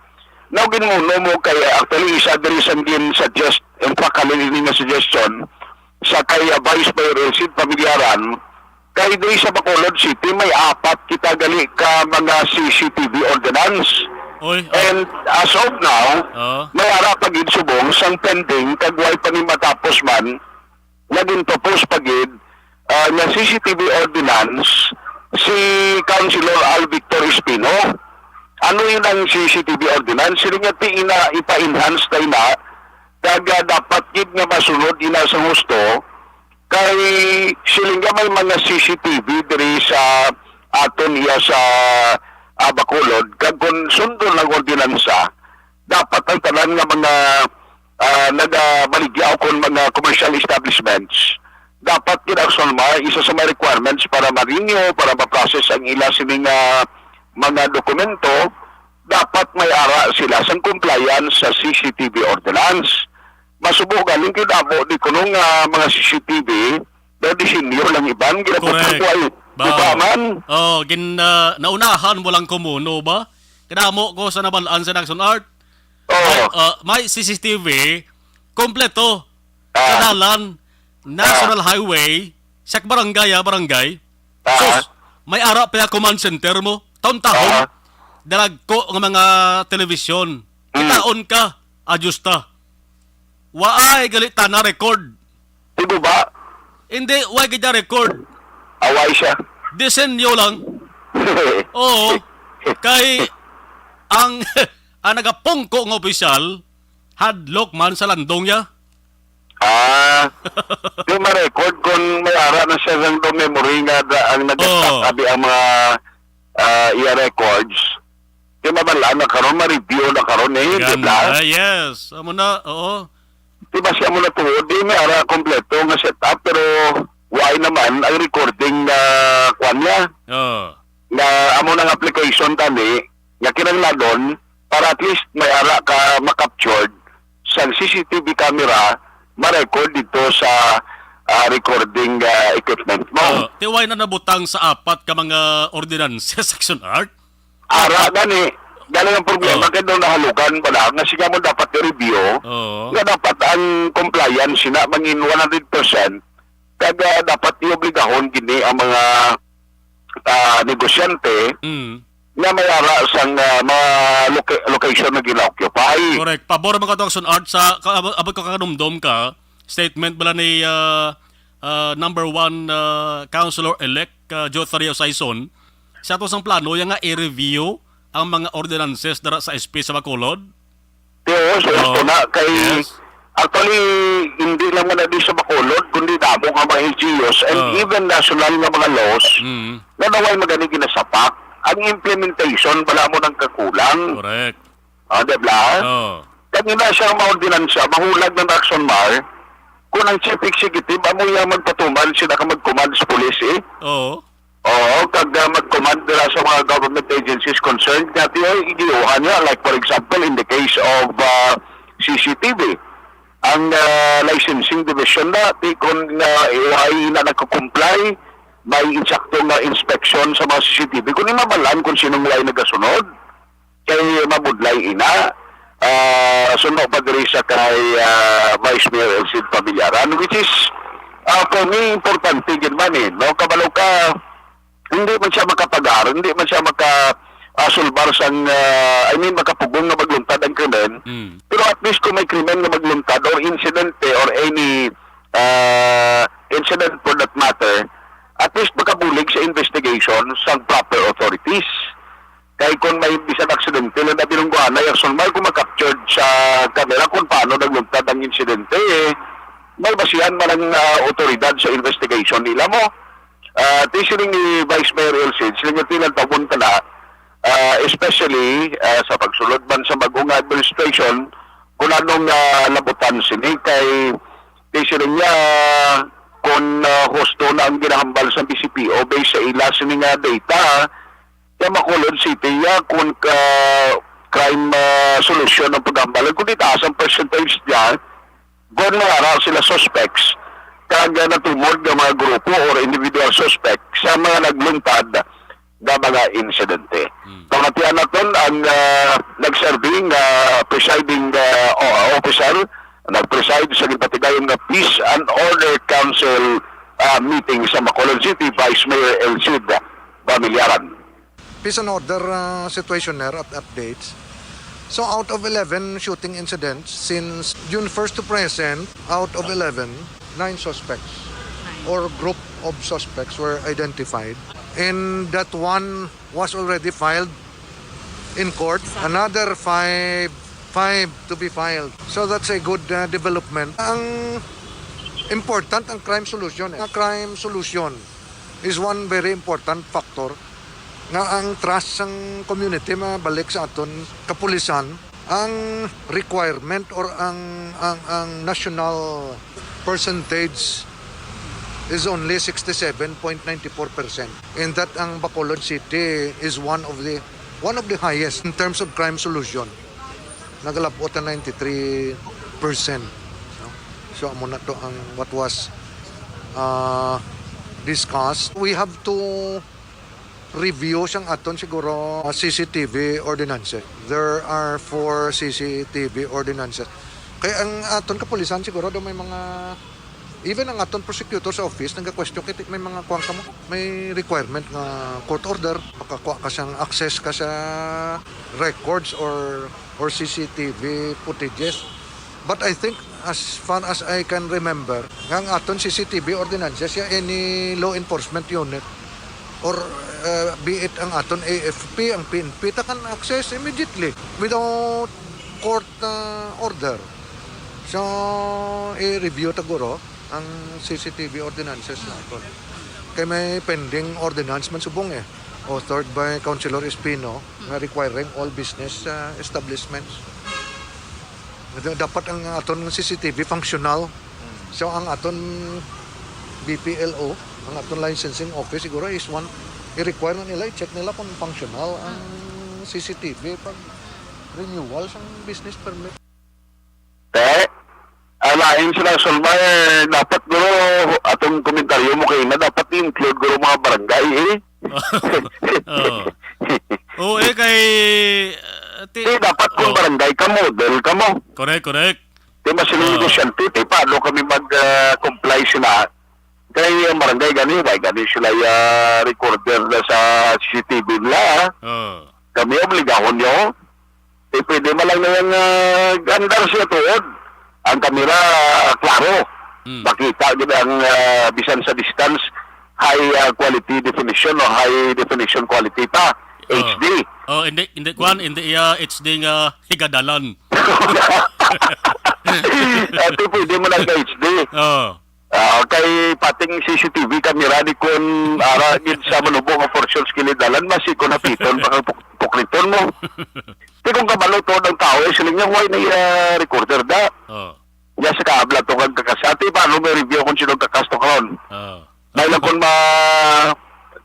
Now, ginmuno mo kay, actually, isa diri sang gin-suggest, in fact, halin ini nga suggestion sa kay, ah, Vice Mayor Elcid Familiaran, kay diri sa Bacolod City, may apat kita gali ka mga C C T V ordinance. Oy, oh. And as of now, Oh. may ara pa gid subong sang pending kag way pa ni matapos man, naging propose pa gid, ah, nga C C T V ordinance si Councilor Al Victor Espino. Ano yun ang C C T V ordinance? Sila nga ti ina ipa-enhance na ina, kag, ah, dapat gid nga masunod ina sa husto, kay siling nga may mga C C T V diri sa aton iya sa, ah, Bacolod, kag kung sundon ang ordinansa, dapat ang tanan nga mga, ah, nagabaligya o kon mga commercial establishments, dapat gid, Axon Mar, isa sa mga requirements para ma-renew, para ma-process ang ila sini nga mga dokumento, dapat may ara sila sang compliance sa C C T V ordinance. Masubo galing kay damo di kuno nga mga C C T V, daw disenyo lang iban, ginabutang Correct. ko ay Ba? iba man. Oh, gin, ah, naunahan mo lang kumuno ba? Kadamo ko sa nabalaan sa Naxon Art. Oo. May, ah, may C C T V, kompleto. Ah. Sa dalan, National Ah. Highway, sa barangay, ah, barangay. Ah. Sus, may ara pa command center mo. Taon-taon, Ah. dalagko nga mga telebisyon. Mm. Kitaon ka, adjust ta. Waay gali ta na record. Di ba ba? Hindi, way gid record. Away siya. Disenyo lang. Oo. Kay ang, ang nagapungko nga opisyal, hadlok man sa landong niya. Ah, di ma-record kung may ara na siya ng memory nga da, ang nag-, Oo. abi ang mga, ah, iya records. Di mabalaan na karon, ma-review na karon eh, di Ganda, ba? Yes. Amo na, oo. Di ba siya mo na tuod? Di may ara kompleto nga setup, pero Why naman ang recording nga kwan niya? Oh. Nga amo nang application tani nga kinahanglanon para at least may ara ka ma-captured sang C C T V camera, ma-record dito sa, ah, recording, ah, equipment mo. Oh, ti why na nabutang sa apat ka mga ordinances, Section Art? Ara gani, gani ang problema Oh. kay daw nahalugan pala nga siya mo dapat i-review Oh. nga dapat ang compliance sina mangin one hundred percent kag, ah, dapat iobligahon gini ang mga, ah, negosyante Mm. nga may ara sang, ah, mga loca-, location na gina-occupy. Correct. Pabor man ko to, Action Art, sa ka-, abot, abot ko kakanumdom ka, statement bala ni, ah, ah, number one, ah, councilor-elect, ah, Joe Tario Sison, sa ato sang plano, ya nga i-review ang mga ordinances dara sa S P sa Bacolod? Teo, so Oo. gusto na kay Yes. actually, hindi lang man na di sa Bacolod, kundi damo nga mga L G Us and Oo. even national nga mga laws Mm. na naway magani ginasapak. Ang implementation, wala mo nang kakulang. Correct. Ah, di ba? Oo. Kag ina siya ang mga ordinansa, mahulag ng Action Mar, kung ang chief executive, amo iya magpatuman, sila ka mag-command sa police, eh. Oo. Oo, kag, ah, mag-command nila sa mga government agencies concerned nga tiyo, igiuhan niya. Like, for example, in the case of, ah, C C T V, ang, ah, licensing division na, ti kon nga A O I na nagko-comply, may insakto nga inspection sa mga C C T V. Kung imabalaan kung sinong way nagasunod, kay mabudlay ina, ah, suno pa diri sa kay, ah, Vice Mayor Elcid Pamillaran, which is, ah, for me, importante gid man eh, no? Kabalo ka, hindi man siya makapagar, hindi man siya maka, ah, sulbar sang, ah, I mean, makapugong nga magluntad ang krimen. Mm. Pero at least kung may krimen nga magluntad or insidente or any, ah, incident for that matter, at least makabulig sa investigation sang proper authorities. Kay kung may bisan aksidente lang na bilungguan na, Yakson, may kung ma-captured sa camera kung paano nagluntad ang insidente, eh, may basihan man ang, ah, otoridad sa investigation nila mo. Ah, ti siling ni Vice Mayor Elcid, siling nga tilan taon ka na, ah, especially, ah, sa pagsulod man sa bag-o nga administration, kung anong, ah, labutan sini kay ti siling niya, kung, ah, husto na ang ginahambal sa B C P O based sa ila sini nga data, ya Bacolod City ya kung ka crime, ah, solution ang paghambal, kung itaas ang percentage niya, kung may ara sila suspects, kag, ah, natumod nga mga grupo or individual suspect sa mga nagluntad nga mga insidente. Hmm. Pamatian naton ang, ah, nagserbi nga presiding, ah, o-, officer, nag-preside sa ginpatigayon nga Peace and Order Council, ah, meeting sa Bacolod City, Vice Mayor Elcid Pamillaran. Peace and order, uh, situation there at updates. So, out of eleven shooting incidents since June first to present, out of eleven, nine suspects Nine. or group of suspects were identified. And that one was already filed in court. Sa Another five, five to be filed. So, that's a good, uh, development. Ang important ang crime solution, eh. Ang crime solution is one very important factor nga ang trust sang community mabalik sa aton kapulisan. Ang requirement or ang, ang, ang national percentage is only sixty-seven point nine four percent. And that ang Bacolod City is one of the, one of the highest in terms of crime solution. Nagalabot na ninety-three percent, no? So, amo na to ang what was, uh, discussed. We have to review sang aton siguro, uh, C C T V ordinances. There are four C C T V ordinances. Kaya ang aton kapulisan siguro daw may mga, even ang aton prosecutor's office, nagka-question kay may mga kuwan ka mo, may requirement nga court order, makakuha ka sang access ka sa records or, or C C T V footages. But I think, as far as I can remember, nga ang aton C C T V ordinances, ya any law enforcement unit, or, uh, be it ang aton A F P, ang P N P, ta can access immediately without court, uh, order. So, i-review ta guro ang C C T V ordinances naton. Kay may pending ordinance man subong eh, authored by Councilor Espino, nga requiring all business, uh, establishments. Dapat ang aton C C T V functional. So, ang aton B P L O, ang atong licensing office, siguro is one, i-require na nila, i-check nila kung functional ang C C T V pag renewal sang business permit. Te, alain sila, Solmar, dapat guro atong komentaryo mo kaina, dapat i-include guro mga barangay, eh. Oh. Oh, eh, kay... uh, ti- Di, dapat kung Oh. barangay ka, model ka mo. Correct, correct. Di ba sila Ah. negosyante, te, paano kami mag-comply sila? Kay ang barangay gani, why gani sila ya recorder na sa C C T V nila, ah? Oh. Kami obligahon nyo. Di pwede man lang na yung uh, andar siya tuod. Ang kamera, ah, klaro. Mm. Makita gid ang ah, bisan sa distance, high ah, quality definition o high definition quality pa. Oh. H D. Oh, hindi, hindi, kwan, hindi iya H D nga higadalan. Ito pwede mo lang ka H D. Oh. Ah, kay pating C C T V camera ni kun ara gid sa manubo nga portion sa kilid dalan, basi kun hapiton pa kang puk- pukliton mo. Di kung kabalo to ng tao, eh, siling niya, why na ah, recorder da? Oh. Ya sa kaabla to kag kakas. Ate, paano may review kung sino kakas to karon? Oh. May lang kung ma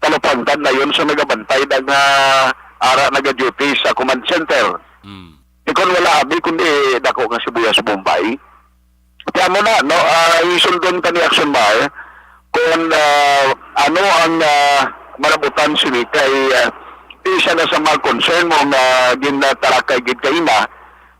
talapangtan na yun sa nagabantay na nga ara nag-duty sa command center. Mm. Di kon wala abi kundi dako nga sibuyas Bombay. Kaya mo na, no, ah, isundon ka ni Action Bar kung ah, ano ang ah, marabutan sini kay ah, isa na sa mga concern mo nga ginatarakay gid kaina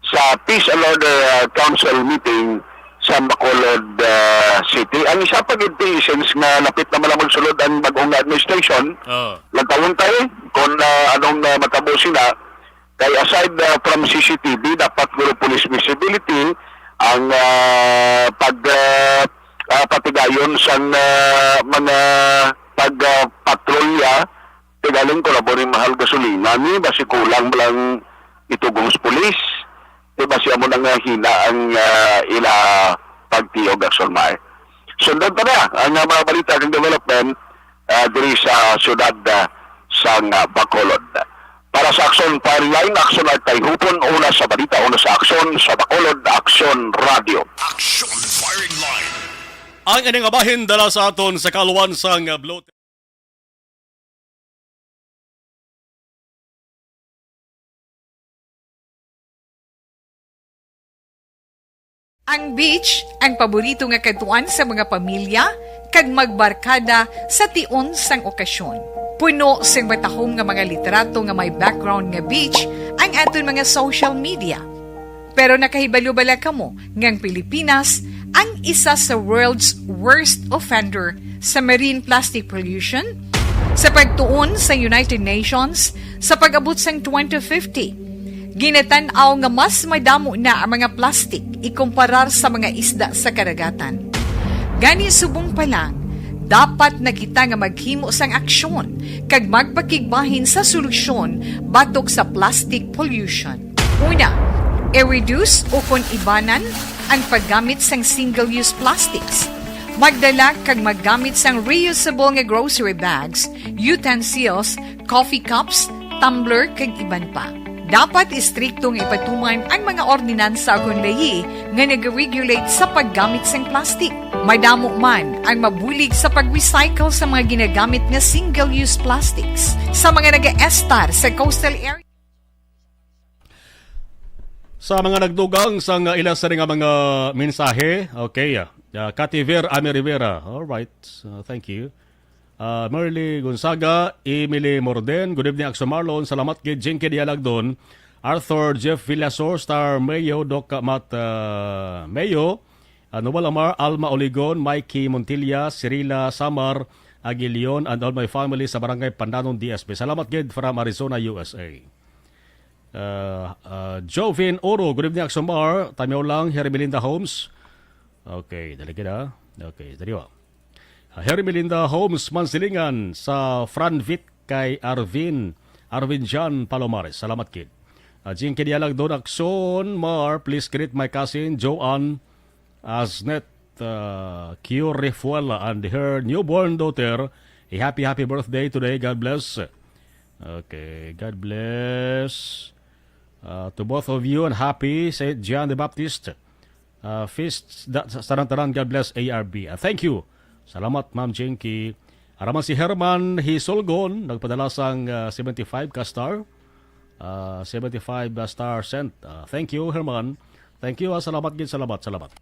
sa Peace and Order ah, Council meeting sa Bacolod ah, City. Ang isa pa gid ti, since nga lapit naman ang magsulod ang bagong administration, Oh. lantawon tayo kung ah, anong ah, matabo sila. Kay aside ah, from C C T V, dapat guro police visibility ang ah, pag ah, ah, patigayon sang ah, mga pag ah, patrolya. Tigaling ko na po rin mahal gasolina ni, basi kulang lang itugong sa pulis. Di ba siya mo nang ah, hina ang ah, ila pagtiyog, Action Mar? Sundon pa na ang ah, mga balita kang development ah, diri sa siyudad ah, sang ah, Bacolod. Para sa Action Firing Line, Action Artay Hupon, una sa balita, una sa Action, sa Bacolod, Action Radio. Action Firing Line. Ang ining bahin dala sa aton sa kaluan sang bloated. Ang beach, ang paborito nga kadtuan sa mga pamilya kag magbarkada sa tion sang okasyon. Puno sing matahom nga mga litrato nga may background nga beach ang aton mga social media. Pero nakahibalo bala kamo nga ang Pilipinas ang isa sa world's worst offender sa marine plastic pollution? Sa pagtuon sa United Nations, sa pag-abot sang twenty fifty, ginatan-aw nga mas madamo na ang mga plastik ikumparar sa mga isda sa karagatan. Gani, subong pa lang, dapat na kita nga maghimo sang aksyon kag magpakigbahin sa solusyon batok sa plastic pollution. Una, i-reduce o kon ibanan ang paggamit sang single-use plastics. Magdala kag maggamit sang reusable nga grocery bags, utensils, coffee cups, tumbler, kag iban pa. Dapat istrikto nga ipatuman ang mga ordinansa kon layi nga nag-regulate sa paggamit sang plastic. Madamo man ang mabulig sa pag-recycle sa mga ginagamit nga single-use plastics sa mga nag-estar sa coastal area. Sa mga nagdugang sang ila sini nga mga mensahe, okay, ah, ah, Kativer Ami Rivera. All right. Uh, thank you. Ah, Merly Gonzaga, Emily Morden, good evening, Akso Marlon. Salamat kay Jinky Dialagdon, Arthur Jeff Villasor, Star Mayo, Doc Mat ah, Mayo, ah, Noel Amar, Alma Oligon, Mikey Montilla, Cirila Samar Aguilion, and all my family sa Barangay Pandanon, D S P. Salamat gid from Arizona, U S A. Uh, uh, Jovin Oro, good evening, Aksomar. Tamiyaw lang, Hermelinda Homes. Okay, dali kita. Okay, dali wa. Uh, Hermelinda Homes, Mansilingan, sa Franvit kay Arvin, Arvin John Palomares. Salamat, kid. Uh, Jing Kidialag Don Akson, Mar, please greet my cousin, Joanne Asnet uh, Q Refuela and her newborn daughter. A happy, happy birthday today. God bless. Okay, God bless uh, to both of you and happy Saint John the Baptist uh, feast. Da, sa tanan-tanan, God bless A R B. Uh, thank you. Salamat, Ma'am Jinky. Ara man si Herman Hisolgon, nagpadala sang, ah, seventy-five ka star. Ah, seventy-five star sent. Ah, thank you, Herman. Thank you, ah, salamat gid, salamat, salamat.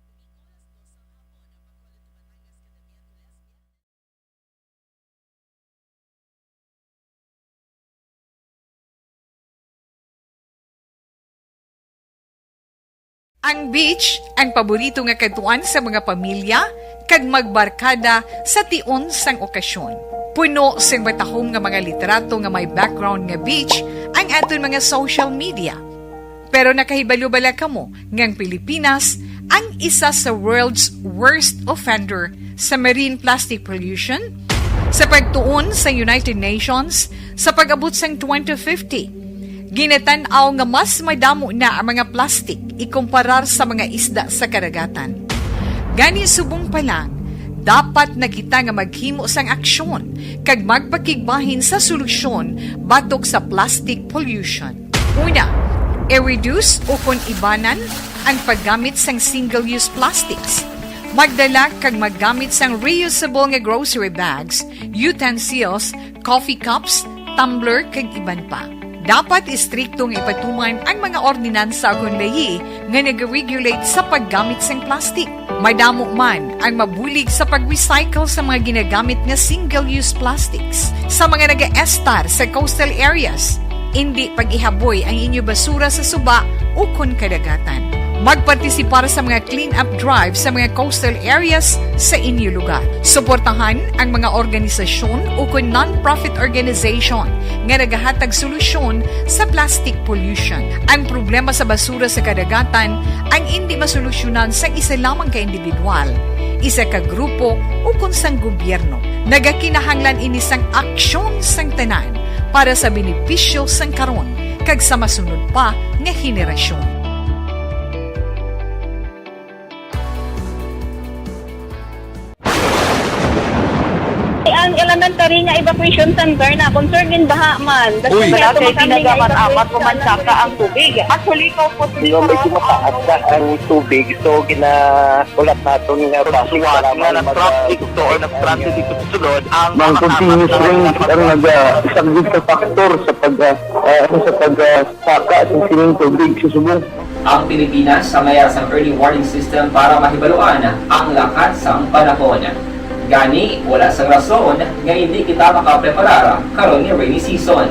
Ang beach, ang paborito nga kadtuan sa mga pamilya kag magbarkada sa tion sang okasyon. Puno sing matahom nga mga litrato nga may background nga beach ang aton mga social media. Pero nakahibalo bala kamo nga ang Pilipinas ang isa sa world's worst offender sa marine plastic pollution? Sa pagtuon sa United Nations, sa pag-abot sang twenty fifty, ginatan-aw nga mas madamo na ang mga plastic ikumparar sa mga isda sa kadagatan. Gani, subong pa lang, dapat na kita nga maghimo sang aksyon kag magpakigbahin sa solusyon batok sa plastic pollution. Una, i-reduce ukon ibanan ang paggamit sang single-use plastics. Magdala kag maggamit sang reusable nga grocery bags, utensils, coffee cups, tumbler, kag iban pa. Dapat istrikto nga ipatuman ang mga ordinansa ukon layi nga nag-regulate sa paggamit sang plastic. Madamo man ang mabulig sa pag-recycle sa mga ginagamit nga single-use plastics. Sa mga nagaestar sa coastal areas, indi pag-ihaboy ang inyo basura sa suba ukon kadagatan. Magpartisipar sa mga clean-up drive sa mga coastal areas sa inyo lugar. Suportahan ang mga organisasyon ukon non-profit organization nga nagahatag solusyon sa plastic pollution. Ang problema sa basura sa kadagatan ang indi masolusyonan sang isa lamang ka individual, isa ka grupo, ukon sang gobyerno. Nagakinahanglan ini sang aksyon sang tanan para sa benepisyo sang karon kag sa masunod pa nga henerasyon. Ang elementary nga evacuation center na concerned din baha man. Uy. Wala kay tinaga man amat o mansaka ang tubig. Actually, ko po. Di ba, medyo mataas na ang tubig, so ginaulat naton nga basi nga mag- nag-traffic to or nag-transit dito sa sulod ang mga continuous rain ang nagasaglit sa factor sa pag, ah, ah, sa pag, ah, saka sa sining tubig sa subong. Ang Pilipinas ang mayar sang early warning system para mahibaluan ang lakat sang panahon. Gani, wala sang rason nga indi kita makapreparar karon nga rainy season.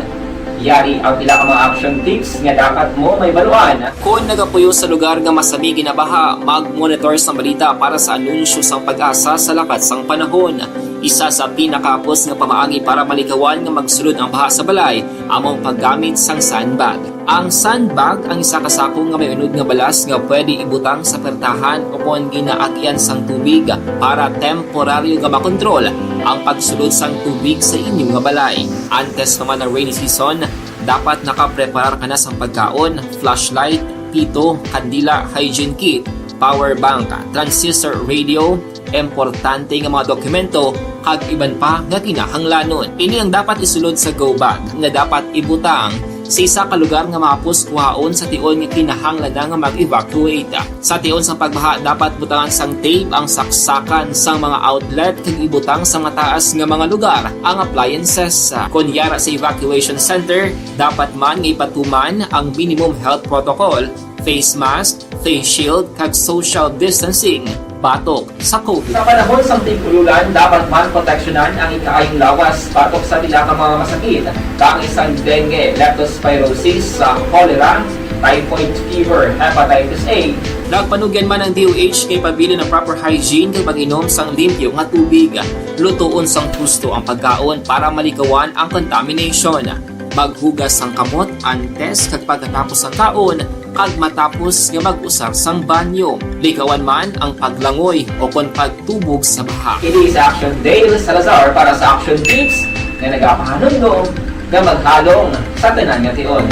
Yari ang pila ka mga action tips nga dapat mo mahibaluan. Kon nagapuyo sa lugar nga masami ginabaha, mag-monitor sang balita para sa anunsyo sang PAGASA sa lakat sang panahon. Isa sa pinakahapos nga pamaagi para malikawan nga magsulod ang baha sa balay amo ang paggamit sang sandbag. Ang sandbag ang isa ka sako nga may unod nga balas nga pwede ibutang sa pertahan ukon ginaagian sang tubig para temporaryo nga makontrol ang pagsulod sang tubig sa inyo nga balay. Antes pa man ang rainy season, dapat nakapreparar ka na sang pagkaon, flashlight, pito, kandila, hygiene kit, power bank, transistor radio, importante nga mga dokumento, kag iban pa nga kinahanglanon. Ini ang dapat isulod sa go bag nga dapat ibutang sa isa ka lugar nga mahapos kuhaon sa tion nga kinahanglan na nga mag-evacuate. Sa tion sang pagbaha, dapat butangan sang tape ang saksakan sang mga outlet kag ibutang sa mataas nga mga lugar ang appliances. Kon yara sa evacuation center, dapat man nga ipatuman ang minimum health protocol, face mask, face shield, kag social distancing batok sa COVID. Sa panahon sang tig-ululan, dapat man proteksyonan ang ikaayong lawas batok sa pila ka mga masakit, kaangay sang dengue, leptospirosis, sa cholera, typhoid fever, hepatitis A. Nagpanugyan man ang D O H kay pabilin ang proper hygiene kag mag-inom sang limpyo nga tubig. Lutoon sang husto ang pagkaon para malikawan ang contamination. Maghugas sang kamot antes kag pagkatapos sang kaon, kag matapos nga mag-usar sang banyo. Likawan man ang paglangoy o kon pagtubog sa baha. Ini si Action Dale Salazar para sa Action Tips nga nagapahanumdom nga maghalong sa tanan nga tion.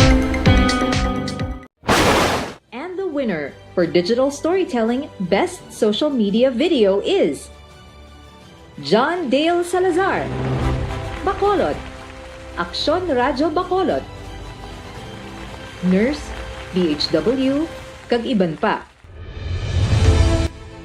And the winner for digital storytelling best social media video is John Dale Salazar, Bacolod, Aksyon Radyo Bacolod, Nurse, D H W, kag iban pa.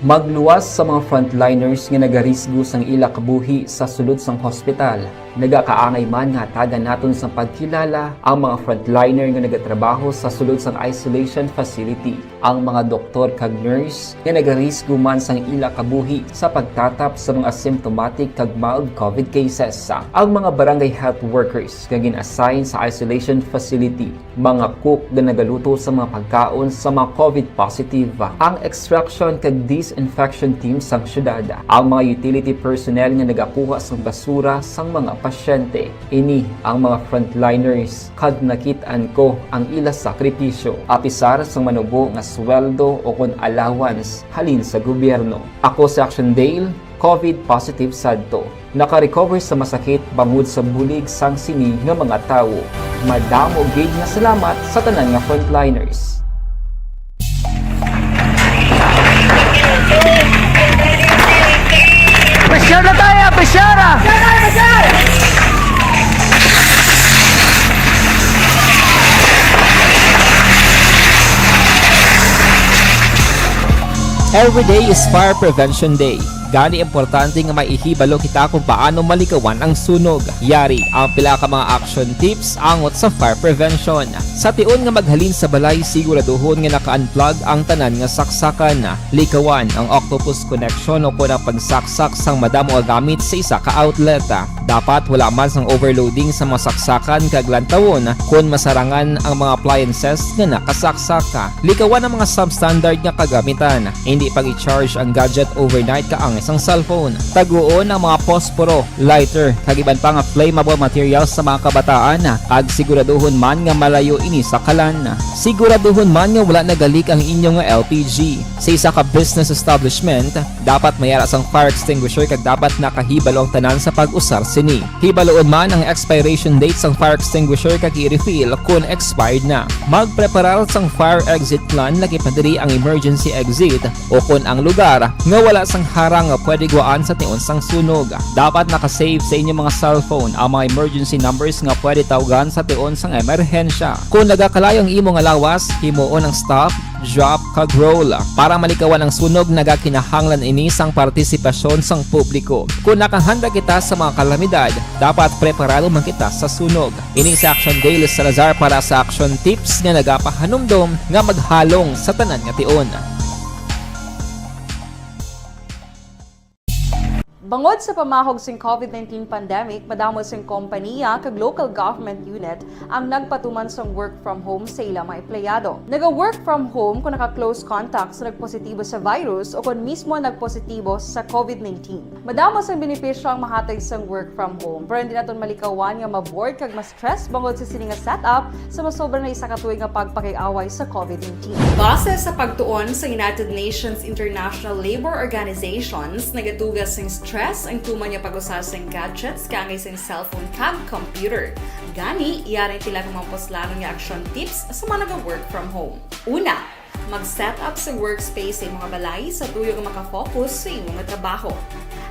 Magluwas sa mga frontliners nga nagarisgo sang ila kabuhi sa sulod sang hospital. Nagakaangay man nga hatagan naton sang pagkilala ang mga frontliner nga nagatrabaho sa sulod sang isolation facility, ang mga doktor kag nurse nga nagarisgo man sang ila kabuhi sa pagtatap sa mga asymptomatic kag mild COVID cases, ang mga barangay health workers nga gin-assign sa isolation facility, mga cook nga nagaluto sa mga pagkaon sa mga COVID positive, ang extraction kag disinfection team sang syudad, ang mga utility personnel nga nagakuha sang basura sang mga pasyente. Ini ang mga frontliners, kag nakit-an ko ang ila sakripisyo, apisar sang manubo nga sweldo o kon allowance halin sa gobyerno. Ako si Action Dale, COVID positive sadto. Naka-recover sa masakit bangod sa bulig sang sini nga mga tawo. Madamo gid nga salamat sa tanan nga frontliners. Pressure na tayo, pressure! Every day is Fire Prevention Day. Gani, importante nga may ihibalo kita kung paano malikawan ang sunog. Yari ang pila ka mga action tips angot sa fire prevention. Sa tion nga maghalin sa balay, siguraduhon nga naka-unplug ang tanan nga saksakan. Likawan ang octopus connection o kon ang pagsaksak sang madamo nga gamit sa isa ka outlet. Dapat wala man sang overloading sa mga saksakan kag lantawon kon masarangan ang mga appliances nga nakasaksak. Likawan ang mga substandard nga kagamitan. Hindi pag-i-charge ang gadget overnight kaangay sang cellphone. Taguon ang mga posporo, lighter, kag iban pa nga flammable materials sa mga kabataan, kag siguraduhon man nga malayo ini sa kalan. Siguraduhon man nga wala nagalik ang inyo nga L P G. Sa isa ka business establishment, dapat may ara sang fire extinguisher kag dapat nakahibalo ang tanan sa pag-usar sini. Hibaloon man ang expiration date sang fire extinguisher kag i-refill kon expired na. Magpreparar sang fire exit plan, lakip na diri ang emergency exit o kon ang lugar nga wala sang harang nga pwede guwaan sa tion sang sunog. Dapat naka-save sa inyo mga cellphone ang mga emergency numbers nga pwede tawgan sa tion sang emerhensya. Kon nagakalayo ang imo nga lawas, himuon ang stop, drop, kag roll. Para malikawan ang sunog, nagakinahanglan ini sang partisipasyon sang publiko. Kon nakahanda kita sa mga kalamidad, dapat preparado man kita sa sunog. Ini si Action Dale Salazar para sa Action Tips nga nagapahanumdom nga maghalong sa tanan nga tion. Bangod sa pamahog sing COVID nineteen pandemic, madamo sing kompaniya kag local government unit ang nagpatuman sang work from home sa ila mga empleyado. Naga-work from home kon naka-close contact sa nagpositibo sa virus o kon mismo nagpositibo sa COVID nineteen. Madamo sang benepisyo ang mahatag sang work from home, pero hindi naton malikawan nga ma-bored kag ma-stress bangod sa sini nga setup sa masobra na isa ka tuig nga pagpakig-away sa COVID nineteen. Base sa pagtuon sa United Nations International Labour Organizations, nagatuga sing stress ang tuman nga pag-usa sing gadgets kaangay sing cellphone kag computer. Gani, yari ang pila ka mga puslanon nga action tips sa mga naga-work from home. Una, mag-set up sa workspace sa imong balay sa tuyo nga makafocus sa imong trabaho.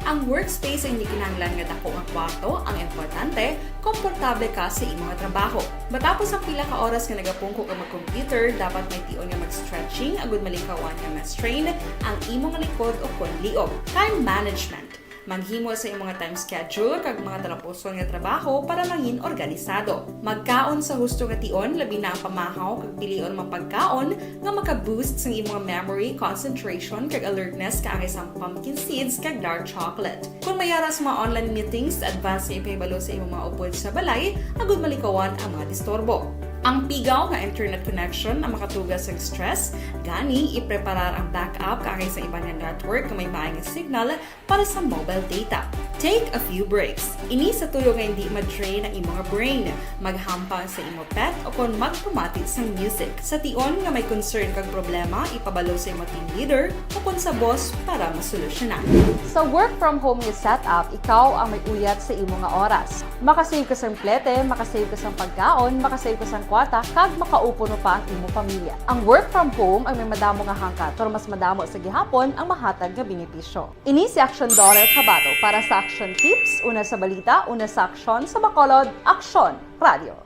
Ang workspace ay hindi kinahanglan nga dako nga kwarto, ang importante, komportable ka sa imong trabaho. Matapos ang pila ka oras nga nagapungko ka mag-computer, dapat may tion nga mag-stretching agud malikawan nga ma-strain ang imong likod o kon liog. Time management. Maghimo sa imong time schedule kag mga talapuson nga trabaho para mangin organisado. Magkaon sa husto nga tion, labi na ang pamahaw kag pilion mga pagkaon nga maka-boost sang imong memory, concentration, kag alertness kaangay sang pumpkin seeds kag dark chocolate. Kon may ara sa mga online meetings, advance nga ipahibalo sa imong mga upod sa balay agud malikawan ang mga disturbo. Ang pigaw nga internet connection ang makatuga sang stress, gani ipreparar ang backup kaangay sa iban nga network nga may maayo nga signal para sa mobile data. Take a few breaks. Ini sa tuyo nga hindi ma-drain ang imong brain. Maghampang sa imo pet o kon magpamati sang music. Sa tion nga may concern kag problema, ipabalo sa imo team leader o kon sa boss para masolusyonan. Sa work from home nga setup, ikaw ang may uyat sa imo nga oras. Makasave ka sang plete, makasave ka sang pagkaon, makasave ka sang kwarta, kag makaupuno pa ang imo pamilya. Ang work from home ang may madamo nga hangkat, pero mas madamo sa gihapon ang mahatag nga benepisyo. Ini si Action Daughter Kabato para sa Action Tips, una sa balita, una sa aksyon, sa Bacolod, Aksyon Radio.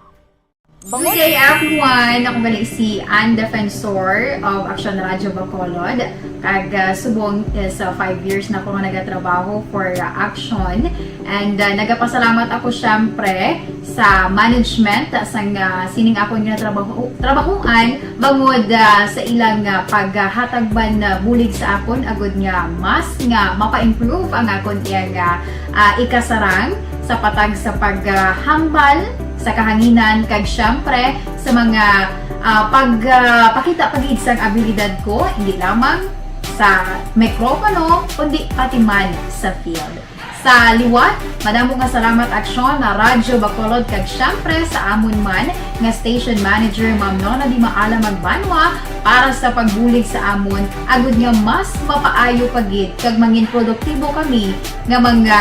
Good day, everyone! Ako gali si Ann Defensor of Action Radio Bacolod. Kag, ah, subong is, ah, five years na ako nga nagatrabaho for, ah, Action. And, ah, nagapasalamat ako, syempre, sa management sang, ah, sining akon nga trabaho, trabahuan bangod, ah, sa ilang, ah, paghatag man, ah, bulig sa akon agud nga mas nga mapa-improve ang akon iyang, ah, ah, ikasarang sa patag sa paghambal sa kahanginan, kag syempre sa mga, ah, pag, ah, pakita pa gid sang abilidad ko, hindi lamang sa mikropono, kundi pati man sa field. Sa liwat, madamo nga salamat, Aksyon, na Radyo Bacolod, kag syempre sa amon man nga station manager, Ma'am Nona Di Maala Magbanwa, para sa pagbulig sa amon, agud nga mas mapaayo pa gid kag mangin produktibo kami nga mga,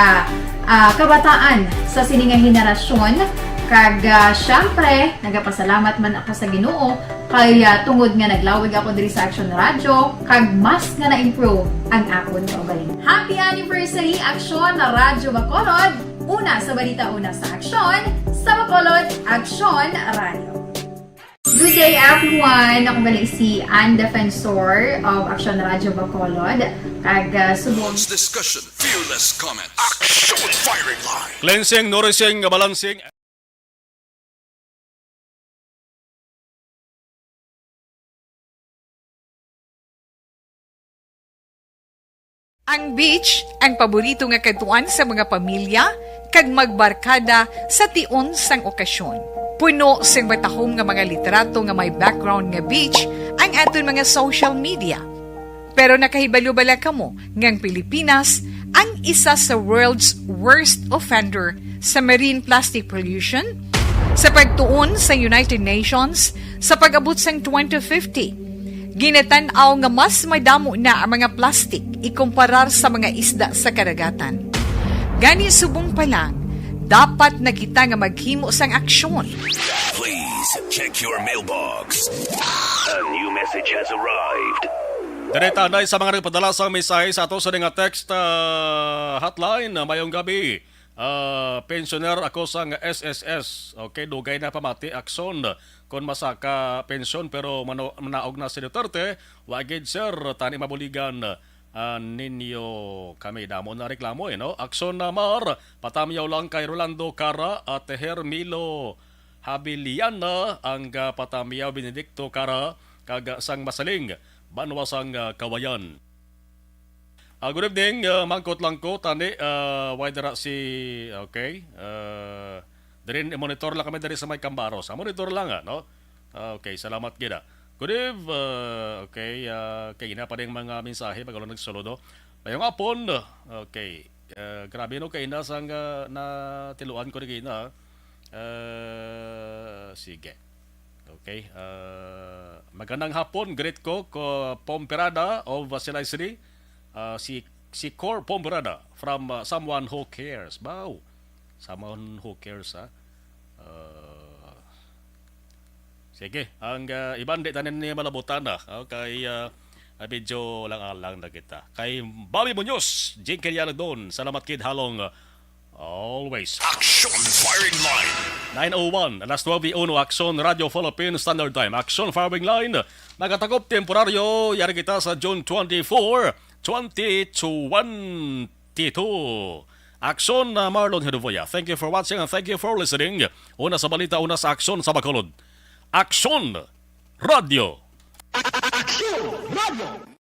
ah, kabataan sa sini nga henerasyon. Kag, ah, syempre, nagapasalamat man ako sa Ginoo kay, ah, tungod nga naglawig ako diri sa Action Radio, kag mas nga na-improve ang akon kaugalingon. Happy anniversary, Action Radio Bacolod! Una sa balita, una sa aksyon, sa Bacolod, Action Radio. Good day, everyone! Ako gali si Ann Defensor of Action Radio Bacolod. Kag, ah, subong Sports discussion, fearless comment. Action firing line. Cleansing, nourishing, balancing. Ang beach, ang paborito nga kadtuan sa mga pamilya kag magbarkada sa tion sang okasyon. Puno sing matahom nga mga litrato nga may background nga beach ang aton mga social media. Pero nakahibalo bala kamo nga ang Pilipinas ang isa sa world's worst offender sa marine plastic pollution? Sa pagtuon sa United Nations, sa pag-abot sang twenty fifty, ginatan-aw nga mas madamo na ang mga plastic ikumparar sa mga isda sa kadagatan. Gani, subong pa lang, dapat na kita nga maghimo sang aksyon. Please check your mailbox. A new message has arrived. Diri ta anay sa mga nagpadala sang mensahe sa ato sa nga text, ah, hotline. Mayong gabi. Ah, pensioner ako sang S S S. Okay, dugay na pamati, Akson. Kon masaka pensyon pero mano-, manaog na si Duterte, wa gid, sir, tani mabuligan, ah, ninyo kami. Damo na reklamo, eh, no? Akson na, Mar, patamyaw lang kay Rolando Cara at Hermilo Habiliana ang, ah, patamyaw, Benedicto Cara, kag, ah, sang Masaling, banwa sang, ah, Kawayan. Ah, good evening, ah, mangkot lang ko, tani, ah, why dira si, okay, ah, diri, monitor lang kami diri sa may Cambaros. Ah, monitor lang, ah, no? Ah, okay, salamat gid, ah. Good eve, ah, okay, ah, kay ina pa ding mga mensahe, bago lang nagsaludo. Mayong hapon, okay, ah, grabe no, kay ina sang, ah, natiluan ko ni kay ina, ah. Ah, sige. Okay, ah, magandang hapon, greet ko, ko Pomperada of Vasilay City. Ah, si, si Cor Pomperada from, ah, Someone Who Cares. Wow, Someone Who Cares, ha? Ah, sige, ang, ah, iban di tanin ni malabutan na. Okay, ah, ah, medyo lang-alang na kita. Kay Bobby Munoz, Jing Kilianagdon, salamat kid halong, ah, always. Action firing line. Nine oh one, alas nuebe uno, Action Radio Philippine Standard Time. Action firing line, nagatakop temporaryo, yari kita sa June twenty-four, twenty twenty-two. Action, uh, Marlon Hedovoya. Thank you for watching and thank you for listening. Una sa balita, una sa aksyon sa Bacolod. Action Radio. Action Radio.